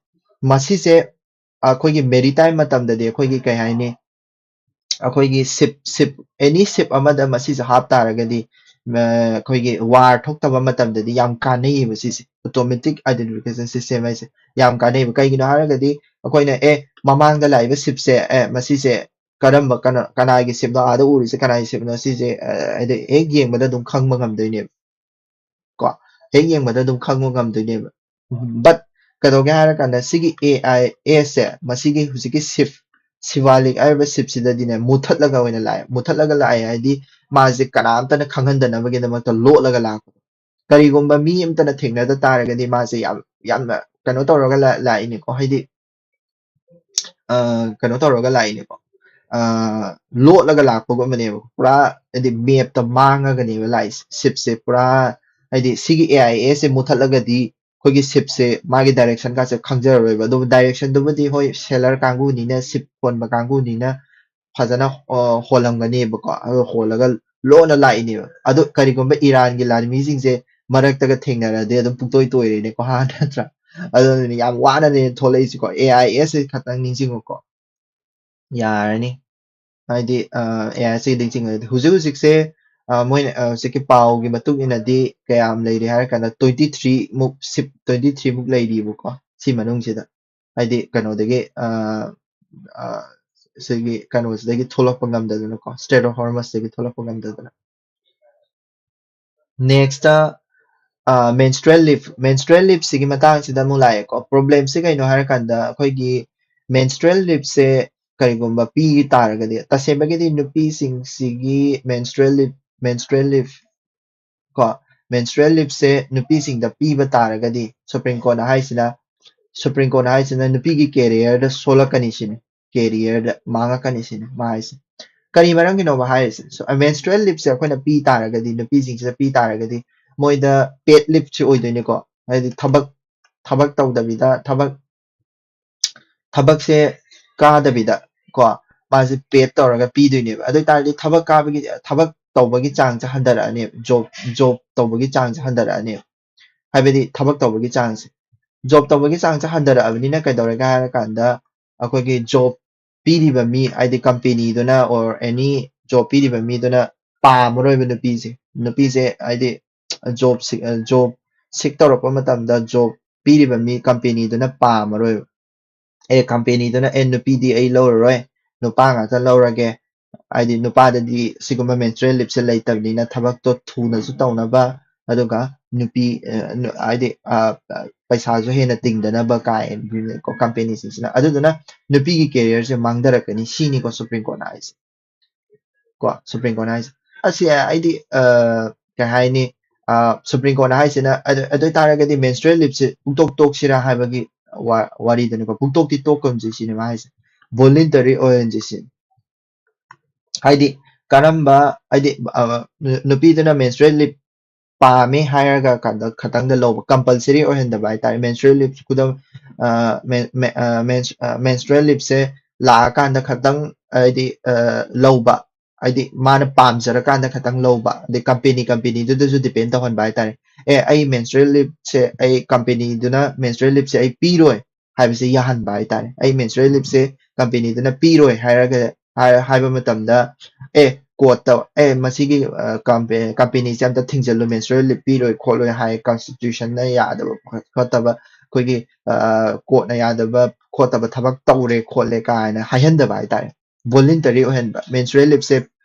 ꯃꯁꯤꯁꯦ ꯑꯩꯈꯣꯏꯒꯤ ꯃꯦꯔꯤꯇꯥꯏꯝ ꯃꯇꯝꯗꯗꯤ ꯑꯩꯈꯣꯏꯒꯤ ꯀꯩ ꯍꯥꯏꯅꯤ, ꯑꯩꯈꯣꯏꯒꯤ ꯁꯤꯞ ꯁꯤꯞ ꯑꯦꯅꯤ ꯁꯤꯞ ꯑꯃꯗ ꯃꯁꯤꯁꯦ ꯍꯥꯞ ꯇꯥꯔꯒꯗꯤ ꯑꯩꯈꯣꯏꯒꯤ ꯋꯥꯔ ꯊꯣꯛꯇꯕ ꯃꯇꯝꯗꯗꯤ ꯌꯥꯝ ꯀꯥꯟꯅꯩꯌꯦꯕ ꯁꯤꯁꯦ꯫ Automatic Identification System ꯍꯥꯏꯁꯦ ꯌꯥꯝ ꯀꯥꯟꯅꯩꯌꯦꯕ꯫ ꯀꯩꯒꯤꯅꯣ ꯍꯥꯏꯔꯒꯗꯤ ꯑꯩꯈꯣꯏꯅ ꯑꯦ ꯃꯃꯥꯡꯗ ꯂꯥꯛꯏꯕ ꯁꯤꯞꯁꯦ ꯑꯦ ꯃꯁꯤꯁꯦ ꯀꯔꯝꯕ ꯀꯅꯥ ꯀꯅꯥꯒꯤ ꯁꯤꯞꯅꯣ, ꯑꯥꯗ ꯎꯔꯤꯁꯦ ꯀꯅꯥꯒꯤ ꯁꯤꯞꯅꯣ, ꯁꯤꯁꯦ ꯍꯥꯏꯗꯤ ꯍꯦꯛ ꯌꯦꯡꯕꯗ ꯑꯗꯨꯝ ꯈꯪꯕ ꯉꯝꯗꯣꯏꯅꯦꯕ ꯀꯣ꯫ ꯍꯦꯛ ꯌꯦꯡꯕꯗ ꯑꯗꯨꯝ ꯈꯪꯕ ꯉꯝꯗꯣꯏꯅꯦꯕ꯫ ꯕꯠ ꯀꯩꯗꯧꯒꯦ ꯍꯥꯏꯔꯀꯥꯟꯗ ꯁꯤꯒꯤ ꯑꯦ ꯑꯥꯏ ꯑꯦꯁꯁꯦ ꯃꯁꯤꯒꯤ ꯍꯧꯖꯤꯛꯀꯤ ꯁꯤꯞ ꯁꯤꯚꯥꯂꯤꯛ ꯍꯥꯏꯔꯤꯕ ꯁꯤꯞꯁꯤꯗꯗꯤꯅꯦ ꯃꯨꯊꯠꯂꯒ ꯑꯣꯏꯅ ꯂꯥꯛꯑꯦ꯫ ꯃꯨꯊꯠꯂꯒ ꯂꯥꯛꯑꯦ ꯍꯥꯏꯗꯤ ꯃꯥꯁꯦ ꯀꯅꯥꯝꯇꯅ ꯈꯪꯍꯟꯗꯅꯕꯒꯤꯗꯃꯛꯇ ꯂꯣꯠꯂꯒ ꯂꯥꯛꯄ꯫ ꯀꯔꯤꯒꯨꯝꯕ ꯃꯤ ꯑꯃꯇꯅ ꯊꯦꯡꯅꯗ ꯇꯥꯔꯒꯗꯤ ꯃꯥꯁꯦ ꯌꯥꯝ ꯌꯥꯝꯅ ꯀꯩꯅꯣ ꯇꯧꯔꯒ ꯂꯥꯛꯏꯅꯤꯀꯣ, ꯍꯥꯏꯗꯤ ꯀꯩꯅꯣ ꯇꯧꯔꯒ ꯂꯥꯛꯏꯅꯦꯀꯣ, ꯂꯣꯠꯂꯒ ꯂꯥꯛꯄꯒꯨꯝꯕꯅꯦꯕ꯫ ꯄꯨꯔꯥ ꯍꯥꯏꯗꯤ ꯃꯦꯞꯇ ꯃꯥꯡꯉꯒꯅꯦꯕ ꯂꯥꯛꯏꯁꯦ꯫ ꯁꯤꯞꯁꯦ ꯄꯨꯔꯥ ꯍꯥꯏꯗꯤ ꯁꯤꯒꯤ ꯑꯦ ꯑꯥꯏ ꯑꯦꯁꯁꯦ ꯃꯨꯊꯠꯂꯒꯗꯤ ꯑꯩꯈꯣꯏꯒꯤ ꯁꯤꯞꯁꯦ ꯃꯥꯒꯤ ꯗꯥꯏꯔꯦꯛꯁꯟꯒꯁꯦ ꯈꯪꯖꯔꯔꯣꯏꯕ꯫ ꯑꯗꯨꯕꯨ ꯗꯥꯏꯔꯦꯛꯁꯟꯗꯨꯕꯨꯗꯤ ꯍꯣꯏ ꯁꯦꯂꯔ ꯀꯥꯡꯕꯨꯅꯤꯅ, ꯁꯤꯞ ꯍꯣꯟꯕ ꯀꯥꯡꯕꯨꯅꯤꯅ ꯐꯖꯅ ꯍꯣꯜꯂꯝꯒꯅꯦꯕꯀꯣ꯫ ꯑꯗꯨ ꯍꯣꯜꯂꯒ ꯂꯣꯟꯅ ꯂꯥꯛꯏꯅꯦꯕ꯫ ꯑꯗꯨ ꯀꯔꯤꯒꯨꯝꯕ ꯏꯔꯥꯟꯒꯤ ꯂꯥꯟꯃꯤꯁꯤꯡꯁꯦ ꯃꯔꯛꯇꯒ ꯊꯦꯡꯅꯔꯗꯤ ꯑꯗꯨꯝ ꯄꯨꯡꯇꯣꯏ ꯇꯣꯏꯔꯦꯅꯦꯀꯣ, ꯍꯥ, ꯅꯠꯇ꯭ꯔꯥ? ꯑꯗꯨꯅꯅꯦ ꯌꯥꯝ ꯋꯥꯅꯅꯦ ꯊꯣꯛꯂꯛꯏꯁꯤꯀꯣ꯫ ꯑꯦ ꯑꯥꯏ ꯑꯦꯁ ꯈꯛꯇꯪ ꯅꯤꯡꯁꯤꯡꯉꯨꯀꯣ, ꯌꯥꯔꯅꯤ꯫ ꯍꯥꯏꯗꯤ ꯑꯦ ꯑꯥꯏ ꯑꯦꯁ ꯅꯤꯡꯁꯤꯡꯉꯗꯤ ꯍꯧꯖꯤꯛ ꯍꯧꯖꯤꯛꯁꯦ ꯃꯣꯏꯅ ꯍꯧꯖꯤꯛꯀꯤ ꯄꯥꯎꯒꯤ ꯃꯇꯨꯡ ꯏꯟꯅꯗꯤ ꯀꯌꯥꯝ ꯂꯩꯔꯤ ꯍꯥꯏꯔ ꯀꯥꯟꯗ twenty three ꯃꯨꯛ, ꯁꯤꯞ twenty three ꯃꯨꯛ ꯂꯩꯔꯤꯕꯀꯣ ꯁꯤ ꯃꯅꯨꯡꯁꯤꯗ꯫ ꯍꯥꯏꯗꯤ ꯀꯩꯅꯣꯗꯒꯤ ꯁꯤꯒꯤ ꯀꯩꯅꯣꯁꯤꯗꯒꯤ ꯊꯣꯛꯂꯛꯄ ꯉꯝꯗꯗꯅꯀꯣ, Strait of Hormuzꯇꯒꯤ ꯊꯣꯛꯂꯛꯄ ꯉꯝꯗꯗꯅ꯫ ꯅꯦꯛꯁꯇ ꯃꯦꯟꯁꯇ꯭ꯔꯦꯜ ꯂꯤꯐ ꯃꯦꯟꯁꯇ꯭ꯔꯦꯜ ꯂꯤꯐꯁꯤꯒꯤ ꯃꯇꯥꯡꯁꯤꯗ ꯑꯃꯨꯛ ꯂꯥꯛꯑꯦꯀꯣ꯫ ꯄ꯭ꯔꯣꯕ꯭ꯂꯦꯝꯁꯤ ꯀꯩꯅꯣ ꯍꯥꯏꯔꯀꯥꯟꯗ ꯑꯩꯈꯣꯏꯒꯤ menstrual leave ꯁꯦ ꯀꯔꯤꯒꯨꯝꯕ ꯄꯤ ꯇꯥꯔꯒꯗꯤ, ꯇꯁꯦꯡꯕꯒꯤꯗꯤ ꯅꯨꯄꯤꯁꯤꯡꯁꯤꯒꯤ menstrual leave menstrual leave ꯀꯣ menstrual leave ꯁꯦ ꯅꯨꯄꯤꯁꯤꯡꯗ ꯄꯤꯕ ꯇꯥꯔꯒꯗꯤ, Supreme Court ꯅ ꯍꯥꯏꯁꯤꯅ Supreme Court ꯅ ꯍꯥꯏꯁꯤꯅ ꯅꯨꯄꯤꯒꯤ career ꯗ ꯁꯣꯛꯂꯛꯀꯅꯤ ꯁꯤꯅꯤ, career ꯗ ꯃꯥꯡꯉꯛꯀꯅꯤ ꯁꯤꯅꯤ ꯃꯥ ꯍꯥꯏꯁꯦ꯫ ꯀꯔꯤ ꯃꯔꯝꯒꯤꯅꯣꯕ ꯍꯥꯏꯔꯤꯁꯦ? So, menstrual leave ꯁꯦ ꯑꯩꯈꯣꯏꯅ ꯄꯤ ꯇꯥꯔꯒꯗꯤ, ꯅꯨꯄꯤꯁꯤꯡꯁꯤꯗ ꯄꯤ ꯇꯥꯔꯒꯗꯤ, ꯃꯣꯏꯗ paid leave ꯁꯦ ꯑꯣꯏꯗꯣꯏꯅꯤꯀꯣ, ꯍꯥꯏꯗꯤ ꯊꯕꯛ ꯊꯕꯛ ꯇꯧꯗꯕꯤꯗ, ꯊꯕꯛ ꯊꯕꯛꯁꯦ ꯀꯥꯗꯕꯤꯗ ꯀꯣ ꯃꯥꯁꯦ paid ꯇꯧꯔꯒ ꯄꯤꯗꯣꯏꯅꯦꯕ꯫ ꯑꯗꯨ ꯑꯣꯏ ꯇꯥꯔꯗꯤ ꯊꯕꯛ ꯀꯥꯕꯒꯤ, ꯊꯕꯛ ꯇꯧꯕꯒꯤ ꯆꯥꯡꯁꯦ ꯍꯟꯊꯔꯛꯑꯅꯦꯕ, job job ꯇꯧꯕꯒꯤ ꯆꯥꯡꯁꯦ ꯍꯟꯊꯔꯛꯑꯅꯦꯕ꯫ ꯍꯥꯏꯕꯗꯤ ꯊꯕꯛ ꯇꯧꯕꯒꯤ ꯆꯥꯡꯁꯦ, job ꯇꯧꯕꯒꯤ ꯆꯥꯡꯁꯦ ꯍꯟꯊꯔꯛꯑꯕꯅꯤꯅ ꯀꯩꯗꯧꯔꯦꯒ ꯍꯥꯏꯔꯀꯥꯟꯗ, ꯑꯩꯈꯣꯏꯒꯤ job ꯄꯤꯔꯤꯕ ꯃꯤ, ꯍꯥꯏꯗꯤ company ꯗꯨꯅ or any job ꯄꯤꯔꯤꯕ ꯃꯤꯗꯨꯅ ꯄꯥꯝꯃꯔꯣꯏꯕ ꯅꯨꯄꯤꯁꯦ꯫ ꯅꯨꯄꯤꯁꯦ ꯍꯥꯏꯗꯤ job seek job seek ꯇꯧꯔꯛꯄ ꯃꯇꯝꯗ job ꯄꯤꯔꯤꯕ ꯃꯤ company ꯗꯨꯅ ꯄꯥꯝꯃꯔꯣꯏꯕ꯫ ꯑꯦ company ꯗꯨꯅ ꯑꯦ ꯅꯨꯄꯤꯗꯤ ꯑꯩ ꯂꯧꯔꯔꯣꯏ, ꯅꯨꯄꯥ ꯉꯥꯛꯇ ꯂꯧꯔꯒꯦ, ꯍꯥꯏꯗꯤ ꯅꯨꯄꯥꯗꯗꯤ ꯁꯤꯒꯨꯝꯕ menstrual leave ꯁꯦ ꯂꯩꯇꯕꯅꯤꯅ ꯊꯕꯛꯇꯣ ꯊꯨꯅꯁꯨ ꯇꯧꯅꯕ, ꯑꯗꯨꯒ ꯅꯨꯄꯤ ꯑ, ꯅꯨ- ꯍꯥꯏꯗꯤ ꯑ, ꯑ, ꯄꯩꯁꯥꯁꯨ ꯍꯦꯟꯅ ꯇꯤꯡꯗꯅꯕ ꯀꯥꯏ company ꯁꯤꯡꯁꯤꯅ꯫ ꯑꯗꯨꯗꯨꯅ ꯅꯨꯄꯤꯒꯤ career ꯁꯦ ꯃꯥꯡꯊꯔꯛꯀꯅꯤ ꯁꯤꯅꯤꯀꯣ Supreme Court ꯅ ꯍꯥꯏꯁꯦ꯫ ꯀꯣ Supreme Court ꯅ ꯍꯥꯏꯁꯦ꯫ ꯑꯁꯤ ꯑꯩꯗꯤ ꯑ, ꯀꯩ ꯍꯥꯏꯅꯤ, ꯑ, Supreme Court ꯅ ꯍꯥꯏꯁꯤꯅ ꯑꯗꯨ ꯑꯗꯨ ꯑꯣꯏ ꯇꯥꯔꯒꯗꯤ menstrual leave ꯁꯦ ꯄꯨꯡꯇꯣꯛ ꯇꯣꯛꯁꯤꯔꯥ ꯍꯥꯏꯕꯒꯤ ꯋꯥ- ꯋꯥꯔꯤꯗꯨꯅꯤꯀꯣ꯫ ꯄꯨꯡꯇꯣꯛꯇꯤ ꯇꯣꯛꯀꯨꯝꯁꯤ ꯁꯤꯅꯦ ꯃꯥ ꯍꯥꯏꯁꯦ, voluntary ꯑꯣꯏꯍꯟꯁꯤ ꯁꯤꯅꯤ꯫ ꯍꯥꯏꯗꯤ ꯀꯔꯝꯕ, ꯍꯥꯏꯗꯤ ꯑ, ꯅꯨ- ꯅꯨꯄꯤꯗꯨꯅ menstrual leave ꯄꯥꯝꯃꯦ ꯍꯥꯏꯔꯒ ꯀꯥꯟꯗ ꯈꯇꯪꯗ ꯂꯧꯕ, compulsory ꯑꯣꯏꯍꯟꯗꯕ ꯍꯥꯏꯇꯥꯔꯦ꯫ Menstrual leave ꯈꯨꯗꯝ, ꯑ, men- men- ꯑ, mens- ꯑ, menstrual leave ꯁꯦ ꯂꯥꯛꯑꯀꯥꯟꯗ ꯈꯇꯪ ꯍꯥꯏꯗꯤ ꯑ, ꯂꯧꯕ, ꯍꯥꯏꯗꯤ ꯃꯥꯅ ꯄꯥꯝꯖꯔꯀꯥꯟꯗ ꯈꯇꯪ ꯂꯧꯕ, ꯑꯗꯩ company company ꯗꯨꯗꯁꯨ depend ꯇꯧꯍꯟꯕ ꯍꯥꯏꯇꯥꯔꯦ꯫ ꯑꯦ ꯑꯩ menstrual leave ꯁꯦ, ꯑꯩ company ꯗꯨꯅ menstrual leave ꯁꯦ ꯑꯩ ꯄꯤꯔꯣꯏ ꯍꯥꯏꯕꯁꯦ ꯌꯥꯍꯟꯕ ꯍꯥꯏꯇꯥꯔꯦ꯫ ꯑꯩ menstrual leave ꯁꯦ company ꯗꯨꯅ ꯄꯤꯔꯣꯏ ꯍꯥꯏꯔꯒ ꯍꯥꯏ- ꯍꯥꯏꯕ ꯃꯇꯝꯗ, ꯑꯦ court ꯇ ꯑꯦ ꯃꯁꯤꯒꯤ company ꯁꯦ ꯑꯝꯇ ꯊꯤꯡꯖꯤꯜꯂꯨ, menstrual leave ꯄꯤꯔꯣꯏ ꯈꯣꯠꯂꯣꯏ ꯍꯥꯏ, constitution ꯅ ꯌꯥꯗꯕ ꯈꯣꯠꯇꯕ, ꯑꯩꯈꯣꯏꯒꯤ court ꯅ ꯌꯥꯗꯕ ꯈꯣꯠꯇꯕ ꯊꯕꯛ ꯇꯧꯔꯦ ꯈꯣꯠꯂꯦ ꯀꯥꯏꯅ ꯍꯥꯏꯍꯟꯗꯕ ꯍꯥꯏꯇꯥꯔꯦ꯫ Voluntary ꯑꯣꯏꯍꯟꯕ, menstrual leave ꯁꯦ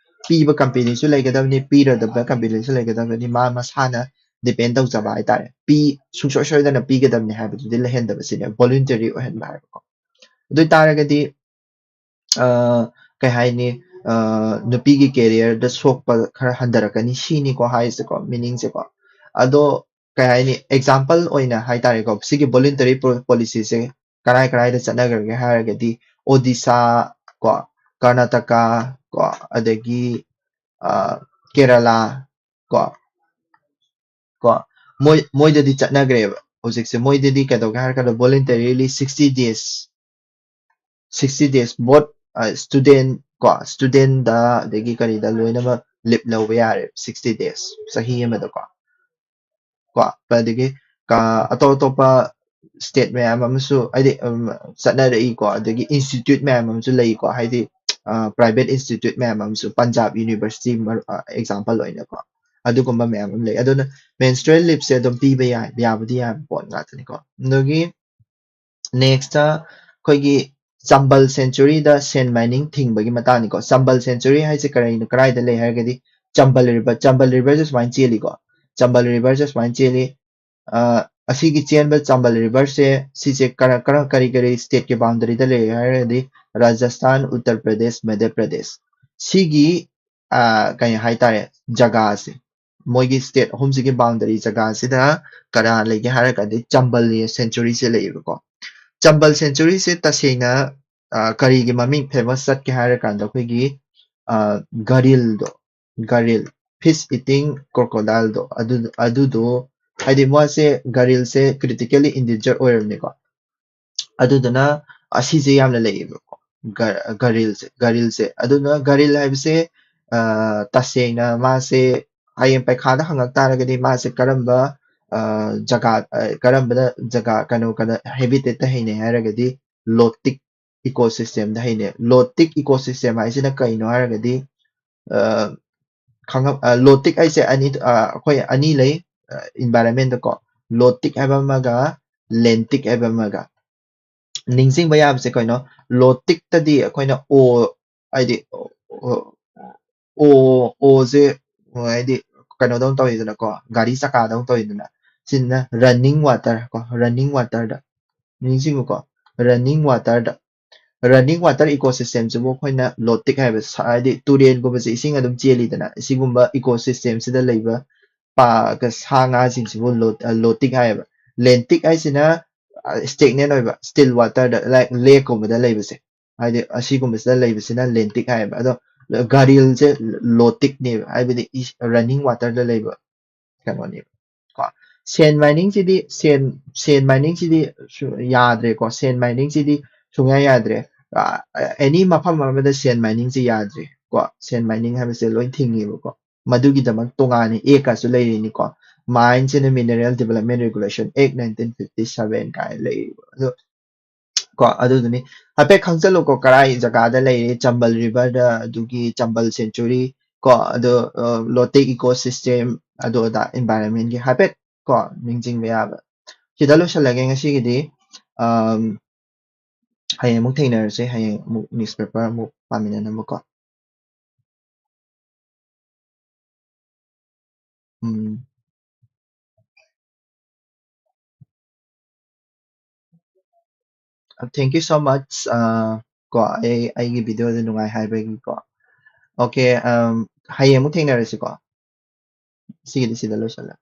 ꯄꯤꯕ company ꯁꯨ ꯂꯩꯒꯗꯕꯅꯤ, ꯄꯤꯔꯣꯏꯗꯕ company ꯁꯨ ꯂꯩꯒꯗꯕꯅꯤ, ꯃꯥ ꯃꯁꯥꯅ depend ꯇꯧꯖꯕ ꯍꯥꯏꯇꯥꯔꯦ꯫ ꯄꯤ ꯁꯨꯡꯁꯣꯏ ꯁꯣꯏꯗꯅ ꯄꯤꯒꯗꯕꯅꯤ ꯍꯥꯏꯕꯗꯨꯗꯤ ꯂꯩꯍꯟꯗꯕ ꯁꯤꯅꯦ voluntary ꯑꯣꯏꯍꯟꯕ ꯍꯥꯏꯕꯀꯣ꯫ ꯑꯗꯨ ꯑꯣꯏ ꯇꯥꯔꯒꯗꯤ ꯑ, ꯀꯩ ꯍꯥꯏꯅꯤ, ꯑ, ꯅꯨꯄꯤꯒꯤ career ꯗ ꯁꯣꯛꯄ ꯈꯔ ꯍꯟꯊꯔꯛꯀꯅꯤ ꯁꯤꯅꯤꯀꯣ ꯍꯥꯏꯁꯦꯀꯣ, meaning ꯁꯦꯀꯣ꯫ ꯑꯗꯣ ꯀꯩ ꯍꯥꯏꯅꯤ, example ꯑꯣꯏꯅ ꯍꯥꯏꯇꯥꯔꯦꯀꯣ, ꯁꯤꯒꯤ voluntary policy ꯁꯦ ꯀꯔꯥꯏ ꯀꯔꯥꯏꯗ ꯆꯠꯅꯈ꯭ꯔꯒꯦ ꯍꯥꯏꯔꯒꯗꯤ ꯑꯣꯗꯤꯁꯥ ꯀꯣ, ꯀꯔꯅꯥꯇꯀꯥ ꯀꯣ, ꯑꯗꯒꯤ ꯑ, ꯀꯦꯔꯂꯥ ꯀꯣ, ꯀꯣ, ꯃꯣꯏ ꯃꯣꯏꯗꯗꯤ ꯆꯠꯅꯈ꯭ꯔꯦꯕ ꯍꯧꯖꯤꯛꯁꯦ꯫ ꯃꯣꯏꯗꯗꯤ ꯀꯩꯗꯧꯒꯦ ꯍꯥꯏꯔ ꯀꯥꯟꯗ voluntarily sixty days, sixty days both student ꯀꯣ, student ꯗ ꯑꯗꯒꯤ ꯀꯔꯤꯗ ꯂꯣꯏꯅꯃꯛ leave ꯂꯧꯕ ꯌꯥꯔꯦ, sixty days, ꯆꯍꯤ ꯑꯃꯗꯀꯣ꯫ ꯀꯣ, ꯑꯗꯒꯤ ꯑꯇꯣꯞ ꯑꯇꯣꯞꯄ state ꯃꯌꯥꯝ ꯑꯃꯁꯨ ꯍꯥꯏꯗꯤ ꯆꯠꯅꯔꯛꯏꯀꯣ꯫ ꯑꯗꯒꯤ institute ꯃꯌꯥꯝ ꯑꯃꯁꯨ ꯂꯩꯀꯣ, ꯍꯥꯏꯗꯤ private institute ꯃꯌꯥꯝ ꯑꯃꯁꯨ, ꯄꯟꯖꯥꯕ university example ꯑꯣꯏꯅꯀꯣ, ꯑꯗꯨꯒꯨꯝꯕ ꯃꯌꯥꯝ ꯑꯃ ꯂꯩ꯫ ꯑꯗꯨꯅ menstrual leave ꯁꯦ ꯑꯗꯨꯝ ꯄꯤꯕ ꯌꯥꯏ, ꯌꯥꯕꯨꯗꯤ ꯌꯥꯕ ꯄꯣꯠ ꯉꯥꯛꯇꯅꯤꯀꯣ꯫ ꯑꯗꯨꯒꯤ next ꯑꯩꯈꯣꯏꯒꯤ ꯆꯝꯕꯜ century ꯗ sand mining ꯊꯤꯡꯕꯒꯤ ꯃꯇꯥꯡꯅꯤꯀꯣ꯫ ꯆꯝꯕꯜ century ꯍꯥꯏꯁꯦ ꯀꯔꯤꯅꯣ, ꯀꯗꯥꯏꯗ ꯂꯩ ꯍꯥꯏꯔꯒꯗꯤ ꯆꯝꯕꯜ river, ꯆꯝꯕꯜ river ꯁꯦ ꯁꯨꯃꯥꯏꯅ ꯆꯦꯜꯂꯤꯀꯣ꯫ ꯆꯝꯕꯜ river ꯁꯦ ꯁꯨꯃꯥꯏꯅ ꯆꯦꯜꯂꯤ꯫ ꯑ, ꯑꯁꯤꯒꯤ ꯆꯦꯟꯕ ꯆꯝꯕꯜ river ꯁꯦ, ꯁꯤꯁꯦ ꯀꯔ-, ꯀꯔ-, ꯀꯔꯤ ꯀꯔꯤ state ꯀꯤ boundary ꯗ ꯂꯩ ꯍꯥꯏꯔꯒꯗꯤ ꯔꯥꯖꯁꯊꯥꯟ, ꯎꯠꯇꯔ ꯄ꯭ꯔꯗꯦꯁ, ꯃꯙ꯭ꯌ ꯄ꯭ꯔꯗꯦꯁ꯫ ꯁꯤꯒꯤ, ꯑ, ꯀꯩ ꯍꯥꯏꯇꯥꯔꯦ, ꯖꯒꯥꯁꯦ, ꯃꯣꯏꯒꯤ state ꯑꯍꯨꯝꯁꯤꯒꯤ boundary ꯖꯒꯥꯁꯤꯗ ꯀꯅꯥ ꯂꯩꯒꯦ ꯍꯥꯏꯔꯒꯗꯤ ꯆꯝꯕꯜ century ꯁꯦ ꯂꯩꯌꯦꯕꯀꯣ꯫ ꯆꯝꯕꯜ century ꯁꯦ ꯇꯁꯦꯡꯅ, ꯑ, ꯀꯔꯤꯒꯤ ꯃꯃꯤꯡ famous ꯆꯠꯀꯦ ꯍꯥꯏꯔ ꯀꯥꯟꯗ ꯑꯩꯈꯣꯏꯒꯤ, ꯑ, ꯒꯔꯤꯜꯗꯣ, ꯒꯔꯤꯜ, fish eating crocodile ꯗꯣ, ꯑꯗꯨ, ꯑꯗꯨꯗꯣ, ꯍꯥꯏꯗꯤ ꯃꯥꯁꯦ, ꯒꯔꯤꯜꯁꯦ critically endangered ꯑꯣꯏꯔꯕꯅꯤꯀꯣ꯫ ꯑꯗꯨꯗꯨꯅ ꯑꯁꯤꯁꯦ ꯌꯥꯝꯅ ꯂꯩꯌꯦꯕꯀꯣ, ꯒ-, ꯒꯔꯤꯜꯁꯦ, ꯒꯔꯤꯜꯁꯦ꯫ ꯑꯗꯨꯅ ꯒꯔꯤꯜ ꯍꯥꯏꯕꯁꯦ, ꯑ, ꯇꯁꯦꯡꯅ ꯃꯥꯁꯦ ꯍꯌꯦꯡ ꯄꯩꯈꯥꯗ ꯍꯪꯉꯛ ꯇꯥꯔꯒꯗꯤ ꯃꯥꯁꯦ ꯀꯔꯝꯕ, ꯑ, ꯖꯒꯥ, ꯑ, ꯀꯔꯝꯕꯗ ꯖꯒꯥ, ꯀꯩꯅꯣ, ꯀꯩꯅꯣ, habitat ꯇ ꯍꯩꯅꯩ ꯍꯥꯏꯔꯒꯗꯤ ꯂꯣꯇꯤꯛ ecosystem ꯗ ꯍꯩꯅꯩ꯫ ꯂꯣꯇꯤꯛ ecosystem ꯍꯥꯏꯁꯤꯅ ꯀꯩꯅꯣ ꯍꯥꯏꯔꯒꯗꯤ, ꯑ, ꯈꯪꯉ-, ꯑ, ꯂꯣꯇꯤꯛ ꯍꯥꯏꯁꯦ ꯑꯅꯤ, ꯑ, ꯑꯩꯈꯣꯏ ꯑꯅꯤ ꯂꯩ, ꯑ, environment ꯗꯀꯣ꯫ ꯂꯣꯇꯤꯛ ꯍꯥꯏꯕ ꯑꯃꯒ ꯂꯦꯟꯇꯤꯛ ꯍꯥꯏꯕ ꯑꯃꯒ꯫ ꯅꯤꯡꯁꯤꯡꯕ ꯌꯥꯕꯁꯦ ꯀꯩꯅꯣ? ꯂꯣꯇꯤꯛꯇꯗꯤ ꯑꯩꯈꯣꯏꯅ ꯑꯣ, ꯍꯥꯏꯗꯤ, ꯑꯣ, ꯑꯣ, ꯑꯣꯁꯦ, ꯍꯥꯏꯗꯤ, ꯀꯩꯅꯣꯗꯧꯅ ꯇꯧꯋꯤꯗꯅꯀꯣ, ꯒꯥꯔꯤ ꯆꯀꯥꯗꯧꯅ ꯇꯧꯋꯤꯗꯅ꯫ ꯁꯤꯅ running water ꯀꯣ, running water ꯗ꯫ ꯅꯤꯡꯁꯤꯡꯉꯨꯀꯣ, running water ꯗ running water ecosystem ꯁꯤꯕꯨ ꯑꯩꯈꯣꯏꯅ ꯂꯣꯇꯤꯛ ꯍꯥꯏꯕ ꯁ- ꯍꯥꯏꯗꯤ ꯇꯨꯔꯦꯜꯒꯨꯝꯕꯁꯦ ꯏꯁꯤꯡ ꯑꯗꯨꯝ ꯆꯦꯜꯂꯤꯗꯅ, ꯁꯤꯒꯨꯝꯕ ecosystem ꯁꯤꯗ ꯂꯩꯕ ꯄꯥ- ꯀ- ꯁꯥ ꯉꯥꯁꯤꯡꯁꯤꯕꯨ ꯂꯣꯇꯤꯛ ꯍꯥꯏꯌꯦꯕ꯫ ꯂꯦꯟꯇꯤꯛ ꯍꯥꯏꯁꯤꯅ stagnant ꯑꯣꯏꯕ, still water ꯗ, like lake ꯀꯨꯝꯕꯗ ꯂꯩꯕꯁꯦ, ꯍꯥꯏꯗꯤ ꯑꯁꯤꯒꯨꯝꯕꯁꯤꯗ ꯂꯩꯕꯁꯤꯅ ꯂꯦꯟꯇꯤꯛ ꯍꯥꯏꯌꯦꯕ꯫ ꯑꯗꯣ ꯒꯥꯔꯤꯜꯁꯦ ꯂꯣꯇꯤꯛꯅꯦꯕ, ꯍꯥꯏꯕꯗꯤ running water ꯗ ꯂꯩꯕ ꯀꯩꯅꯣꯅꯦꯕ꯫ ꯀꯣ, sand mining ꯁꯤꯗꯤ, sand sand mining ꯁꯤꯗꯤ ꯁꯨ- ꯌꯥꯗ꯭ꯔꯦꯀꯣ꯫ Sand mining ꯁꯤꯗꯤ ꯁꯨꯡꯌꯥ ꯌꯥꯗ꯭ꯔꯦ꯫ ꯑꯦꯅꯤ ꯃꯐꯝ ꯑꯃꯗ sand mining ꯁꯤ ꯌꯥꯗ꯭ꯔꯦ꯫ ꯀꯣ, sand mining ꯍꯥꯏꯕꯁꯦ ꯂꯣꯏ ꯊꯤꯡꯉꯦꯕꯀꯣ꯫ ꯃꯗꯨꯒꯤꯗꯃꯛ ꯇꯣꯉꯥꯟꯅ ꯑꯦꯛꯀꯁꯨ ꯂꯩꯔꯤꯅꯤꯀꯣ꯫ Mines and Mineral Development Regulation Act nineteen fifty seven ꯀꯥꯏꯅ ꯂꯩꯔꯤꯕ꯫ ꯑꯗꯣ ꯀꯣ, ꯑꯗꯨꯗꯨꯅꯤ꯫ ꯍꯥꯏꯐꯦꯠ ꯈꯪꯖꯜꯂꯨꯀꯣ, ꯀꯔꯥꯏ ꯖꯒꯥꯗ ꯂꯩꯔꯤ, ꯆꯝꯕꯜ ꯔꯤꯚꯔꯗ, ꯑꯗꯨꯒꯤ ꯆꯝꯕꯜ ꯁꯦꯟꯆꯨꯔꯤ ꯀꯣ, ꯑꯗꯣ ꯂꯣꯇꯦꯛ ꯏꯀꯣ ꯁꯤꯁꯇꯦꯝ, ꯑꯗꯨ ꯑꯗꯥ ꯏꯟꯚꯥꯏꯔꯟꯃꯦꯟꯒꯤ ꯍꯥꯏꯐꯦꯠ ꯀꯣ ꯅꯤꯡꯁꯤꯡꯕ ꯌꯥꯕ꯫ ꯁꯤꯗ ꯂꯣꯏꯁꯤꯜꯂꯒꯦ ꯉꯁꯤꯒꯤꯗꯤ꯫ ꯑꯝ, ꯍꯌꯦꯡ ꯑꯃꯨꯛ ꯊꯦꯡꯅꯔꯁꯦ, ꯍꯌꯦꯡ ꯑꯃꯨꯛ ꯅ꯭ꯌꯨꯁꯄꯦꯄꯔ ꯑꯃꯨꯛ ꯄꯥꯃꯤꯟꯅꯅꯕꯀꯣ꯫ ꯎꯝ꯫ Thank you so much, ꯑ, ꯀꯣ, ꯑꯩ, ꯑꯩꯒꯤ ꯚꯤꯗꯤꯑꯣꯗ ꯅꯨꯡꯉꯥꯏ ꯍꯥꯏꯕꯒꯤꯀꯣ꯫ Okay, ꯑꯝ, ꯍꯌꯦꯡ ꯑꯃꯨꯛ ꯊꯦꯡꯅꯔꯁꯤꯀꯣ꯫ ꯁꯤꯒꯤꯗꯤ ꯁꯤꯗ ꯂꯣꯏꯁꯜꯂꯦ꯫